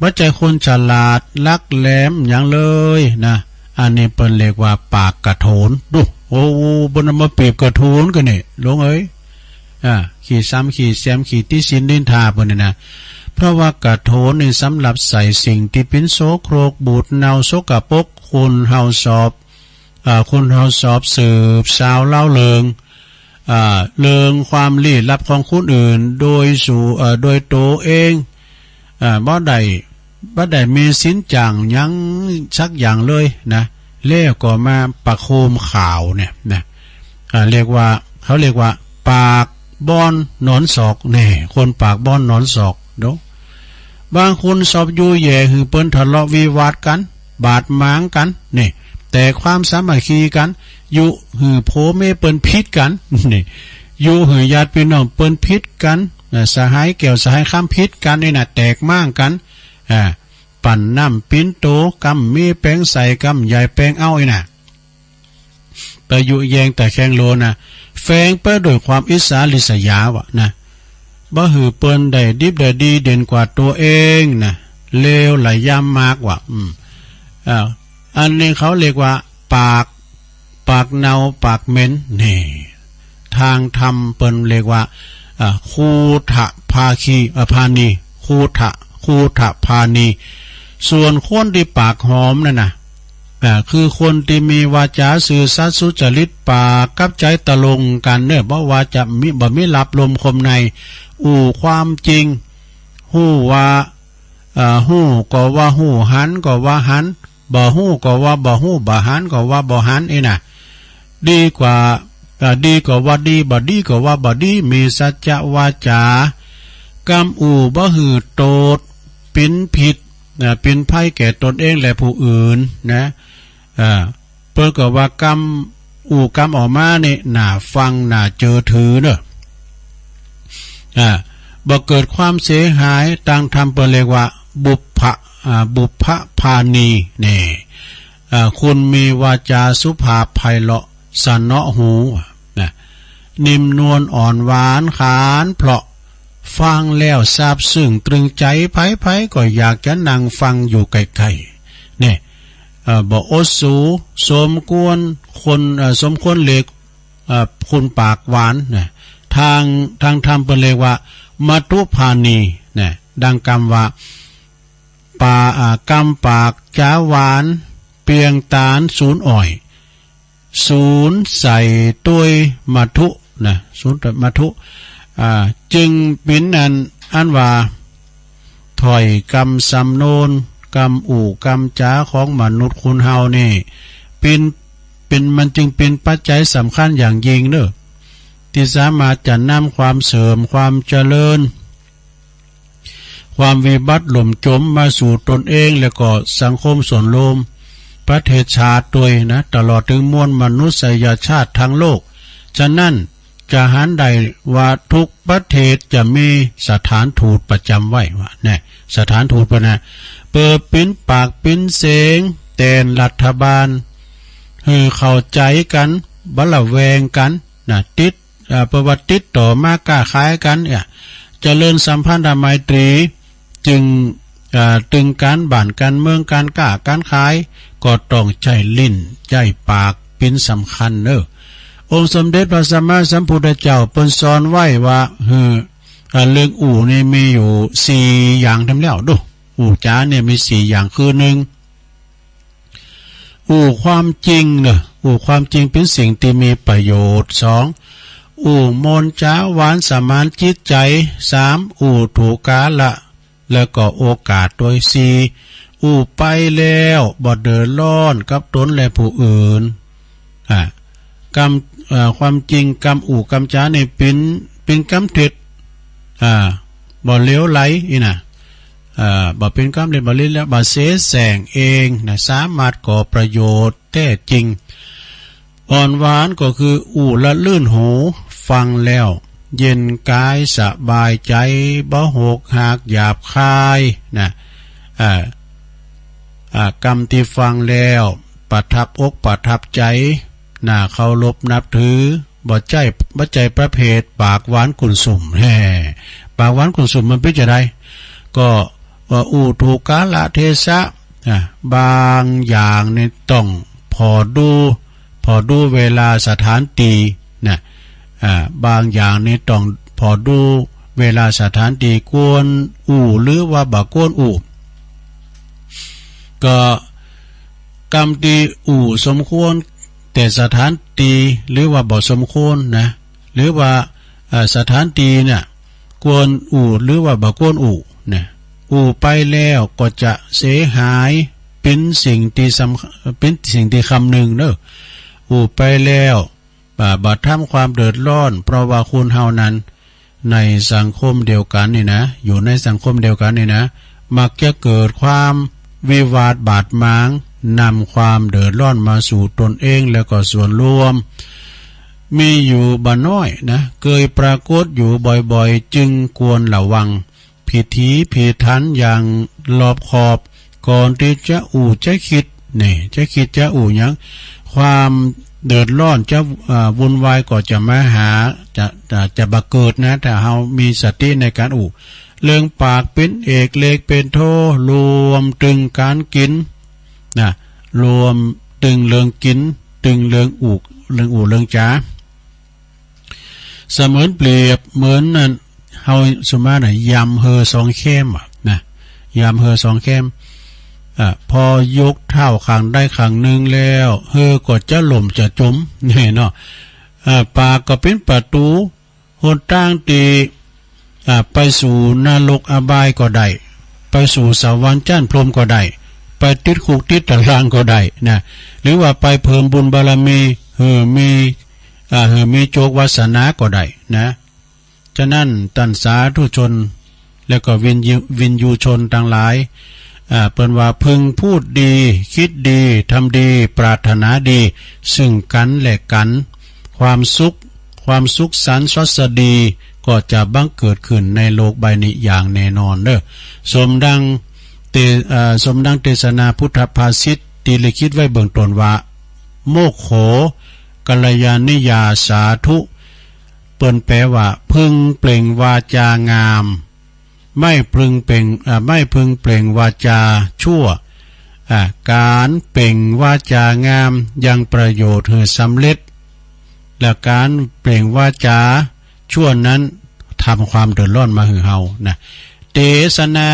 บ่ใจ้คนฉลาดลักแหลมหยังเลยนะ อันนี้เปิ้นเรียกว่าปากกระโถน ดู โอ้ เปิ้นเอามาเปรียบกระโถนกั๋นนี่ หลวงเอ๋ย อ่า ขี้ซ้ำขี้แซมขี้ติฉินนินทาเปิ้นนี่นะ เพราะว่ากระโถนนี่สำหรับใส่สิ่งตี้เป๋นโสโครกบูดเน่าสกปรก คนเฮาสอบ อ่า คนเฮาสอบสืบสาวเล่าเรื่อง อ่า เรื่องความลี้ลับของคนอื่น โดยสู่ เอ่อ โดยตั๋วเอง อ่า บ่ได้ บ่ได้มีสินจ้างหยังสักอย่างเลยนะ แล้วก็มาประโคมข่าวเนี่ยนะ อ่า เรียกว่า เขาเรียกว่าปากบ่อนนอนซอก แน่ คนปากบ่อนนอนซอก ดู บางคนสอบอยู่แหย่หื้อเปิ้นทะเลาะวิวาทกั๋น บาดหมางกั๋น นี่ แตกความสามัคคีกั๋น ยุหื้อผัวเมียเปิ้นผิดกั๋น นี่ ยุหื้อญาติพี่น้องเปิ้นผิดกั๋น อ่า สหายแก้วสหายคำผิดกั๋นนี่นะ แตกม้างกั๋น อ่า ปั่นน้ำปิ้นโต กำมีแป๋งใส่ กำใหญ่แป๋งเอาอี้นะ ไปยุแยงตะแคงโลนะ แฝงไปด้วยความอิจฉาริษยาว่ะนะ บ่หื้อเปิ้นได้ดิบได้ดีเด่นกว่าตั๋วเองนะ เลวหลายยามมากว่ะ อืม อ่า อันนี้เขาเรียกว่าปาก ปากเน่าปากเหม็น นี่ ทางธรรมเปิ้นเรียกว่า อ่า คูถะภาคี อ่า พานี คูถะ คูถะพานี ส่วนคนตี้ปากหอมนั่นนะ อ่า คือคนตี้มีวาจาซื่อสัตย์สุจริต ปากกับใจ๋ตรงกั๋นเนาะ บ่ว่าจะมี บ่มีลับลมคมใน อู้ความจริง ฮู้ว่า อ่า ฮู้ก็ว่าฮู้ หันก็ว่าหัน บ่ฮู้ก็ว่าบ่ฮู้ บ่หันก็ว่าบ่หัน อี้นะ ดีกว่า อ่า ดีก็ว่าดี บ่ดีก็ว่าบ่ดี มีสัจจะวาจา กำอู้บ่หื้อโตษ เป๋นผิด อ่า เป๋นภัยแก่ตนเองและผู้อื่นนะ อ่า เปิ้นก็ว่ากำ อู้กำออกมานี่ น่าฟัง น่าเจือถือเน่อ อ่า บ่เกิดความเสียหาย ตางธรรมเปิ้นเรียกว่า บุพพะ อ่า บุพพพาณี นี่ อ่า คุณมีวาจาสุภาพไพเราะ สนอหู นะ นิ่มนวลอ่อนหวานขานเพราะ ฟังแล้วซาบซึ้งตรึงใจ๋ ใผๆ ก็อยากจะนั่งฟังอยู่ใก้ๆ เนี่ย เอ่อ บ่อดสู สมควรคน เอ่อ สมควรเรียก เอ่อ คุณปากหวานนะ ตาง ตางธรรมเปิ้นเรียกว่า มัทธุพาณีนะ ดังกำว่า ปา อ่า กำปากจ๋าหวาน เปรียงต๋านสูนอ่อย สูนใส่ตวยมัทธุนะ สูนตวยมัทธุ อ่า จึงเป๋นอัน อันว่า ถ้อยกำสำนวน กำอู้กำจ๋าของมนุษย์คนเฮานี่ เป๋น เป๋น มันจึงเป๋นปัจจัยสำคัญอย่างยิ่งเน่อ ตี้สามารถจะนำความเสื่อม ความเจริญ ความวิบัติล่มจมมาสู่ตนเอง แล้วก็สังคมส่วนรวม ประเทศชาติตวยนะ ตลอดถึงมวลมนุษยชาติทั้งโลก ฉะนั้นจะหันได้ว่าทุกประเทศจะมีสถานทูตประจ๋ำไว้ว่าแน่ สถานทูตเปิ้นนะ เปื้อเป๋นปากเป๋นเสียงแตนรัฐบาล หื้อเข้าใจ๋กั๋น บ่ระแวงกั๋นนะ ติด เอ่อ เปื้อว่าติดต่อมาก้าขายกั๋นเนี่ย เจริญสัมพันธไมตรี จึง เอ่อ ตึงก๋านบ้านก๋านเมือง ก๋านก้าก๋านขาย ก็ต้องใจ๊ลิ้นใจ๊ปากเป๋นสำคัญเน่อ องค์สมเด็จพระสัมมาสัมพุทธเจ้าเปิ้นสอนไว้ว่า หื้อ เอ่อ เรื่องอู้นี่มีอยู่สี่อย่างแถมแล้ว ดู อู้จ๋าเนี่ยมีสี่อย่าง คือ นึ่ง อู้ความจริงเน่อ อู้ความจริงเป๋นสิ่งตี้มีประโยชน์ สอง อู้มนต์จ๋าหวานสมานจิตใจ๋ สาม อู้ถูกกาละ แล้วก็โอกาสตวย สี่ อู้ไปแล้วบ่เดือดร้อนกับตนและผู้อื่น อ่า กำ เอ่อ ความจริงกำอู้กำจ๋านี่เป๋น เป๋นกำเท็จ อ่า บ่เหลวไหลอี้นะ อ่า บ่เป๋นกำเท็จ บ่เหลวไหล บ่เสแสร้งเองนะ สามารถก่อประโยชน์แต๊จริง อ่อนหวานก็คืออู้ละลื่นหู ฟังแล้วเย็นกายสบายใจ๋ บ่หกหักหยาบคายนะ อ่า อ่า กำตี้ฟังแล้วประทับอกประทับใจ๋ น่าเคารพนับถือ บ่ใจ้ บ่ใจ้ประเภทปากหวานกุ่นสุม แฮ่ ปากหวานกุ่นสุมมันเป๋นจาใด ก็ว่าอู้ถูกกาละเทศะ อ่ะ บางอย่างนี่ต้องผ่อดู ผ่อดูเวลาสถานตี้นะ อ่า บางอย่างนี่ต้องผ่อดูเวลาสถานตี้ ควรอู้หรือว่าบ่ควรอู้ ก็กำตี้อู้สมควรแก่สถานตี้ หรือว่าบ่สมควรนะ หรือว่า เอ่อ สถานตี้เนี่ย ควรอู้หรือว่าบ่ควรอู้นะ อู้ไปแล้วก็จะเสียหาย เป๋นสิ่งตี้สำ เป๋นสิ่งตี้คำนึงเน่อ อู้ไปแล้ว บ่า บ่ทำความเดือดร้อน เพราะว่าคนเฮานั้น ในสังคมเดียวกั๋นนี่นะ อยู่ในสังคมเดียวกั๋นนี่นะ มักจะเกิดความวิวาทบาดหมาง นำความเดือดร้อนมาสู่ตนเองแล้วก็ส่วนรวม มีอยู่บ่น้อยนะ เกยปรากฏอยู่บ่อยๆ จึงควรระวัง พิถีพิถันอย่างรอบคอบ ก่อนตี้จะอู้จะกึ๊ด นี่ จะกึ๊ดจะอู้หยัง ความเดือดร้อนจะ อ่า วุ่นวายก็จะมาหา จะ จะ จะบ่เกิดนะ ถ้าเฮามีสติในก๋านอู้ เรื่องปากเป๋นเอก เล็กเป๋นโท รวมเถิงก๋านกิ๋นนะ รวมเถิงเรื่องกิ๋น เถิงเรื่องอู้ เรื่องอู้เรื่องจ๋า เสมือนเปรียบเหมือนนั่น เฮาสมมุตินะ ยำเฮือสองแคมอะนะ ยำเฮือสองแคม อ่ะ พอยกเท้าข้างใดข้างนึ่งแล้ว เฮือก็จะล่มจะจ๋ม นี่เนาะ อ่ะ ปากก็เป๋นประตู๋ หนตางตี้ อ่ะ ไปสู่นรกอบายก็ได้ ไปสู่สวรรค์จั๊นพรหมก็ได้ ไปติดคุกติดตารางก็ได้นะ หรือว่าไปเพิ่มบุญบารมี หื้อมี อ่า หื้อมีโจควาสนาก็ได้นะ ฉะนั้นต้านสาธุชน แล้วก็วิญญู วิญญูชนตังหลาย อ่า เปิ้นว่าพึงพูดดี กึ๊ดดี ทำดี ปรารถนาดี ซึ่งกั๋นและกั๋น ความสุข ความสุขสันต์สวัสดี ก็จะบังเกิดขึ้นในโลกใบนี้อย่างแน่นอนเด้อ สมดังเต เอ่อ สมดังเตสนาพุทธภาษิตตี้ได้กึ๊ดไว้เบื้องต้นว่า โมคโข กัลยาณิยาสาธุ เปิ้นแปลว่า พึงเปล่งวาจางาม ไม่พึงเปล่ง อ่า ไม่พึงเปล่งวาจาชั่ว อ่า ก๋านเปล่งวาจางามยังประโยชน์หื้อสำเร็จ และก๋านเปล่งวาจาชั่วนั้นทำความเดือดร้อนมาหื้อเฮานะ เตสนา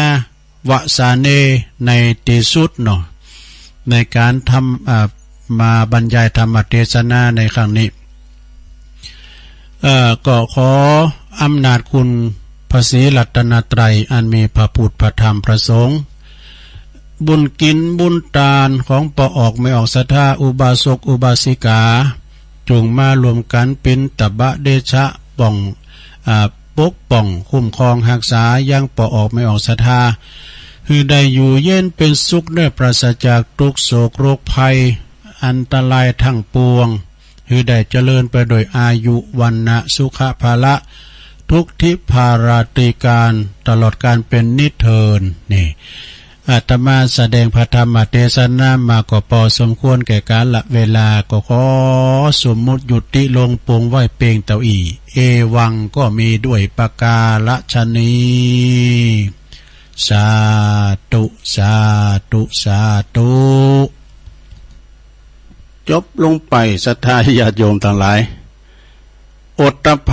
วสาเน ในตี้สุดเนาะ ในก๋านทำ อ่า มาบรรยายธรรมเตสนาในครั้งนี้ เอ่อ ก็ขออำนาจคุณพระศรีรัตนตรัย อันมีพระพุทธ พระธรรม พระสงฆ์ บุญกิ๋นบุญตานของป้อออกแม่ออกศรัทธา อุบาสกอุบาสิกา จงมารวมกั๋นเป๋นตบะเดชะ ป้อง อ่า ปกป้องคุ้มครองฮักษายังป้อออกแม่ออกศรัทธา หื้อได้อยู่เย็นเป๋นสุขเน้อ ปราศจากตุ๊กข์โศกโรคภัยอันตรายทั้งปวง หื้อได้เจริญไปโดยอายุ วรรณะ สุขะ พละ ทุกทิพาราตรีการ ตลอดกาลเป๋นนิจเทิน นี่ อาตมาแสดงพระธรรมเตสนามาก็ปอสมควรแก่กาละเวลา ก็ขอสมมุติยุติลงปงไว้เปียงเต้าอี้ เอวัง ก็มีด้วยประการฉะนี้ สาธุ สาธุ สาธุ จบลงไป ศรัทธาญาติโยมตังหลาย อดตะไพ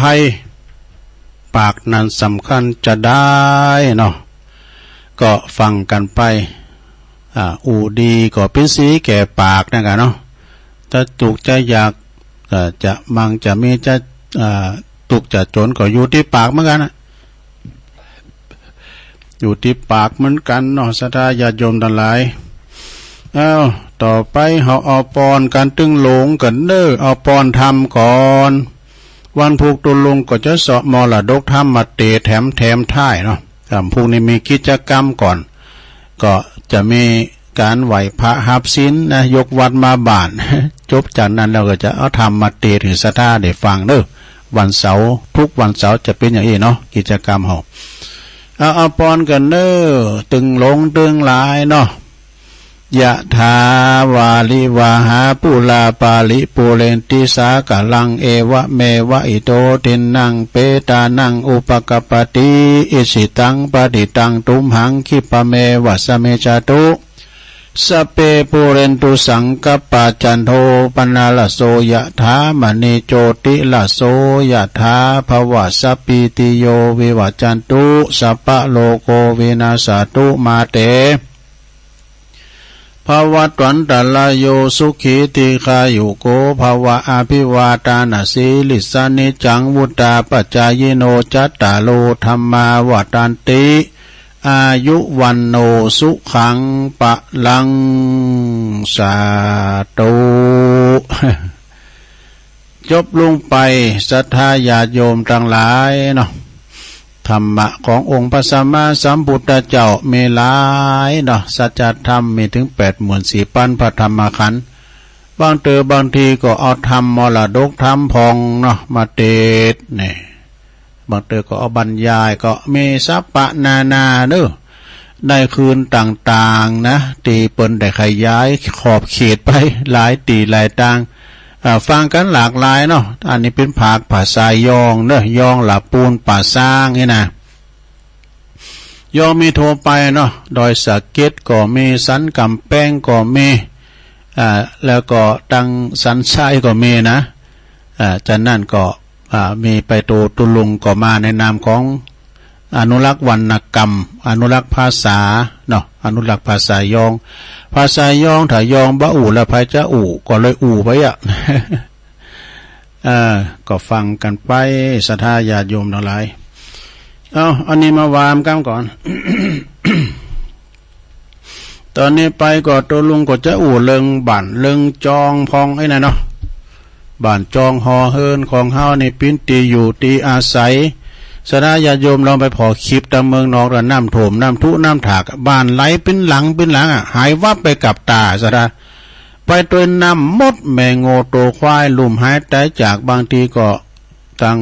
ปากนั้นสำคัญจะได้เนาะ ก็ฟังกั๋นไป อ่า อู้ดีก็เป๋นสีแก่ปากนั่นกะเนาะ จะตุ๊กข์จะยาก อ่า จะมั่งจะมี จะ อ่า ตุ๊กข์จะจ๋นก็อยู่ตี้ปากเหมือนกั๋นนะ อยู่ตี้ปากเหมือนกั๋นเนาะ ศรัทธาญาติโยมตังหลาย เอ้า ต่อไปเฮาเอาปอนกั๋นตึงหลงกั๋นเน้อ เอาปอนธรรมก่อน วันพูกตุ๊ลุงก็จะเซาะมรดกธรรมมาเตสน์แถม แถมท้ายเนาะ วันพูกนี้มีกิจกรรมก่อน ก็จะมีก๋านไหว้พระฮับศีลนะ ยกวัตรมาบ้าน จบจากนั้นแล้วก็จะเอาธรรมมาเตสน์หื้อศรัทธาได้ฟังเน้อ วันเสาร์ ทุกวันเสาร์จะเป๋นอย่างอี้เนาะ กิจกรรมเฮา เอา เอาปอนกั๋นเน้อ ตึงหลงตึงหลายเนาะ ยะถาวาริวหาปูราปาริปูเรนติสาคะลัง เอวะเมวะอิโตทินนังเปตานังอุปะกัปปะติ อิจฉิตังปัตถิตังตุมหังคิปะเมวะสะมิจฉตุ สัพเพปูเรนตุสังกัปปา จันโทปนรสโส ยะถามะณีโจติรสโส ยะถา ภวะสัพพีติโย วิวัจจันตุ สัพพะโรโค วินัสสะตุ มาเต ภวัตวันตะราโย สุขี ทีฆายุโก ภวะ อภิวาทานะสีลิสสะ นิจจังวุฑฒาปะจายิโน จัตตาโร ธัมมา วัฑฒันติ อายุ วัณโณ สุขัง พะลัง สาธุ จบลงไป ศรัทธาญาติโยมตังหลายเนาะ ธรรมะขององค์พระสัมมาสัมพุทธเจ้ามีหลายเนาะ สัจธรรมมีเถิงแปดหมื่นสี่พันพระธรรมขันธ์ บางเตื้อบางทีก็เอาธรรมมรดกธรรมพ่องเนาะ มาเตสน์นี่ บางเตื้อก็เอาบรรยาย ก็มีสัปปะนานาเน้อ ในคืนต่างๆ นะ ตี้เปิ้นได้ขยายขอบเขตไปหลายตี้หลายตาง อ่า ฟังกั๋นหลากหลายเนาะ อันนี้เป๋นภาคภาษายองเน้อ ยองละปูนป่าซางนี่นะ ยองมีทั่วไปเนาะ ดอยสะเก็ดก็มี สันก๋ำแปงก็มี อ่า แล้วก็ตังสันทรายก็มีนะ อ่า จากนั้นก็ อ่า มีไปโตตุ๊ลุงก็มาในนามของอนุรักษ์วรรณกรรม อนุรักษ์ภาษาเนาะ อนุรักษ์ภาษายอง ภาษายองถ้ายองบ่อู้แล้วใผจะอู้ ก็เลยอู้ไปอะ เออ ก็ฟังกั๋นไป ศรัทธาญาติโยมตังหลาย เอ้า อันนี้มาวางกั๋นก่อน ต๋อนนี้ไปก็ตุ๊ลุงก็จะอู้เรื่องบ้านเรื่องจองพ่องไอ้นั่นเนาะ บ้านจองหอเฮือนของเฮานี่เป๋นตี้อยู่ตี้อาศัย ศรัทธาญาติโยมลองไปผ่อคลิปตางเมืองนอกแล้ว น้ำท่วม น้ำทุ น้ำถาก บ้านไหลเป๋นหลังเป๋นหลังอะ หายวับไปกับต๋า ศรัทธา ไปตวยน้ำหมด แม่งัวตั๋วควายลุ่มหายต๋ายจาก บางทีก็ ตัง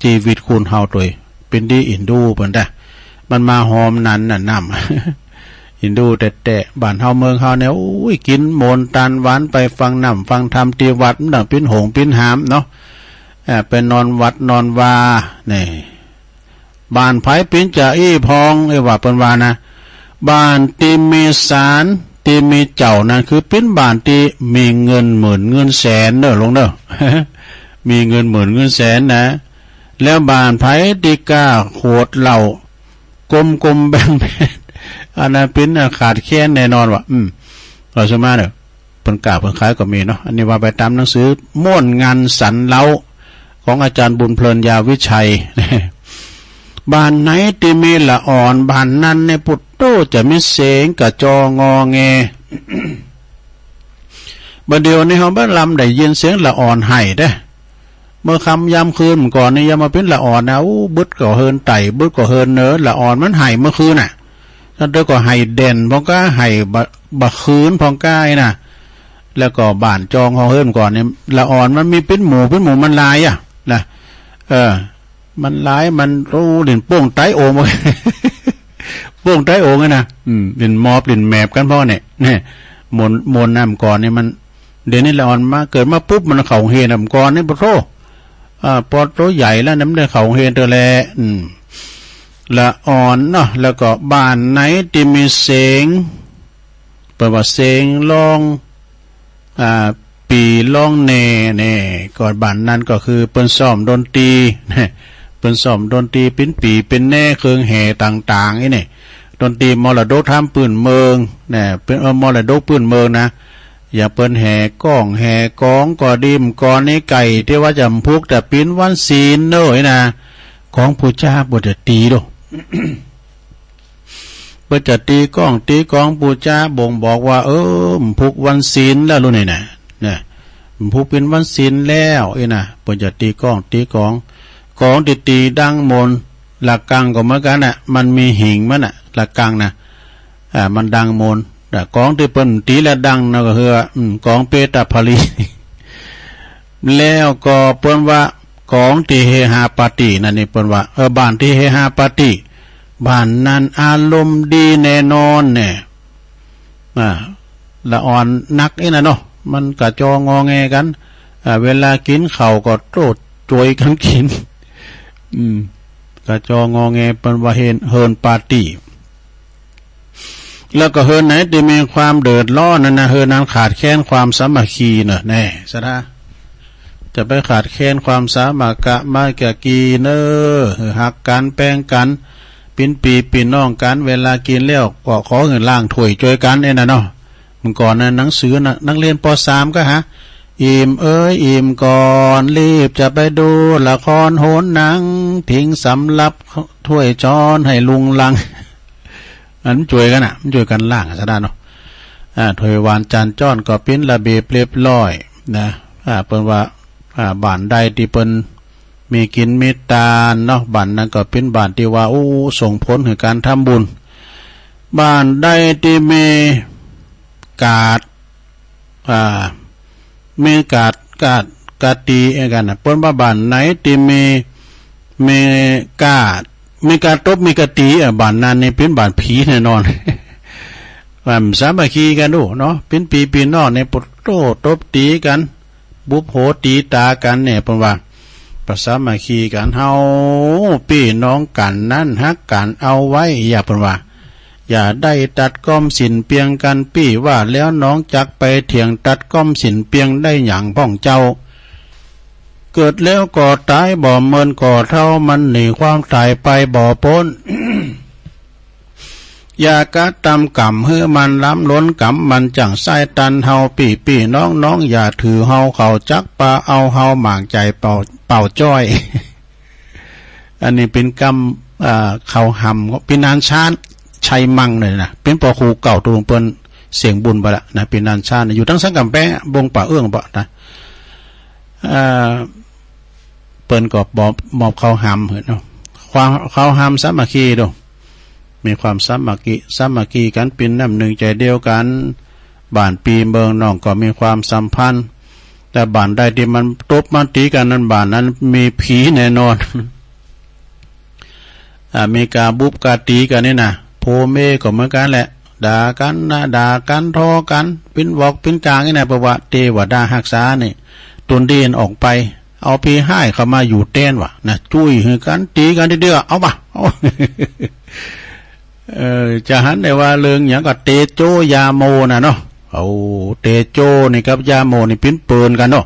จีวิตคนเฮาตวย เป๋นตี้อินดูเปิ้นตะ มันมาฮอมนั้นน่ะน้ำ อินดูแต๊ๆ บ้านเฮาเมืองเฮาเนี่ย โอ้ย กิ๋นหม่นตานหวาน ไปฟังน้ำฟังธรรมตี้วัด มันดั่งเป๋นหงส์เป๋นหามเนาะ อ่า ไปนอนวัดนอนวา นี่ บ้านใผเป๋นจาอี้พอง เอ้ย ว่าเปิ้นว่านะ บ้านตี้มีศาล ตี้มีเจ้านั้น คือเป๋นบ้านตี้มีเงินหมื่นเงินแสนเน่อลุงเน่อ มีเงินหมื่นเงินแสนนะ แล้วบ้านใผตี้กล้าขวดเหล้า กมๆ แบ่งๆ อันนั้นเป๋นขาดแคลนแน่นอนว่ะ อืม เอาซะมาเน่อ เปิ้นกล้าเปิ้นขายก็มีเนาะ อันนี้ว่าไปต๋ามหนังสือม่วนงานสรรเล้า ของอาจ๋ารย์บุญเพลิน ยาวิชัย บ้านไหนตี้มีละอ่อน บ้านนั้นเนี่ย ปุโต จะมีเสียงกระจองงอแง บ่าเดี่ยวนี้เฮาบ่ลำได้ยินเสียงละอ่อนไห้เด้ เมื่อค่ำยามคืนก่อนนี่ ยามมาเป๋นละอ่อนนะ อู้ บึดก็เฮินไต่ บึดก็เฮินเนอ ละอ่อนมันไห้เมื่อคืนน่ะ ตั้งแต่ก็ไห้เด่นพ่องก้า ไห้บ่า บ่าคืนพ่องก้านะ แล้วก็บ้านจองของเฮินก่อนนี่ ละอ่อนมันมีเป๋นหมู่เป๋นหมู่ มันหลายอะนะ เออ มันหลาย มัน โอ้ เล่นโป้งไตโอ่ง โป้งไตโอ่งอะนะ อืม เล่นมอบเล่นแมบกั๋นพ่องเนี่ย เนี่ย มน มนน้ำก่อนนี่มัน เดี๋ยวนี้ละอ่อนมา เกิดมาปุ๊บมันเข้าโฮงเฮียน ก่อนนี่ ปะโธ่ อ่า ปอโตใหญ่แล้วนะ มันได้เข้าโฮงเฮียนเตื้อแล อืม ละอ่อนเนาะ แล้วก็บ้านไหนตี้มีเสียง เปิ้นว่าเสียงร้อง อ่า ปี่ร้องแหน่ แหน่ ก็บ้านนั้นก็คือเปิ้นซ้อมดนตรี เปิ้นซ้อมดนตรี เป๋นปี่เป๋นแหน่ เครื่องแห่ต่างๆ อี้นี่ ดนตรีมรดกธรรมปื้นเมือง นะ เป๋น เออ มรดกปื้นเมืองนะ อย่างเปิ้นแห่ก้องแห่ก๋องก็ดี ก่อนนี้ไก่ตี้ว่าจะผูกตะปินวันศีลเน่อนะ ของปู๋จาเปิ้นจะตี๋โด เปิ้นจะตี๋ก้องตี๋ก๋องปู๋จาบ่งบอกว่า เออ ผูกวันศีลแล้วลูกนี่นะ นะ ผูกเป๋นวันศีลแล้วอี้นะ เปิ้นจะตี๋ก้องตี๋ก๋อง ก๋องตี้ตี๋ดังมน ระฆังก็เหมือนกั๋นน่ะ มันมีหิ่งมันน่ะ ระฆังนะ อ่า มันดังมน แต่ก๋องตี้เปิ้นตี๋แล้วดังนะก็คือว่า อืม ก๋องเปตาภาลี แล้วก็เปิ้นว่าก๋องตี้เฮฮาปาร์ตี้นั่นนี่ เปิ้นว่า เออ บ้านตี้เฮฮาปาร์ตี้ บ้านนั้นอารมณ์ดีแน่นอนเนี่ย อ่า ละอ่อนนักอี้นะเนาะ มันกระจองงอแงกั๋น อ่า เวลากิ๋นข้าวก็โต้จวยกั๋นกิ๋น อืม กระจองงอแง เปิ้นว่าเฮน เฮินปาร์ตี้ แล้วก็เฮินไหนตี้มีความเดือดร้อนนั่นนะ เฮินนั้นขาดแคลนความสามัคคีเน่อ แน่ ศรัทธา จะไปขาดแคลนความสามัคคะมาคคีเน่อ ฮักกั๋นแปงกั๋น เป๋นปี้เป๋นน้องกั๋น เวลากิ๋นแล้วก็ขอหื้อล้างถ้วยจ้วยกั๋น เอ้ยนะเนาะ เมื่อก่อนนะ หนังสือนะ นักเรียน ป.สาม ก็หา อิ่มเอ๋ยอิ่มก่อน รีบจะไปดูละครโหนหนัง ทิ้งสำรับถ้วยช้อนให้ลุงลัง อันจ้วยกั๋นน่ะ มันจ้วยกั๋นล้างอะ ศรัทธาเนาะ อ่า ถ้วยวานจานจ้อนก็เป๋นระเบียบเรียบร้อยนะ อ่า เปิ้นว่า อ่า บ้านใดตี้เปิ้นมีกิ๋นมีตานเนาะ บ้านนั้นก็เป๋นบ้านตี้ว่า โอ้ ส่งผลหื้อก๋านทำบุญ บ้านใดตี้มีกาด อ่า มีกาด กาด กาตี เอ้ย กั๋นน่ะ เปิ้นว่าบ้านไหนตี้มี มีกาด มีกาดตบ มีกาตี อ่ะ บ้านนั้นนี่เป๋นบ้านผีแน่นอน อ่า สามัคคีกั๋นดูเนาะ เป๋นปี้เป๋นน้องนี่ ปะโต้ ตบตี๋กั๋น บุบหัวตี๋ต๋ากั๋นเนี่ย เปิ้นว่า บ่สามัคคีกั๋น เฮาปี้น้องกั๋นนั้น ฮักกั๋นเอาไว้ อย่า เปิ้นว่า อย่าได้ตัดก้อมสิ้นเปียงกั๋น ปี้ว่าแล้วน้องจักไปเถียงตัดก้อมสิ้นเปียงได้หยังพ่องเจ้า เกิดแล้วก็ต๋าย บ่เมินก็เฒ่า มันหนีความต๋ายไปบ่ป๊น อย่ากระตำกรรมหื้อมันล้ำล้น กรรมมันจั่งใส้ตันเฮา ปี้ปี้น้องน้องอย่าถือเฮา เขาจักปาเอาเฮา หมางใจ๋เป่า เป่าจ้อย อันนี้เป๋นกำ อ่า เขาหำ ปี้นานชาญ ชัยมังเนี่ยนะ เป๋นปอครูเก่าตะลุงเปิ้นเสียงบุญไปละนะ ปี้นานชาญ อยู่ตังสันก๋ำแปง บงป่าเอื้องปะนะ อ่า เปิ้นก็มอบ มอบเขาหำเนาะ ความ เขาห้ามสามัคคีดู มีความสามัคคี สามัคคีกั๋น เป๋นน้ำนึ่งใจ๋เดียวกั๋น บ้านปี้เมืองน้องก็มีความสัมพันธ์ แต่บ้านใดตี้มันตบมันตี๋กั๋นนั้น บ้านนั้นมีผีแน่นอน อ่า มีก๋าบุบก๋าตี๋กั๋นนี่นะ ผัวเมียก็เหมือนกั๋นแหละ ด่ากั๋นนะ ด่ากั๋น ทะเลาะกั๋น ปิ้นวอกปิ้นก๋างนี่นะ เพราะว่าเตวดาฮักษานี่ ต๋นดีออกไป เอาผีฮ้ายเข้ามาอยู่แตนวะนะ จุ้ยหื้อกั๋น ตี๋กั๋นทีเดียว เอาวะ เอา เออ จะหันได้ว่าเรื่องหยังก็เตโจยาโมน่ะเนาะ เอา เตโจนี่กับยาโมนี่ปิ้นเปินกั๋นเนาะ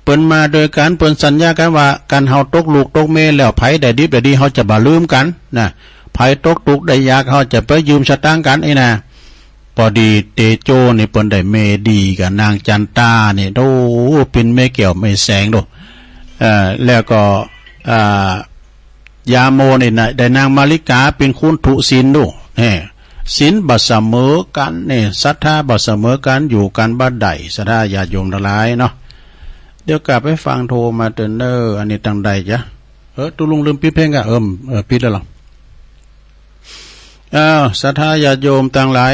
เปิ้นมาตวยกั๋น เปิ้นสัญญากั๋นว่า กั๋นเฮาตกลูกตกเมียแล้ว ใผได้ดิบได้ดี เฮาจะบ่ลืมกั๋นนะ ใผตกตุ๊กข์ได้ยาก เฮาจะไปยืมสตางค์กั๋น อี้นะ ปอดีเตโจนี่เปิ้นได้เมียดีกับนางจันตานี่ โอ้ เป๋นเมียแก้วเมียแสงดู เอ่อ แล้วก็ อ่า ยาโมนี่นะ ได้นางมาริกาเป๋นคุณทุศิลดู แหม ศิลบ่เสมอกั๋นนี่ ศรัทธาบ่เสมอกั๋น อยู่กั๋นบ่ได้ ศรัทธาญาติโยมตังหลายเนาะ เดี๋ยวกลับไปฟังโทรมาเต๊อะเน่อ อันนี้ตังใดจ๊ะ เออ ตุ๊ลุงลืมปิดเพลงก่ะ เออ เออ ปิดแล้วเหรอ อ้าว ศรัทธาญาติโยมตังหลาย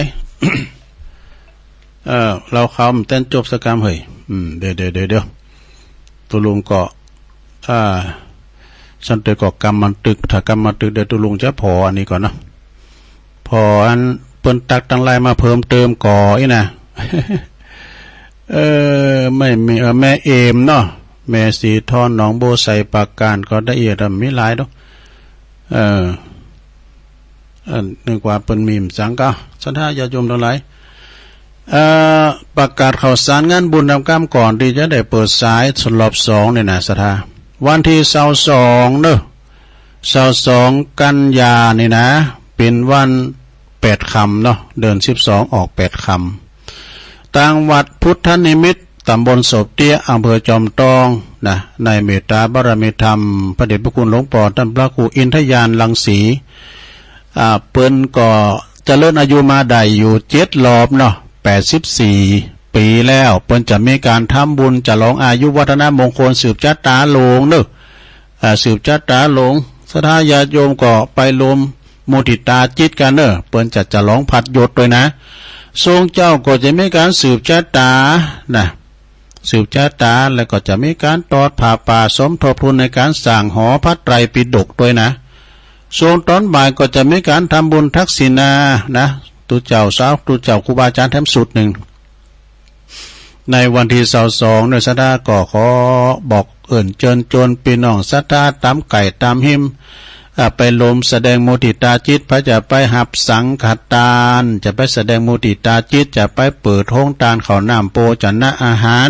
เออ เฮาเข้ามาเต้นจบสักกำเหย อืม เดี๋ยว เดี๋ยว เดี๋ยว เดี๋ยว ตุ๊ลุงก็ อ่า สันเตยก็กำบันทึก ถ้ากำบันทึกเดี๋ยวตุ๊ลุงจะผ่ออันนี้ก่อนเนาะ ผ่ออันเปิ้นตั๊กตังไลน์มาเพิ่มเติมก่ออี้นะ เออ ไม่มี เออ แม่เอมเนาะ แม่สีทอน หนองบัวไช ปราการ ก็ได้เอียดอะ มีหลายดอก เออ อันนึกว่าเปิ้นมีมสังกะ ศรัทธาญาติโยมตังหลาย เอ่อ ประกาศข่าวสารงานบุญนำกล้ำก่อนตี้จะได้เปิดสายรอบสองนี่นะ ศรัทธา วันตี้ซาวสองเนาะ ซาวสองกันยานี่นะ เป๋นวันแปดค่ำเนาะ เดือนสิบสองออกแปดค่ำ ตางวัดพุทธนิมิต ต๋ำบลโสบเตี้ย อำเภอจอมตองนะ ในเมตตาบารมีธรรม พระเดชพระคุณหลวงป้อต้านพระครูอินทญาณรังสี อ่า เปิ้นก็เจริญอายุมาได้อยู่เจ็ดรอบเนาะ แปดสิบสี่ปี๋แล้ว เปิ้นจะมีก๋านทำบุญฉลองอายุวัฒนมงคลสืบจะต๋าหลวงเนาะ อ่า สืบจะต๋าหลวง ศรัทธาญาติโยมก็ไปรวมมุทิตาจิตกั๋นเนาะ เปิ้นจะฉลองพัดยศตวยนะ ทรงเจ้าก็จะมีก๋านสืบจะต๋านะ สืบจะต๋า แล้วก็จะมีก๋านตอดผ้าป่าสมทบทุนในก๋านสร้างหอพระไตรปิฎกตวยนะ ส่วนต๋อนบ่ายก็จะมีก๋านทำบุญทักษิณานะ ตุ๊เจ้าสาว ตุ๊เจ้าครูบาอาจ๋ารย์แถมสุดนึ่ง ในวันตี้ซาวสองเนาะ ศรัทธาก็ขอบอกเอิ้นเจิญจวนปี้น้องศรัทธาต๋ามใก้ต๋ามฮิม อ่า ไปรวมแสดงมุทิตาจิต ใผจะไปฮับสังฆตาน จะไปแสดงมุทิตาจิต จะไปเปิดโฮงตานข้าวน้ำโภชนะอาหาร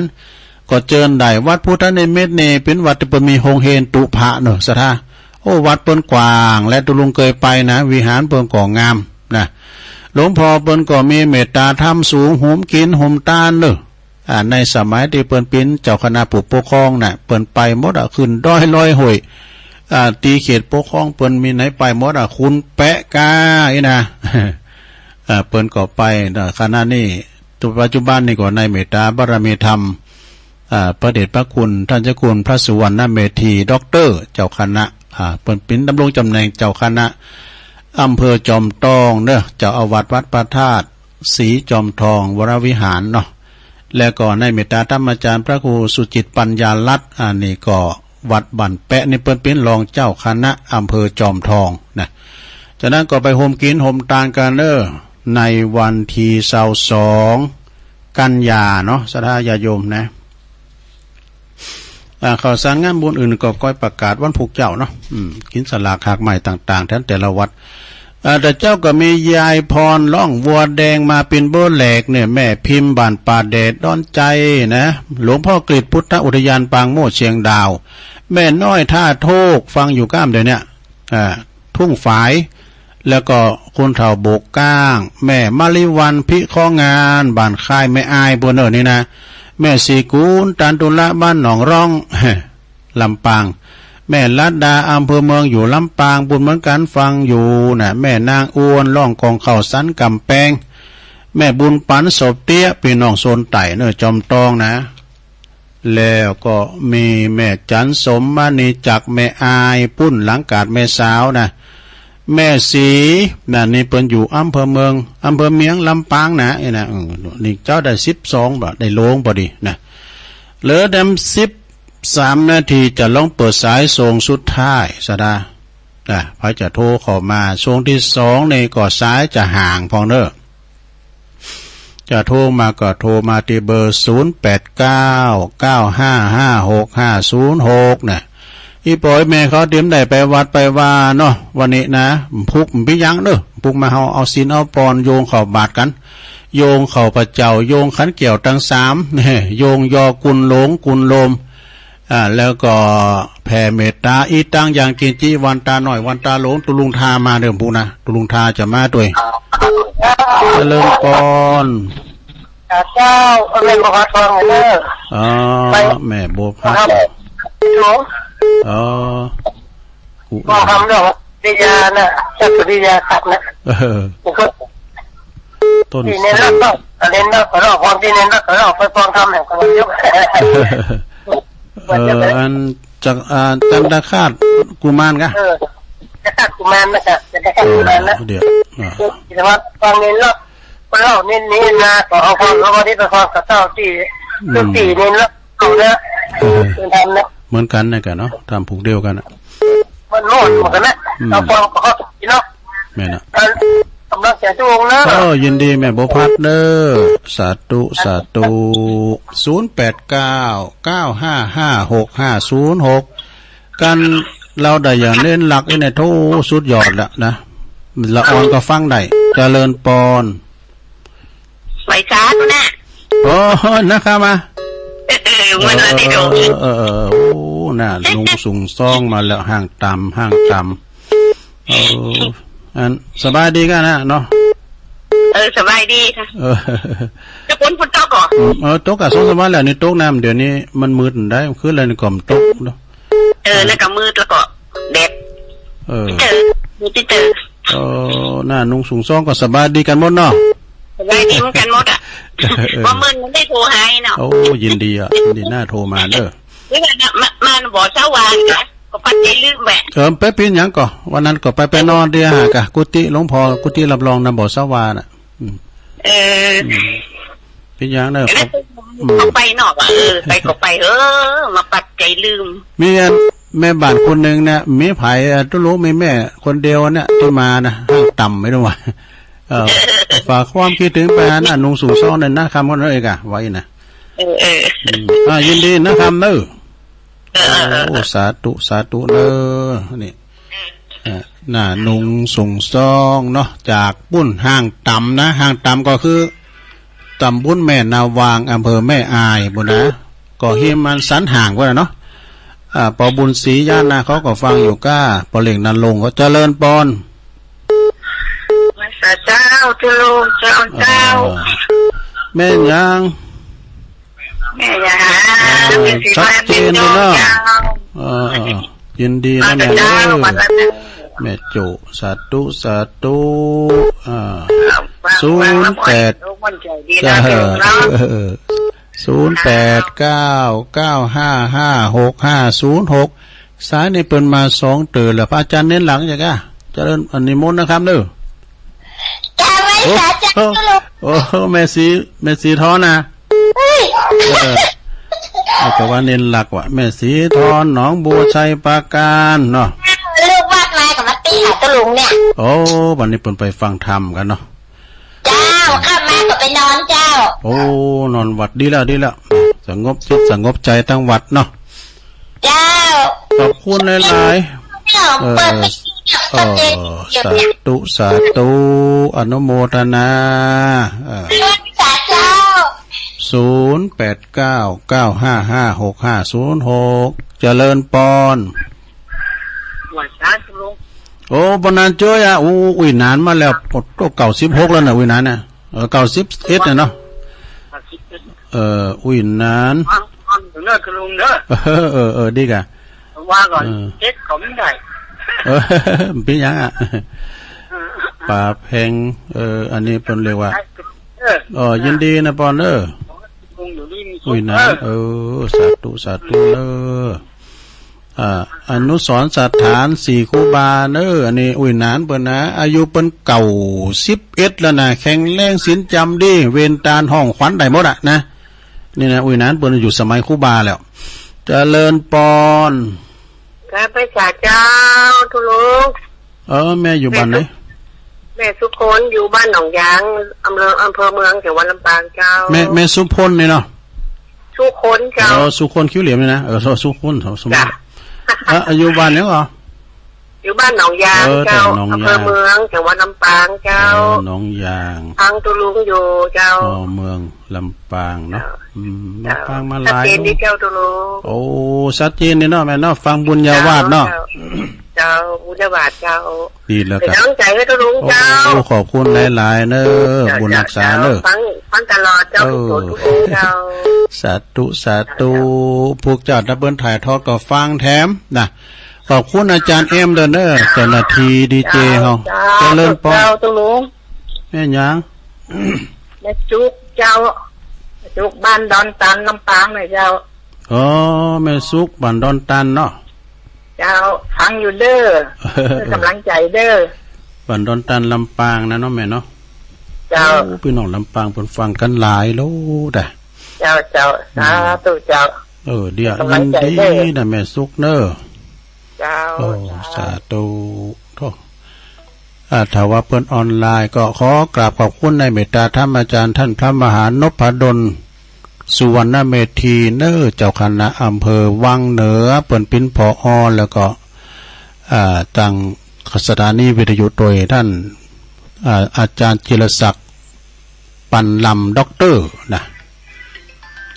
ก็เจิญได้ วัดพุทธนิมิตนี่เป๋นวัดตี้เปิ้นมีโฮงเฮียนตุ๊พระเนาะ ศรัทธา โอ้ วัดเปิ้นกว้าง และตุ๊ลุงเกยไปนะ วิหารเปิ้นก็งามนะ หลวงป้อเปิ้นก็มีเมตตาธรรมสูง หุมกิ๋นหุมตานเนาะ อ่า ในสมัยตี้เปิ้นเป๋นเจ้าคณะผู้ปกครองน่ะ เปิ้นไปหมดอะ ขึ้นดอยลอยห้วย อ่า ตี้เขตปกครองเปิ้นมีไหนไปหมดอะ ขุนแปะก้าอี้นะ อ่า เปิ้นก็ไปนะ ขณะนี้ ปัจจุบันนี่ก็ในเมตตาบารมีธรรม อ่า พระเดชพระคุณต้านเจ้าคุณพระสุวรรณเมธี ด็อกเตอร์ เจ้าคณะ อ่า เปิ้นเป๋นดำรงต๋ำแหน่งเจ้าคณะอำเภอจอมตองเนาะ เจ้าอาวาสวัดพระธาตุศรีจอมทองวรวิหารเนาะ และก็ในเมตตาธรรมาจ๋ารย์พระครูสุจิตปัญญารัตน์ อันนี้ก็วัดบ้านแปะนี่เปิ้นเป๋นรองเจ้าคณะอำเภอจอมทองนะ ฉะนั้นก็ไปหุมกิ๋นหุมตานกั๋นเนาะ ในวันตี้ซาวสองกันยาเนาะ ศรัทธาญาติโยมนะ อ่า ข่าวสารงานบุญอื่นก็ก้อยประกาศวันพูกเจ้าเนาะ อืม กิ๋นสลากหากไม้ต่างๆ แถมแต่ละวัด อ่า แต่เจ้าก็มียายพรร้องวัวแดงมาเป๋นเบอร์แรกเนี่ย แม่พิมพ์บ้านป่าแดดดอนชัยนะ หลวงพ่อกฤษพุทธอุทยานปางโมดเชียงดาว แม่น้อยท่าโทก ฟังอยู่ก้ามเดี๋ยวเนี้ย อ่า ทุ่งฝาย แล้วก็คุณเฒ่าโบกก้าง แม่มะลิวัลย์ พิเคราะห์งาน บ้านค่ายแม่อาย พวกเน่อนี่นะ แม่ศรีกูล ตันตุละ บ้านหนองร่อง ลำปาง แม่ลัดดา อำเภอเมือง อยู่ลำปางปู๊นเหมือนกั๋น ฟังอยู่นะ แม่นางอ้วน ร้องกองข้าวสันก๋ำแปง แม่บุญปั๋น โสบเตี้ย ปี้น้องโซนใต้เน่อ จอมตองนะ แล้วก็มีแม่จันทร์สมมณีจากแม่อาย ปุ้นหลังกาดแม่สาวนะ แม่ศรี นั่นนี่เปิ้นอยู่อำเภอเมือง อำเภอเมียง ลำปางนะ นี่นะ เออ นี่เจ้าได้สิบสองบ่ ได้โลงพอดีนะ เหลือแหมสิบสามนาที จะลองเปิดสายส่งสุดท้ายซะดา อ่ะ ใผจะโทรเข้ามา ช่วงที่สองนี่ก็สายจะห่างพ่องเน้อ จะโทรมาก็โทรมาตี้เบอร์ ศูนย์แปดเก้า เก้าห้าห้าหกห้าศูนย์หก นะ อี่ป้ออี่แม่เขาเตรียมได้ไปวัดไปวาเนาะ วันนี้นะ ปุกปี้ยังเน้อ ปุกมาเฮาเอาศีลเอาปอนโยงเข้าบาตรกั๋น โยงเข้าพระเจ้า โยงขันแก้วตังสาม โยงยอกุลหลงกุลโลม อ่า แล้วก็แผ่เมตตา อิตัง ยัง กิญจิ วันตาน้อย วันตาหลวง ตุ๊ลุงทามาเด้อปุ้นนะ ตุ๊ลุงทาจะมาตวย เจริญปอน อ่า เจ้า แม่บัวพัดทองเน้อ อ๋อ ไป แม่บัวพัด ครับ อ๋อ กู ก็ทำเรื่องวิทยานะ จักรวิทยาศัพท์นะ เออ กูก็ ต้น ตี้เน้นรักเนาะ เน้นรักก็รอด ความตี้เน้นรักก็รอด ไปฟังธรรมแห่งคนเดียว เออ อันจัก อ่า จันทคราสกุมารกะ เออ จันทคราสกุมารนะจ๊ะ จันทคราสกุมารนะ เออ เดี๋ยว อ่า แต่ว่าฟังเน้นรัก คนเล่าเน้นนี่นะ ก็เอาความรู้อันนี้ไปฟังกับเจ้าตี้ อืม ตี้เน้นรักเอานะ เออ เป็นธรรมนะ เหมือนกั๋นนะกะเนาะ ธรรมผูกเดียวกั๋นน่ะ มันโน่นเหมือนกั๋นนะ อืม เอาความเข้าใจเนาะ แม่นน่ะ เอ่อ กำลังใจทุกองค์นะ เออ ยินดีแม่บัวพัดเน้อ สาธุ สาธุ ศูนย์แปดเก้า เก้าห้าห้าหกห้าศูนย์หก กัน เฮาได้อย่างเน้นหลักนี่นะ โธ่ สุดยอดละนะ ละอ่อนก็ฟังได้ เจริญปอน ไหวสาธุนะ โอ้ นะครับมา เออ วันละที่โดน เออ เออ เออ โอ้ น่า ลุงสุงซ่องมาแล้ว ห้างต่ำ ห้างต่ำ เออ อัน สบายดีกั๋นนะเนาะ เออ สบายดีค่ะ เออ จะฝน ฝนตกก่อ อืม เออ ตกกะสองสามวันแล้วนี่ ตกน้ำ เดี๋ยวนี้มันมืดได้ คืนแล้วนี่ก็บ่ตกเนาะ เออ แล้วก็มืดแล้วก็แดด เออ เจอ มืดเจอ เออ น่า ลุงสุงซ่องก็สบายดีกั๋นหมดเนาะ สบายดีเหมือนกั๋นหมดอะ เออ ว่าเมินมันได้โทรหาเนาะ โอ้ ยินดีอะ ยินดี น่าโทรมาเน้อ นี่แหละนะ มา มาบ่เช้าวานกะ ก็ปัดใจลืมแหละ เออ ไปเป๋นหยังก่อ วันนั้นก็ไป ไปนอนตี้หากะ กุฏิหลวงพ่อ กุฏิรับรองนำบ่เช้าวานน่ะ อืม เออ อืม เป๋นหยังเน้อ แล้ว อืม เขาไปนอกอะ เออ ไปก็ไป เออ มาปัดใจลืม มีอันแม่บ้านคนนึ่งเนี่ย มีใผอะ ตุ๊ลุงมีแม่คนเดียวเนี่ย ตี้มานะ ห้างต่ำไม่รู้ว่า เออ ฝากความคิดถึงไปหาน้าหนุ่งสูงซ้อนในนาคำคนนั้นเองอะ ว่าอี้นะ เออ เออ อืม อ่า ยินดีนาคำเน้อ เออ เออ เออ โอ้ สาธุ สาธุเน้อ นี่ อ่า น้าหนุ่งสูงซ้อนเนาะ จากปุ้นห้างต่ำนะ ห้างต่ำก็คือ ตำบลแม่นาวาง อำเภอแม่อายปุ้นนะ ก็ฮิมมันสันห่างปุ้นน่ะเนาะ อ่า ปอบุญศรีย่านนาเขาก็ฟังอยู่ก้า ปอเล็งนันลงก็เจริญปอน สาธุเจ้า เจ้า เจ้า เออ แม่นยัง แม่นยัง เออ ชัดเจนเลยเนาะ เจ้า เออ เออ เออ ยินดีนะแม่ เจ้า เออ วันละหนึ่ง แม่จุ สาธุ สาธุ อ่า วันละ ศูนย์แปด วันละ เจ้า เจ้า เออ ศูนย์แปดเก้า เก้าห้าห้า หกห้าศูนย์หก สายนี่เปิ้นมาสองเตื้อแล้ว พระอาจารย์เน้นหลักจ้ะก้า เจริญ อันนี้มนต์นะครับเด้อ เจ้า ไหว้สาเจ้า โอ้ ลูก โอ้ แม่ศรี แม่ศรีทอนนะ เฮ้ย เออ เอาแต่ว่าเน้นหลักว่ะ แม่ศรีทอน หนองบัว ชัยปราการเนาะ ลูกวัดมาก็มาตี้หาตุ๊ลุงเนี่ย โอ้ วันนี้เปิ้นไปฟังธรรมกั๋นเนาะ เจ้า ค่ำมาก็ไปนอนเจ้า โอ้ นอนวัด ดีแล้ว ดีแล้ว สงบจิตสงบใจตังวัดเนาะ เจ้า ขอบคุณหลายๆ เจ้า เออ เปิดไปเจ้า เออ เปิดไปเจ้า สาธุ สาธุ อนุโมทนา เออ สาธุ เจ้า ศูนย์แปดเก้า เก้าห้าห้า หกห้าศูนย์หก เจริญปอน ไหว้สาธุลุง โอ้ บ่นานเจ้ยอะ โอ้ อุ้ยนานมาแล้ว โอ้ เก้าสิบหกแล้วนะ อุ้ยนานน่ะ เออ เก้าสิบเอ็ดน่ะเนาะ เก้าสิบเอ็ด เออ อุ้ยนาน ฟัง ฟังอยู่เน้อคุณลุงเน้อ เออ เออ เออ ดีกะ ว่าก่อน เออ เอ็ดเขาไม่ได้ เออ เป๋นหยังอะ เออ ป่าแพง เออ อันนี้เปิ้นเรียกว่า เออ เออ ยินดีนะปอนเอ้อ อุ้ยหนาน เออ สาธุ สาธุเน้อ อ่า อนุสรณ์สถานศรีครูบาเน้อ อันนี้อุ้ยหนานเปิ้นนะ อายุเปิ้นเก้าสิบเอ็ดแล้วนะ แข็งแรงศีลจ๋ำดี เวรตานฮ้องขวัญได้หมดอะนะ นี่นะ อุ้ยหนานเปิ้นอยู่สมัยครูบาแล้ว เจริญปอน ครับ พระสาเจ้า ทุลุง เออ แม่อยู่บ้านไหน แม่สุ แม่สุคน อยู่บ้านหนองยาง อำเภอ อำเภอเมือง จังหวัดลำปางเจ้า แม่ แม่สุพลนี่เนาะ สุคนเจ้า เออ สุคนคิ้วเหลียมนี่นะ เออ สุคน สุคน จ้ะ เออ อยู่บ้านหยังก่อ อยู่บ้านหนองยาง เออ เจ้า แต่หนองยาง อำเภอเมือง จังหวัดลำปางเจ้า เออ หนองยาง ฟังทุลุงอยู่เจ้า อ๋อ เมืองลำปางเนาะ เจ้า อืม เจ้า ลำปางมาหลาย ชัดเจนดีเจ้าทุลุง โอ้ ชัดเจนดีเนาะแม่เนาะ ฟังบุญญาวาสเนาะ เจ้า เจ้า บุญญาวาสเจ้า ดีแล้วครับ เป็นกำลังใจหื้อทุลุงเจ้า โอ้ ขอบคุณหลายๆ เน้อ เจ้า บุญฮักษาเน้อ เจ้า ฟัง ฟังตลอดเจ้า เออ ทุกคนเจ้า สาธุ สาธุ เจ้า พวกเจ้าตะเปิ้นถ่ายทอดก็ฟังแถมนะ ขอบคุณอาจารย์เอ็มเด้อเน้อ เจ้าหน้าที่ดีเจเฮา เจ้า เจริญปอน เจ้า ทุลุง แม่หยัง แม่สุกเจ้า แม่สุกบ้านดอนตันลำปางน่ะเจ้า อ๋อ แม่สุกบ้านดอนตันเนาะ เจ้า ฟังอยู่เน้อ หื้อกำลังใจ๋เน้อ บ้านดอนตันลำปางนะเนาะแม่เนาะ เจ้า โอ้ ปี้น้องลำปางเปิ้นฟังกั๋นหลายโลดอะ เจ้า เจ้า อืม สาธุเจ้า เออ เดี๋ยว หื้อกำลังใจ๋เน้อ ยินดีนะแม่สุกเน้อ เจ้า โอ้ สาธุ สาธุ โธ่ อ่า ถ้าว่าเปิ้นออนไลน์ก็ขอกราบขอบคุณในเมตตาธรรมอาจารย์ท่านพระมหานพดล สุวรรณเมธีเน้อ เจ้าคณะอำเภอวังเหนือ เปิ้นเป๋น ผอ. แล้วก็ อ่า ตางสถานีวิทยุโตยท่าน อ่า อาจารย์จิรศักดิ์ ปันลำ ด็อกเตอร์ นะ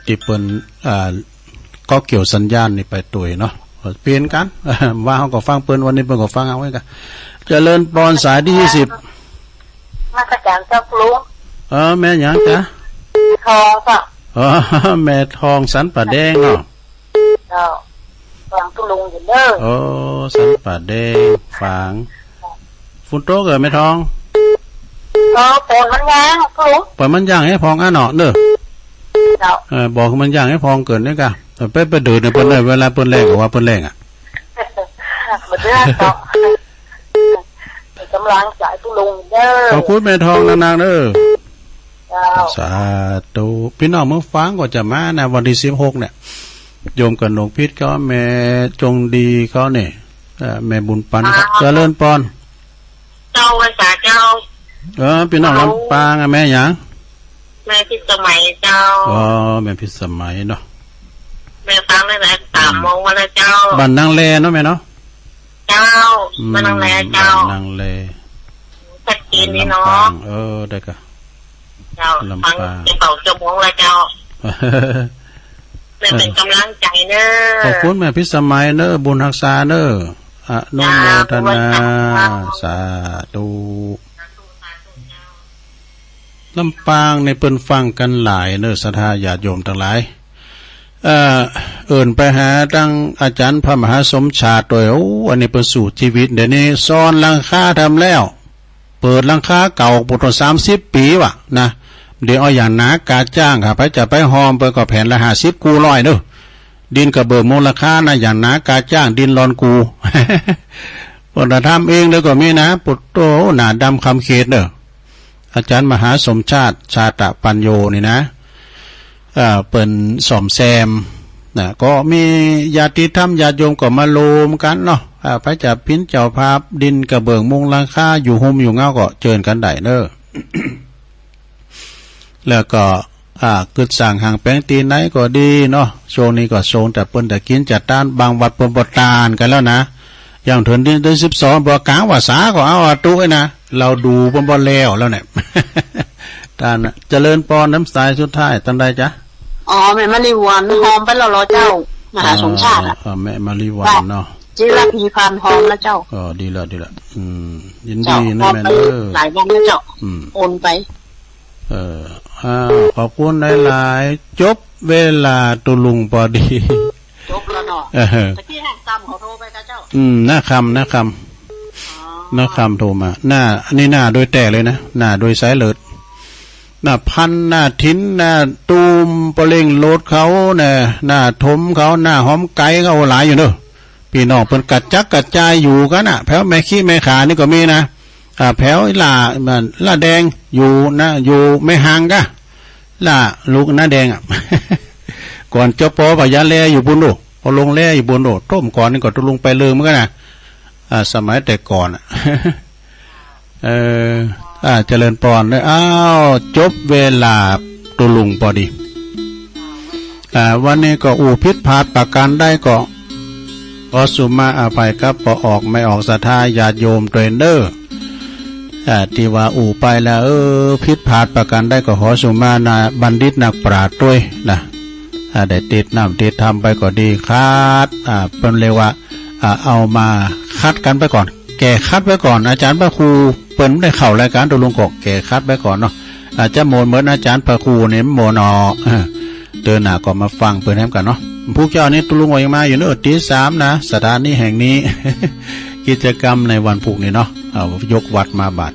ตี้เปิ้น อ่า ก็เกี่ยวสัญญาณนี่ไปตวยเนาะ เปลี่ยนกั๋น ว่าเฮาก็ฟังเปิ้น วันนี้เปิ้นก็ฟังเฮาเหมือนกั๋น เจริญปอน สายตี้ยี่สิบ นมัสก๋านเจ้าลุง เออ แม่หยังจ๊ะ ทองเจ้า อ๋อ แม่ทองสันป่าแดงเนาะ เจ้า ฟังทุลุงอยู่เน้อ โอ้ สันป่าแดง ฝาง ฝนตกเหรอแม่ทอง เออ ปล่อยมันย่างทุลุง ปล่อยมันย่างหื้อพองอะเนาะเน้อ เจ้า เออ บอกหื้อมันย่างหื้อพองเกินนี่กะ ไป ไปเดินเนี่ยเปิ้นเลย เวลาเปิ้นแลงก็ว่าเปิ้นแลงอะ บ่เดือดเจ้า เป๋นก๋ำลังใจ๋ทุลุงเน้อ ขอบคุณแม่ทองนักๆ เน้อ เจ้า สาธุ ปี้น้องเมืองฝางก็จะมานะ วันตี้สิบหกเนี่ย โยมกนกพิษเขา แม่จงดีเขาเนี่ย เอ่อ แม่บุญปันเขา เจ้า เจริญปอน เจ้า พรรษาเจ้า เออ ปี้น้องลำปางอะ แม่หยัง แม่พิสมัยเจ้า อ๋อ แม่พิสมัยเนาะ แม่ฟังตั้งแต่สามโมงมาแล้วเจ้า บ้านนางแลเนาะแม่เนาะ เจ้า อืม บ้านนางแลเจ้า บ้านนางแล ชัดเจนดีเนาะ ลำปาง เออ ได้กะ เจ้า ลำปาง ฟังจะเก้าชั่วโมงแล้วเจ้า แม่เป๋นก๋ำลังใจ๋เน้อ ขอบคุณแม่พิสมัยเน้อ บุญฮักษาเน้อ อนุโมทนา เจ้า สาธุ ลำปางนี่เปิ้นฟังกั๋นหลายเน้อ ศรัทธาญาติโยมตังหลาย เอ่อ เอิ้นไปหาตังอาจ๋ารย์พระมหาสมชาติตวย โอ้ อันนี้เปิ้นสู้จีวิต เดี๋ยวนี้ซอนหลังคาแถมแล้ว เปิดหลังคาเก่าปู้ตั้งสามสิบปี๋วะนะ เดี๋ยวเอาอย่างหนากาจ้าง ข้าพเจ้าไปฮอมเปิ้นก็แผ่นละห้าสิบกู้ร้อยเน้อ ดินกระเบื้องมุงหลังคานะ อย่างหนากาจ้าง ดินรอนกู เปิ้นจะทำเองเลยก็มีนะ ปุตโต หน้าดำคำเขตเน้อ อาจ๋ารย์มหาสมชาติ ชาตะปัญโญนี่นะ เอ่อ เปิ้นซ่อมแซมนะ ก็มีญาติธรรมญาติโยมก็มาโฮมกั๋นเนาะ อ่า ไผจะเป๋นเจ้าภาพดินกระเบื้องมุงหลังคา อยู่ฮ่มอยู่เงาก็เจิญกั๋นได้เน้อ แล้วก็ อ่า กึ๊ดสร้างห้างแป๋งตี้ไหนก็ดีเนาะ ช่วงนี้ก็ช่วงแต่เปิ้นจะกิ๋นจะตาน บางวัดเปิ้นบ่ตานกั๋นแล้วนะ อย่างเถิงเดือน เดือนสิบสอง บ่กลางพรรษาก็เอาอะตุ๊ไอ้นะ เฮาดูเปิ้นบ่แล้วแล้วเนี่ย ต้านน่ะ เจริญปอน น้ำสายสุดท้าย ต้านใดจ๊ะ อ๋อ แม่มะลิวันฮอมไปแล้วเหรอเจ้า มหาสมชาติอะ อ๋อ แม่มะลิวันเนาะ เจ๊ระพีพันธ์ฮอมแล้วเจ้า อ๋อ ดีแล้ว ดีแล้ว อืม ยินดีนะแม่เน้อ หลายวันแล้วเจ้า อืม โอนไป เออ อ่า ขอบคุณหลายๆ จบเวลาตุ๊ลุงปอดี จบแล้วเนาะ เออ ตะกี้แฮงตามเขาโทรไปกับเจ้า อืม นาคำ นาคำ อ๋อ นาคำโทรมา นา อันนี้นาโดยแต๊เลยนะ นาโดยสายเลือด หน้าพัน หน้าถิน หน้าตูม ปะเล็งโหลดเขาน่ะ หน้าถมเขา หน้าหอมไก๋เขา หลายอยู่เนาะ ปี้น้องเปิ้นกระจัดกระจายอยู่กั๋นน่ะ แผวแม่ขี้แม่ขานี่ก็มีนะ อ่า แผวหล้า บ้านหล้าแดงอยู่นะ อยู่แม่ฮางก่ะ หล้าลูกหน้าแดงอะ ก่อน จป.ปายาแลอยู่ปู๊นโน่ ปะลงแลอยู่ปู๊นโน่ ต้มก๋อนนี่ก็ตุ๊ลุงไปลืมกั๋นนะ อ่า สมัยแต่ก่อนอะ เออ อ่า เจริญปอนเนอะ อ้าว จบเวลาตุ๊ลุงปอดี อ่า วันนี้ก็อู้ผิดพลาดประก๋านใดก็ ขอสุมาอภัยกับป้อออกแม่ออกศรัทธาญาติโยมตวยเน่อ อ่า ตี้ว่าอู้ไปแล้ว เออ ผิดพลาดประก๋านใดก็ขอสุมานะ บัณฑิตนักปราชญ์ตวยนะ อ่า ได้ติดน้ำติดธรรมไปก็ดี ขัด อ่า เปิ้นเรียกว่า อ่า เอามาขัดกั๋นไปก่อน แก้ขัดไปก่อน อาจ๋ารย์พระครูเปิ้นบ่ได้เข้ารายก๋านตุ๊ลุงก็แก้ขัดไปก่อนเนาะ อาจ๋ารย์โมนเหมือนอาจ๋ารย์พระครูนี่โมนออก เออ เตื้อหน้าก็มาฟังเปิ้นแหมกั๋นเนาะ พุธเจ้านี้ตุ๊ลุงก็ยังมาอยู่เนาะ ตีสามนะ สถานีแห่งนี้ กิจกรรมในวันพุธนี่เนาะ เอายกวัดมาบาด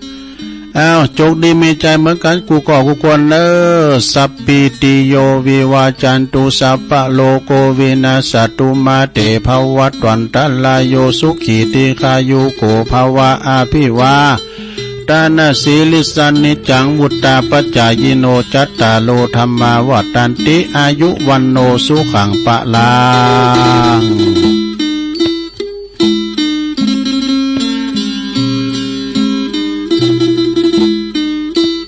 อ้าว โจคดีมีชัยเหมือนกั๋นกู้ก่อกู้คนเน่อ สัพพีติโยวิวัจจันตุ สัพพะโรโควินัสสะตุ มาเตภวัตวันตะราโย สุขีทีฆายุโกภะวะ อะภิวาทะนะสีลิสสะ นิจจังวุฑฒาปจายิโน จัตตาโรธัมมาวัฑฒันติ อายุวัณโณสุขังพะลัง